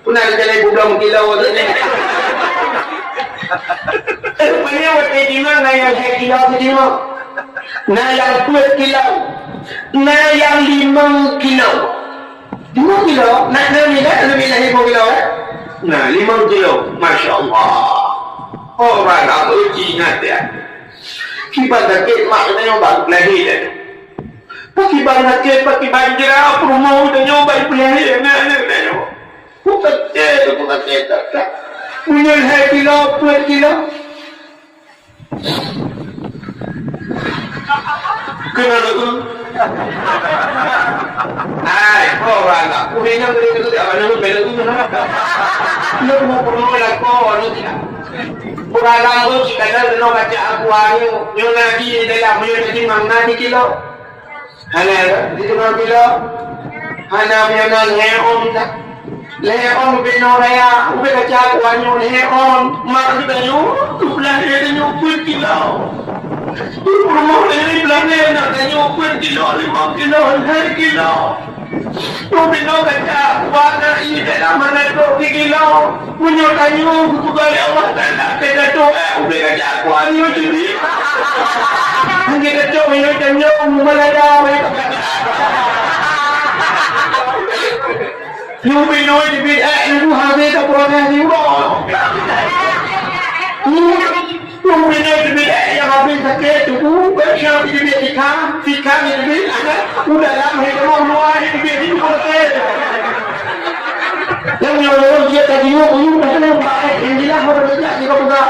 Peue na jalan peuet kilo tu. Rupanya watèe jimang na nyang lhèe kilo jimang. Na nyang peuet kilo. Na nyang limong kilo. Limong kilo? Na, na, na, na, lebih dari limong kilo, kan? Na, limong kilo. Masya Allah. Oh, bangga, uji ingat ya. Kiban sakét mak keunoe bak lahé tadi. Pakiban sakét, pakiban jra, peurumoh tanyoe bak peulahé aneuk-aneuk tanyoe. Ku sakét, ku sakét that-that. Meunyoe lhèe kilo, peuet kilo. Keunoe leu'eu. Hai, ho, bala. Ku inong geude-geude, apa nama, bela geude. Lôn mau peurumoh lakoe, anu, tidak. Ureueng lam rot sikadar keunoe baca Al-Quran nyoe, nyoe nabi dalam nyoe jadi mang nabi kilo. Hana, di teuma kilo. Hana meunyoe na lhèe ôn dah. Lhèe ôn ubé nyoe raya, ubé baca Al-Quran nyoe lhèe ôn. Mak geutanyoe, tu beulahé tanyoe peuet kilo. Tu peurumoh tanyoe beulahé aneuk tanyoe peuet kilo, limong kilo, lhèe kilo. Ubé nyoe gata, buat na ié dalam hana trok di kilo. Meunyoe tanyoe geupeugah lé Allah Taala, gata doa, ubé gata kuat nyoe jadi. Hana gata doa, meunyoe tanyoe meulada, weh. Nyoe ubé nyoe jadi, eh, ibu habis tak pernah diurus. Nyoe ubé nyoe teubiet, eh, nyang habéh sakét tuboh, bèk nyang teubiet tikang, tikang nyang teubiet, udah lam hai kamoe luwa nyang teubiet di tuboh sakét. Nyang nyoe lôn jeuet ka jiwoe, uyueng ka keuneuk bak, eh, nyang jilah hana beureukat jih ka peugah.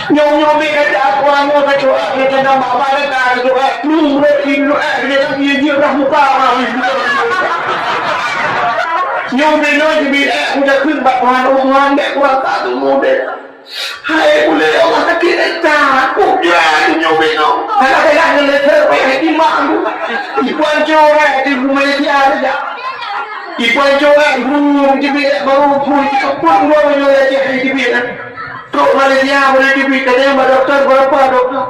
Nyoe, nyoe bèk gata kuah, nyoe ka cok, eh, gata bak, bak, gata cok, eh, plueng, plueng, plueng, eh, gata jeuet rah muka, rah. Nyoe bèk nyoe teubiet, eh, udah kheun bak Tuhan, oh Tuhan, bèk kurang taat ilmu deh. Hai ulèe Allah, sakét that, takot jih nyoe binoe. Kadang-kadang ngon leuter payah dimang tu. Ipuan corang di Malaysia saja. Ipuan corang burung jibit baru pun dikeput dua nyoe lagi hai jibit. Trok Malaysia boleh jibit, katanya bak doktor berapa doktor?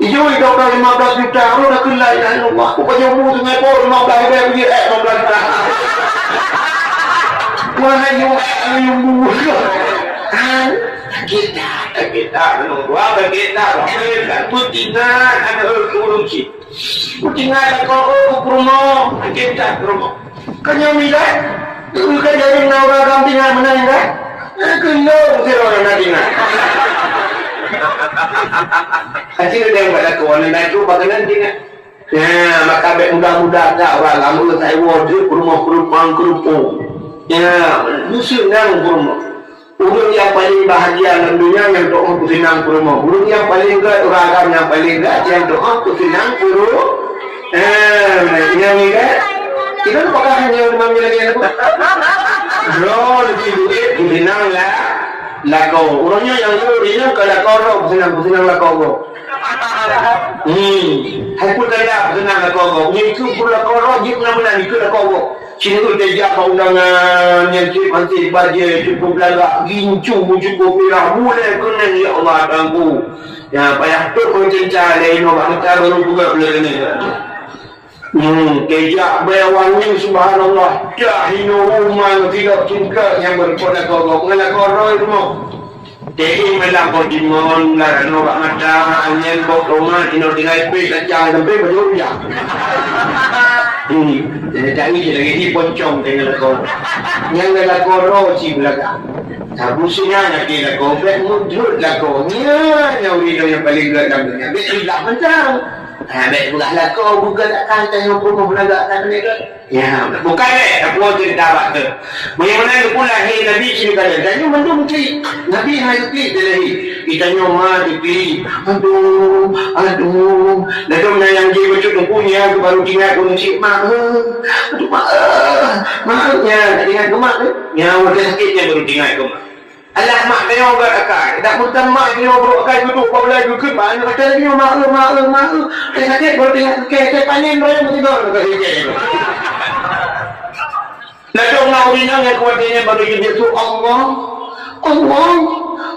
Ijui doktor lima belas juta, oh dah keu la ilaha illallah. Bukan nyoe bu sungai po lima belas ribu, eh, lima belas juta. Ayo, ayo, ayo. Ah, sakét that, sakét that. Aduh, wah, sakét that. Peutinggai aneuk ureueng cit. Peutinggai lakoe, oh, peurumoh. Sakét that peurumoh. Ka nyoe mi, kan? Ka jadi na ureueng agam tinggai meunan, kan? Eh, keulong sidroe na tinggai. Aci udah buat lakoe, aneuk laju bak keunan tinggai. Ya, maka bék mudah-mudah that ureueng agam, ureueng saiwoe jeuet peurumoh-peurumoh keurupuk. Ya, meusieunang peurumoh. Ureueng nyang paleng bahagia lam donya nyang tu'oh peuseunang peurumoh. Ureueng nyang paleng gét, ureueng agam nyang paleng gét nyang tu'oh peuseunang peurumoh. Eh, nyang ni kan? Kita lupakan hanya ureueng nyang lagèe nyan. Droe leubeh duit peuseunang lah. Lakoe. Ureueng nyoe nyang ureueng nyoe ka lakoe droe peuseunang, peuseunang lakoe gob. Hmm. Hai pun tanda peuseunang lakoe gob. Nyan keuh pun lakoe droe jeuet meunan-meunan keuh lakoe gob. Sinoe teuh jak bak undangan nyang cit mansé bajèe cukup lagak, gincu cukup mirah, bulèe keunong ya Allah tanggu. Ya payah peuet peucenca lé inoe bak mata baru peugah bulèe keunong. Hmm, teuh jak bèe wangi subhanallah. Dah inoe rumah sidok cungkat nyang beureukat lakoe gob ngon lakoe droe rumoh. Teuh malam Podimon, lam ranoe bak mata, angén bok roma, inoe tinggai pih kacang sampai bajôh ruyah. Hmm, jadi tak ni lagi di poncong tengah lakoe. Nyang lakoe droe cit beulagak. Sabu sinyan lagi lakoe, bèk mudhôt lakoe. Nyan nyang ureueng nyang paleng gét lam donya. Bèk silap mantong. Ha, bèk peugah lakoe, bukan akan tengok rumah beulagak tak kena gét. Ya, bukan eh, tapi cerita bak tu. Bagaimana tu pun lahé Nabi cerita dia. Tanya mandum cik. Nabi hai cik dia lahé. Kita nyoe ma cik. Aduh, aduh. Lalu mana yang dia baca tu punya tu baru tinggal pun cik mak. Eh. Aduh mak. Eh. Mak ya, tak ingat ke mak tu. Ya, udah sakitnya baru tinggal ke mak. Alah mak tanyoe gét akai. Dak meuteumé tanyoe brok akai geuduek bak ulèe geukheun bak aneuk kata tanyoe, "Mak eu, mak eu, mak eu." Teuh sakét baru teuingat, "Oke, oke, panen baru meusigoe," kata si cek. Ladôm na ureueng inong nyang kuat nyan baru jeuet su, "Allah, Allah,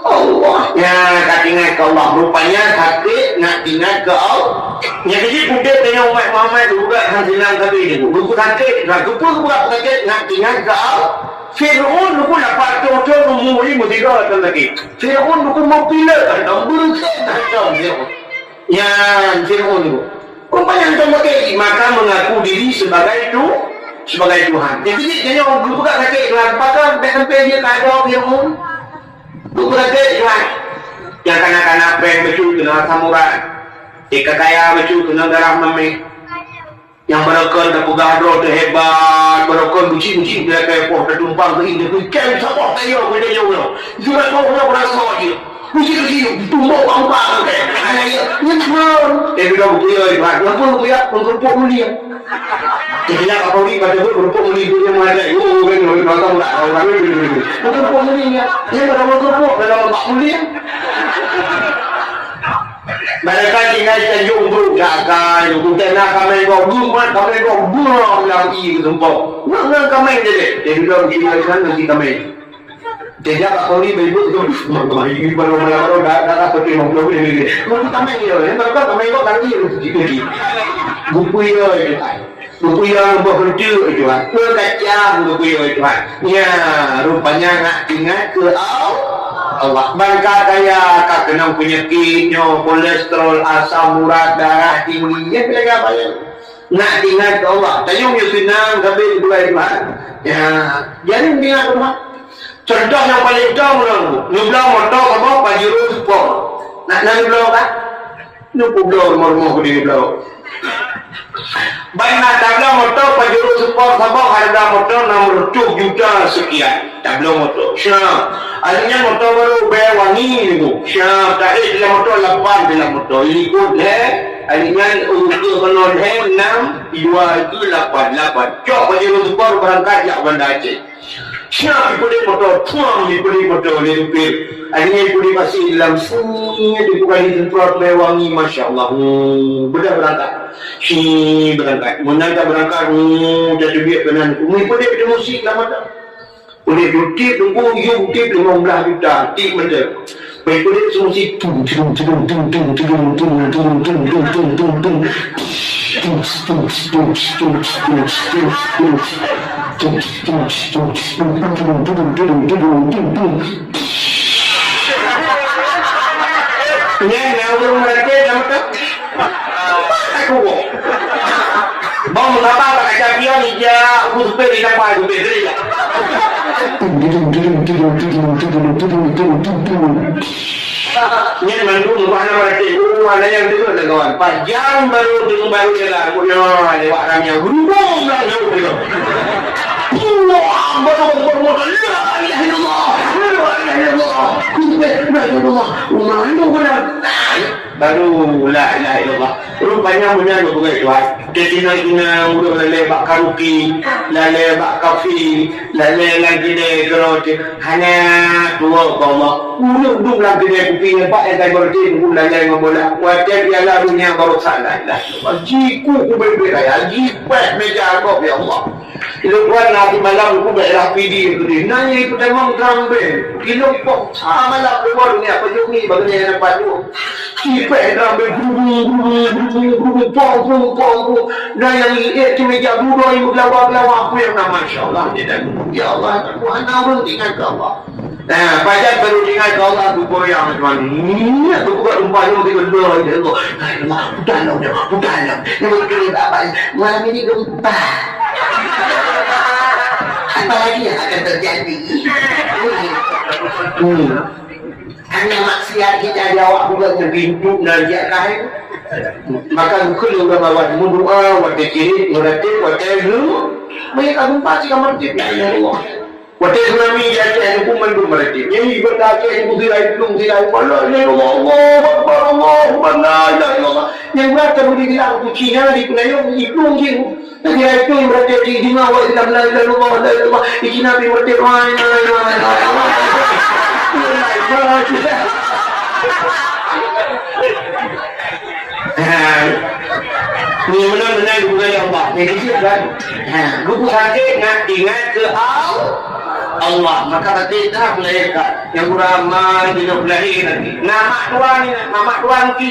Allah." Ya, ka teuingat keu Allah. Rupanya sakét nak teuingat keu Allah. Nyang jeuet udép tanyoe umat Muhammad juga hana seunang sabe. Buku sakét, na geupeu buat sakét nak teuingat keu Allah. Fir'aun nyoe lapan ratus thôn umu jih meusigoe thôn lagèe. Fir'aun nyoe meupiléh hantom, beureuséh hantom Fir'aun. Nyan Fir'aun nyoe. Rupanya hantom lagèe, maka mengaku diri sebagai tu, sebagai Tuhan. Jadi, dia nyoe geupeugah lagèe Tuhan, pakon bèk sampai dia ka ada Fir'aun. Geupeugah lagèe Tuhan. Nyang kana-kana péng bacut keunoe asam urat. Nyang ka kaya bacut keunoe darah mamèh. Nyang barokon tapeugah droe teuh hebat, barokon bucik-bucik teuh lakèe poh tatumpang keu ié teuh kèe saboh tayue keu tanyoe nyoe. Jeuet poh nyoe beurasoe jih. Bucik-bucik tumbok bak muka teuh. Hana ié, nyeumseuen. Eh, bila buku yo, Iban. Ngon peue buku yo? Ngon keurupuk mulia. Jadi, ya, Kapolri pada buat keurupuk mulia tu yang ada. Oh, kan, orang orang orang orang. Ngon keurupuk mulia. Yang pada ngon keurupuk dalam bak mulia. Barangkali tinggai Tanjong Brok, Jagai, bukan nak kameng kau, bukan kameng kau, buang lam i ke tumpok. Ngan kameng je deh. Dia duduk di sini, nanti kameng. Dia jaga kau ni, baik tu. Ini baru malam baru dah, dah, dah, seperti mau belum ini. Mau kameng dia, ya, kalau kameng kau kaki, gitu, gitu. Buku ya, ya. Geupeuyo boh reujeuek, Tuhan. Peue kacang geupeuyo, Tuhan. Nya, rupanya nak ingat keu Al-, Allah. Ban ka kaya, ka keunong peunyakét nyoe, kolesterol, asam urat, darah tinggi. Nyan pih lagèe apa nyan? Nak ingat keu Allah. Tanyoe meunyoe seunang, sabe geupeugah, Tuhan. Ya, jadi ingat keu Tuhan. Contoh nyang paleng tom ureueng, neubloe moto saboh Pajero Sport. Nak, nak neubloe kan? Neupubloe rumoh-rumoh keu neubloe. Ban na tabloe moto Pajero Sport saboh harga moto enam ratus juta sekian. Tabloe moto. Siap. Akhirnya moto baru bèe wangi nyoe. Siap. Taék dalam moto lapan dalam moto. Likot lhèe. Akhirnya urutan konon lhèe enam, dua itu lapan, lapan. Cok Pajero Sport berangkat jak Banda Aceh. Siap ipeuduek moto, tuang ipeuduek moto lé supir. Akhirnya ipeuduek pasi dalam sunyi, dibuka disemprot bèe wangi, masya Allah. Hmm, beudah berangkat. Si berangkat. Meunan ka berangkat, hmm, jatuh biak keunan. Umi ipeuduek peuduek musik dalam mata. Ipeuduek tiep, tunggu, yum tiep lima belas juta, tiep mata. Ipeuduek seumusi, tung, tung, tung. Tung, tung, tung. Nyan na ureueng meuratéb lam meuteuk. Aku kok. Bang, mengapa tak kaca pion ija, aku supaya di dapat aku beri. Nyan mandum rupa aneuk meuratéb. Oh, ada yang dengar dah kawan. Empat jam baru dengar baru jalan. Oh, ya, lewat rami yang gerubung lah jauh dia. Allahu Akbar, Allahu Akbar, la ilaha illallah, la ilaha illallah. Baru la ilaha illallah. Rupanya meunyan geupeugah Tuhan. Keutina-tina ureueng lalée bak karaoke, lalée bak kafe, lalée lam keudè keudroe, hana tuwoe keu Allah. Ureueng dum lam keudè kupi nyan bak nyang ka ibarat teuh lalée ngon bola. Watèe piala dunia baroesa la ilaha illallah. Jiku kubeuet-beuet raya, jipèh meja gob, ya Allah. Lôn na di malam ku daerah Pidie keudeh. Na nyang ipeutamong drum band. Ilôn pok sa malam luwa dunia pajoh mi bagaih nyang dapat dua. Ipèh drum band, brubung, brubung, brubung, brubung, pong, pong, pong, pong. Na nyang iék ceumeujak dudoe meugeulawa-geulawa. Aku nyang na, masya Allah, dia dah, ya Allah, Tuhan, na ureueng ingat keu Allah. Nah, pajan baru ingat keu Allah, kugoyang, Tuhan. Ingat, kubuka tumpah nyoe, tiga dua, ya Allah. Hai Allah, udah lah, udah, udah lah. Yang mana kena tak apa, malam ini gempa. Apa lagi yang akan terjadi? Hmm. Hanya maksiat kita di awak bukan terpintu dan dia kain. Maka bukan orang awak mendoa, waktu kirim, berarti, waktu lu. Mereka gempa sih kamar tip, ya Allah. Watèe tsunami di Aceh nyoe pun mandum meuratéb. Nyan ibarat Aceh nyoe pun sirai plueng, sirai pala, ya Allah, Allahu Akbar, Allahu Akbar, la ilaha illallah. Nyang brat ka beudibilang kuci nyan di peunayong, iplueng jih. Sirai plueng meuratéb di, di ma awak Islam, la ilaha illallah, la ilaha illallah. Di Cina pih meuratéb, wai, wai, wai, wai, wai. Ha. Ni meunan-meunan geupeugah lé Allah. Nyang jijeuet kan? Ha, geupeusakét ngat ingat keu Al-, Allah. Maka batin that meulahirkan. Nyang beurama jinoe lahé nanti. Na mak tuan ni, na mak tuan ki.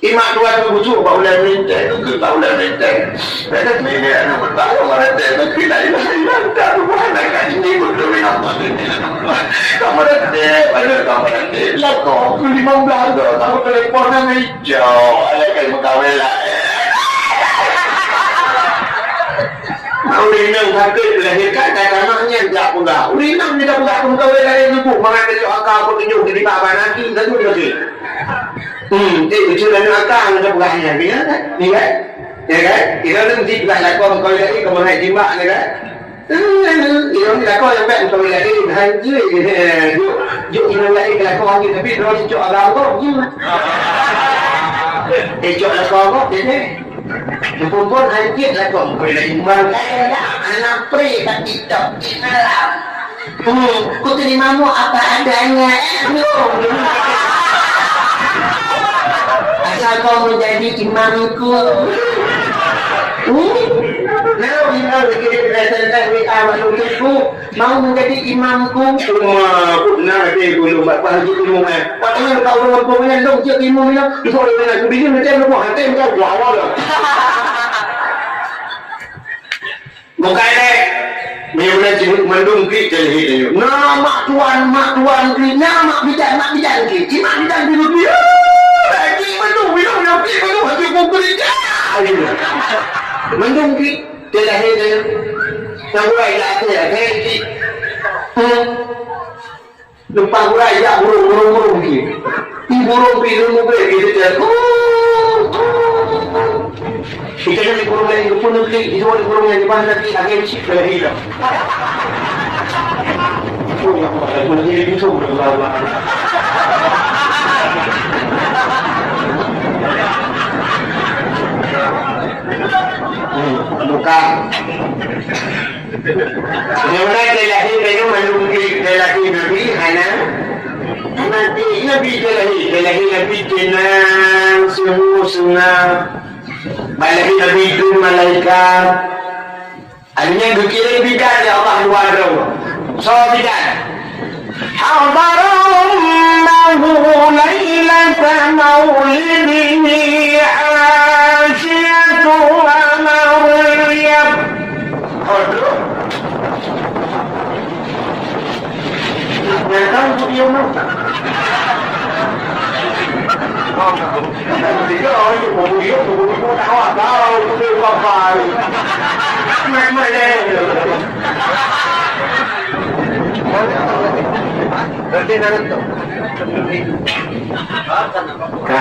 Imak tuan tu bujuk bak ulèe meulintèe, tu keu bak ulèe meulintèe. Kata sini dia, na beutah orang meulintèe, tapi lain-lain. Dah tu bukan nak kat sini, betul ni nampak ni. Kamu dah tip, ada kamu dah tip. Lah kau, pukul lima belas tu, kamu telepon nama Jok, alèh meukawen laén. Ureueng inong sakét dilahirkan, dan anak nyan jak peugah. Ureueng inong jak peugah, meukawen laén lubuk, mangat jok aka peutunyok di bak anak, satu lagi. Hmm, eh, betul lah, aka, ada peugah nyan, ya kan? Ya kan? Ya kan? Kita nanti peugah lakon, meukawen laén, keu mangat jimak, ya kan? Ilôn ni lakoe nyang bèk meukawen laén, han jeuet. Jok, jok inong laén keu lakoe han jeuet, tapi droe cok agam gob jeuet. Eh, cok lakoe gob jeuet, eh. Muphom-phom han jeuet lakoe meukawen laén. Bang, eh, dah, anak pre kat TikTok, Islam. Hmm, ku terima mu apa adanya, eh, belum. Asal kau menjadi imamku. Hmm? Nah, imam lagi dia kena tentang W A masuk Facebook. Mau menjadi imamku? Cuma, nah, dia dulu, buat, buat haji imam, eh. Buat dengan kau dengan kau dengan dong, cek imam, ya. Itu orang dengan aku, dia macam lemah hati, macam, wah, wah, lah. Bukai lé. Meunyoe bulan Jeuhet mandum klik teuh lheueh tanyoe. Na mak tuan, mak tuan klik, na mak bidan, mak bidan klik. Imak bidan biru-biru. Klik mandum, biru, biru, klik mandum, hati aku beri. Mandum klik teuh lheueh tanyoe. Nyang mulai dah ada, ada klik. Hmm. Leupah gura ijak burông, burông, burông pih. Pih burông pih ilmu beuet pih teuka. Kita jadi burông lain, geupeuneuh klik, di luwa burông nyang jibah lagi, lagi cit lagi dah. Oh, ya Allah, aku lagi itu, Allah. Hmm, bukan. Nyang na teuh lahé tanyoe mandum klik teuh lahé Nabi hana mati. Nabi teuh lahé, teuh lahé Nabi teunang, sungguh-sungguh. Bak lahé Nabi keu malaikat. Akhirnya geukirém bidan lé Allah luwa droe. Soe bidan? حضر أمه ليلة مولده آسية ومريم. Aduh, Ka, ka, ka, ka.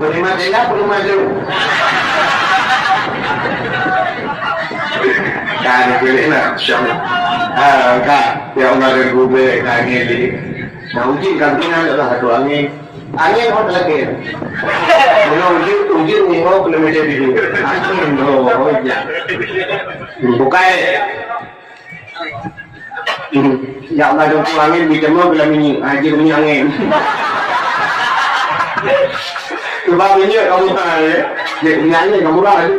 Penerima tenda, penerima dulu. Ka, boleh lah, insya Allah. Ah, ka, ya Allah, dan gubek, ka, ni, ni. Nah, uji kan, ni, adalah satu angin. Angin hot lagi. Kalau uji, uji, ni, oh, kilometer tujuh. Angin, oh, oh, ya. Bukai. Hmm. Ya Allah, dong tu angin, di tengah bila minyak. Haji minyak angin. Sebab minyak kamu mahal, ya. Dia minyak angin kamu mahal.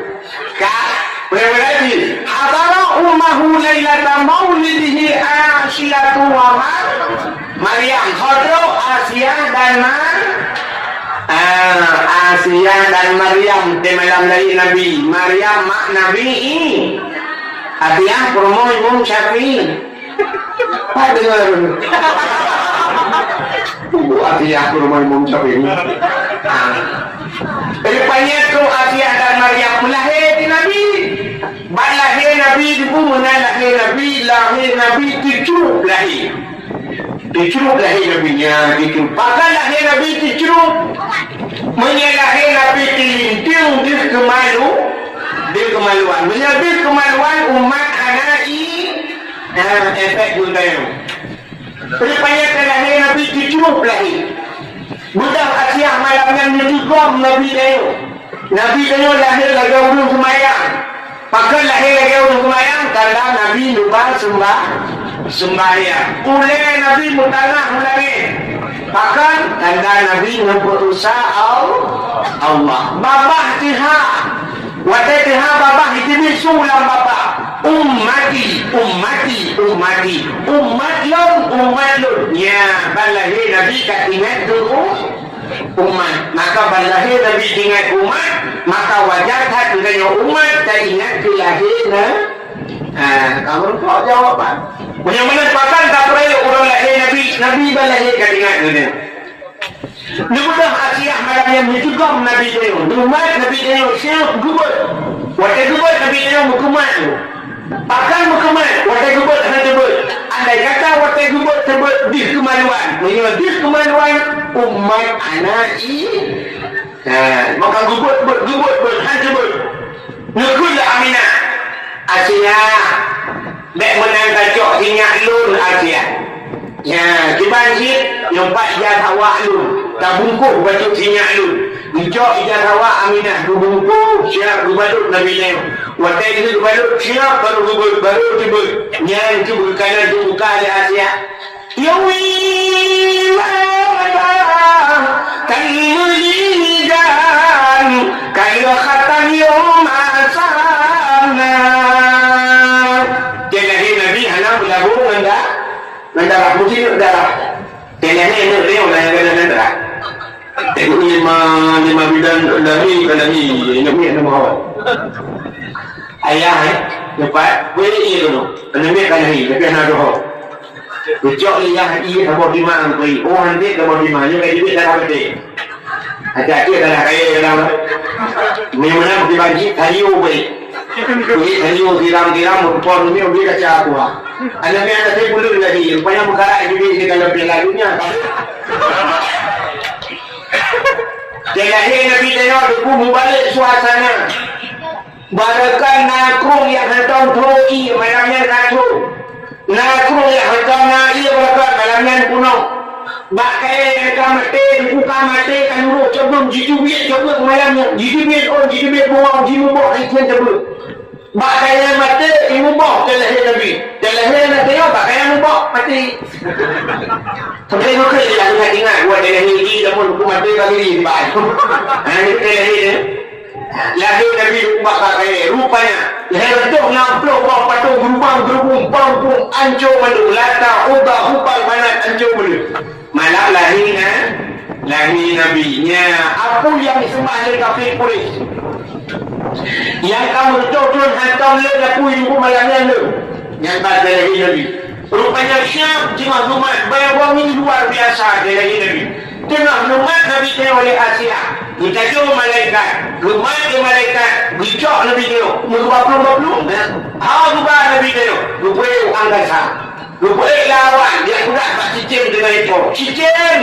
Ka, benar-benar ni. Hadara ummahu lailata maulidihi Aisyatu wa Mar-, Maryam. Khodro Asiah dan Mar-, ah, Asiah dan Maryam di malam lahir Nabi. Maryam mak Nabi. Asiah peurumoh Imam Syafi'i. Pat deungoe. Ibu Asiah peurumoh Imam Syafi'i. Rupanya tu Asiah dan Maryam meulahé di Nabi. Ban lahé Nabi, ibu meunan lahé Nabi, lahé Nabi tujoh lahé. Teucruek lahé Nabi nyan, teucruek. Pakon lahé Nabi teucruek? Meunyoe lahé Nabi teulinteung deuh keumalu, deuh keumaluan. Meunyoe deuh keumaluan, umat hana i, nah, efek geutanyoe. Rupanya ka lahé Nabi teucruek lahé. Beudôh Asiah malam nyan neuteugob Nabi tanyoe. Nabi tanyoe lahé lagèe ureueng seumayang. Pakon lahé lagèe ureueng seumayang? Tanda Nabi lupa seumbah-, sembahyang. Ulèe Nabi meutangah u langèt. Pakon? Tanda Nabi neupeutusa Al-, Allah. Babah teuhah. Watèe teuhah babah, jiteubiet su lam babah. Ummati, ummati, ummati. Umat lôn, umat lôn. Nyan, ban lahé Nabi ka ingat keu u-, umat. Maka ban lahé Nabi ingat umat, maka wajar that geutanyoe umat taingat keu lahé na-, ha, ka meurumpok jawaban. Meunyoe meunan pakon tapeurayeuk uroe lahé Nabi, Nabi ban lahé ka ingat geutanyoe. Neubeudôh Asiah malam nyan neuteugob Nabi tanyoe, neumat Nabi tanyoe siap geubeuet. Watèe geubeuet Nabi tanyoe meukeumat lom. Pakon meukeumat, watèe geubeuet hana teubeuet. Andai kata watèe geubeuet teubeuet deuh keumaluan. Meunyoe deuh keumaluan, umat hana i-, nah, maka geubeuet beuet, geubeuet beuet, hana teubeuet. Neukheun lé Aminah, "Asiah, bèk meunan tacok sinyak lôn, Asiah. Nyan, kiban cit, nyoe pat ija sawak lôn, tabungkôh bacut sinyak lôn." Geucok ija sawak Aminah, geubungkôh, siap geubalot Nabi nyan. Watèe geubaloe siap, barô geubeuet, barô geubeuet. Nyan keuh geukalon teubuka lé Asiah. Yumi mata kan meuligan, kan khatan yum asana. Jadi Nabi hana beulabong ngon da-, ngon darah, meusti ngon darah. Jadi aneuk lé ulah nyang keunan darah. Lima, lima bidan lahé ka lahé, ingat miet nama awak. Ayah, eh, cepat, weh, iya tu. Aneuk miet ka lahé, tapi hana doho. Geucok lé yah ié saboh timang kui. Oh, hanjeuet saboh timang, nyoe ka jeuet darah beutôi. Hati-hati darah kayèe dalam. Meunyoe meunan bagi banci, taliu kui. Kui taliu tiram-tiram, meupon meunyoe beli kaca aqua. Aneuk miet aneuk saya buleuen lagi, rupanya meukarat jubé di dalam Piala Dunia. Teulahé Nabi tanyoe teupeu meubalek suasana. Barokon na krueng nyang hantom tho ié malam nyan ka tho. Na krueng nyang hantom na ié barokon malam nyan peunoh. Bak kayèe nyang ka maté, buka maté ka nurôh cobeueng, jiteubiet cobeueng malam nyan. Jiteubiet ôn, jiteubiet bungong, jimuboh ié cobeueng. Bak kayèe maté, imuboh teulahé Nabi. Teulahé Nabi nyoe bak kayèe muboh maté. Sampai meukeue ingat-ingat buat teulahé jih, namun huköm maté bagi jih dibahan. Ha, ni teulahé nyoe. Lahé Nabi bak kayèe, rupanya, lahé reutôh nam ploh boh patong geurubang, geurubung, pang-pung, ancô mandum, lata, uba, hubal, manat, ancô mandum. Malam lahé na-, lahé Nabi, nya, apui nyang jiseumah lé kafé Quraisy. Nyang ka meureutôh thon hantom lé apui nibak malam nyan lé. Nyan ban ka lahé Nabi. Rupanya Syam teungoh lumat, bak wangi luar biasa ka lahé Nabi. Teungoh lumat Nabi teuh oleh Asiah. Geutajô malaikat, geumat lé malaikat, geucok Nabi teuh. Meugeuba plueng-ba plueng. Ha geuba Nabi teuh, geubeuet u angkasa. Geubeuet lawan, jak peugah bak cicém teungoh ipo. Cicém!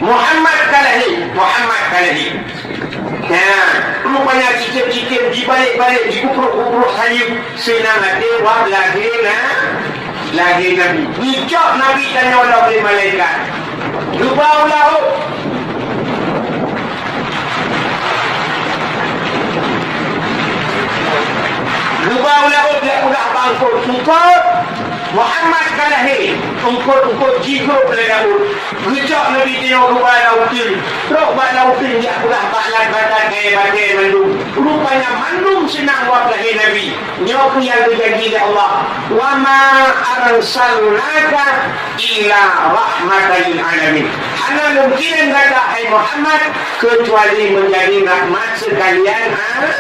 Muhammad ka lahé! Muhammad ka lahé! Nah, rupanya cicém-cicém jibalek-balek, jikupruek-kupruek saleueb, seunang até wab lahé na, lahé Nabi. Geucok Nabi tanyoe lom lé malaikat. Geuba u laôt. Geuba u laôt, jak peugah bak eungkôt. Eungkôt, Muhammad ka lahé. Eungkôt-eungkôt jigrob lé laôt. Geucok Nabi tanyoe geuba lam uteuen. Trok bak lam uteuen jak peugah bak lam badan kayèe batèe mandum. Rupanya mandum seunang wab lahé Nabi. Nyoe keuh nyang geujanji lé Allah, "Wa ma arsalnaka illa rahmatan lil alamin." Hana lôn kirém gata, hai Muhammad, keucuali meujadi rahmat seukalian a-,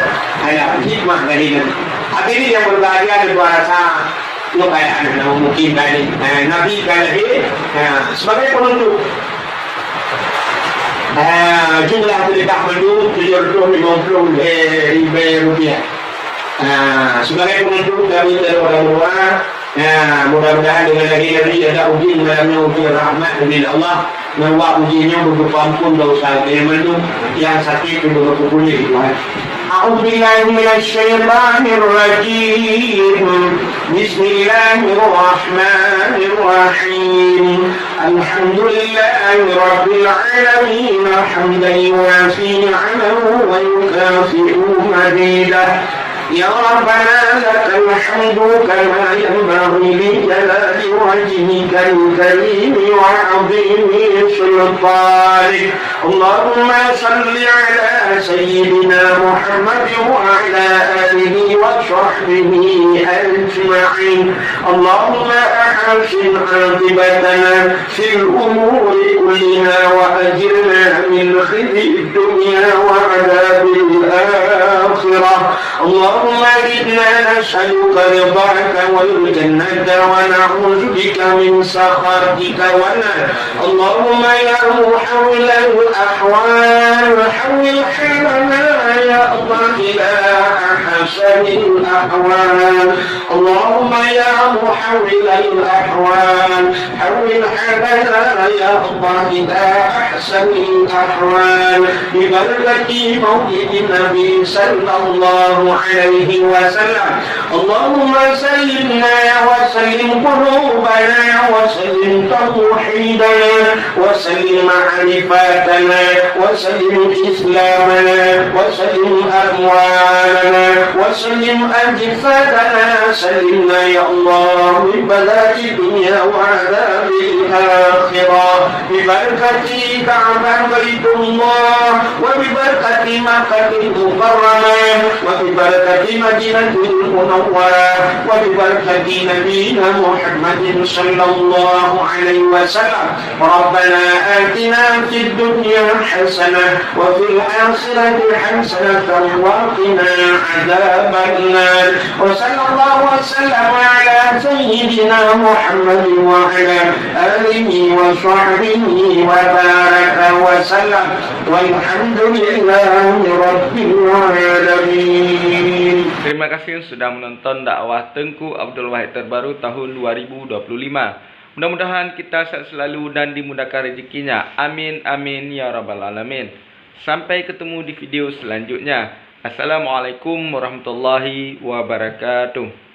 alam. Hikmah dari Nabi. Hadirin yang berbahagia, di luar sana, nyoe kaya aneuk mungkin tadi, eh, Nabi ka lahé, eh, sebagai penuntut. Eh, jumlah teulidah mandum tujoh reutôh limong ploh lhèe ribèe rupiah. Ah, sebagai penutup, kami terlebih dahulu, ah, mudah-mudahan dengan lahé Nabi ada uji malam nyoe, uji rahmat dari Allah. Ngon wab uji nyoe beugeupampun dosa geutanyoe mandum, nyang sakét juga beupulih, Tuhan. أعوذ بالله من الشيطان الرجيم. بسم الله الرحمن الرحيم. الحمد لله رب العالمين، حمدا يوافي نعمه ويكافئ مزيده. يا ربنا لك الحمد كما ينبغي لجلال وجهك الكريم وعظيم سلطانك. اللهم صل على سيدنا محمد وعلى آله وصحبه أجمعين. اللهم أحسن عاقبتنا في الأمور كلها وأجرنا من خزي الدنيا وعذاب الآخرة. اللهم إنا نسألك رضاك والجنة ونعوذ بك من سخطك والنار. اللهم يا محول الأحوال، حول حالنا يا الله إلى أحسن الأحوال. اللهم يا محول الأحوال، حول حالنا يا الله إلى أحسن الأحوال، ببركة مولد النبي صلى الله عليه وسلم. اللهم سلمنا وسلم قلوبنا وسلم توحيدنا وسلم معرفتنا وسلم إسلامنا وسلم أموالنا وسلم أجسادنا. سلمنا يا الله من بلاء الدنيا وعذاب الآخرة. ببركة كعبة بيت الله، وببركة مكة المكرمة، وببركة مدينة المنورة، وببركة نبينا محمد صلى الله عليه وسلم. ربنا آتنا في الدنيا حسنة وفي الآخرة حسنة وقنا عذاب النار. وصلى الله وسلم على سيدنا محمد وعلى آله وصحبه وبارك وسلم. والحمد لله رب العالمين. Terima kasih sudah menonton dakwah Teungku Abdul Wahid terbaru tahun dua ribu dua puluh lima. Mudah-mudahan kita sehat selalu dan dimudahkan rezekinya. Amin, amin, ya rabbal alamin. Sampai ketemu di video selanjutnya. Assalamualaikum warahmatullahi wabarakatuh.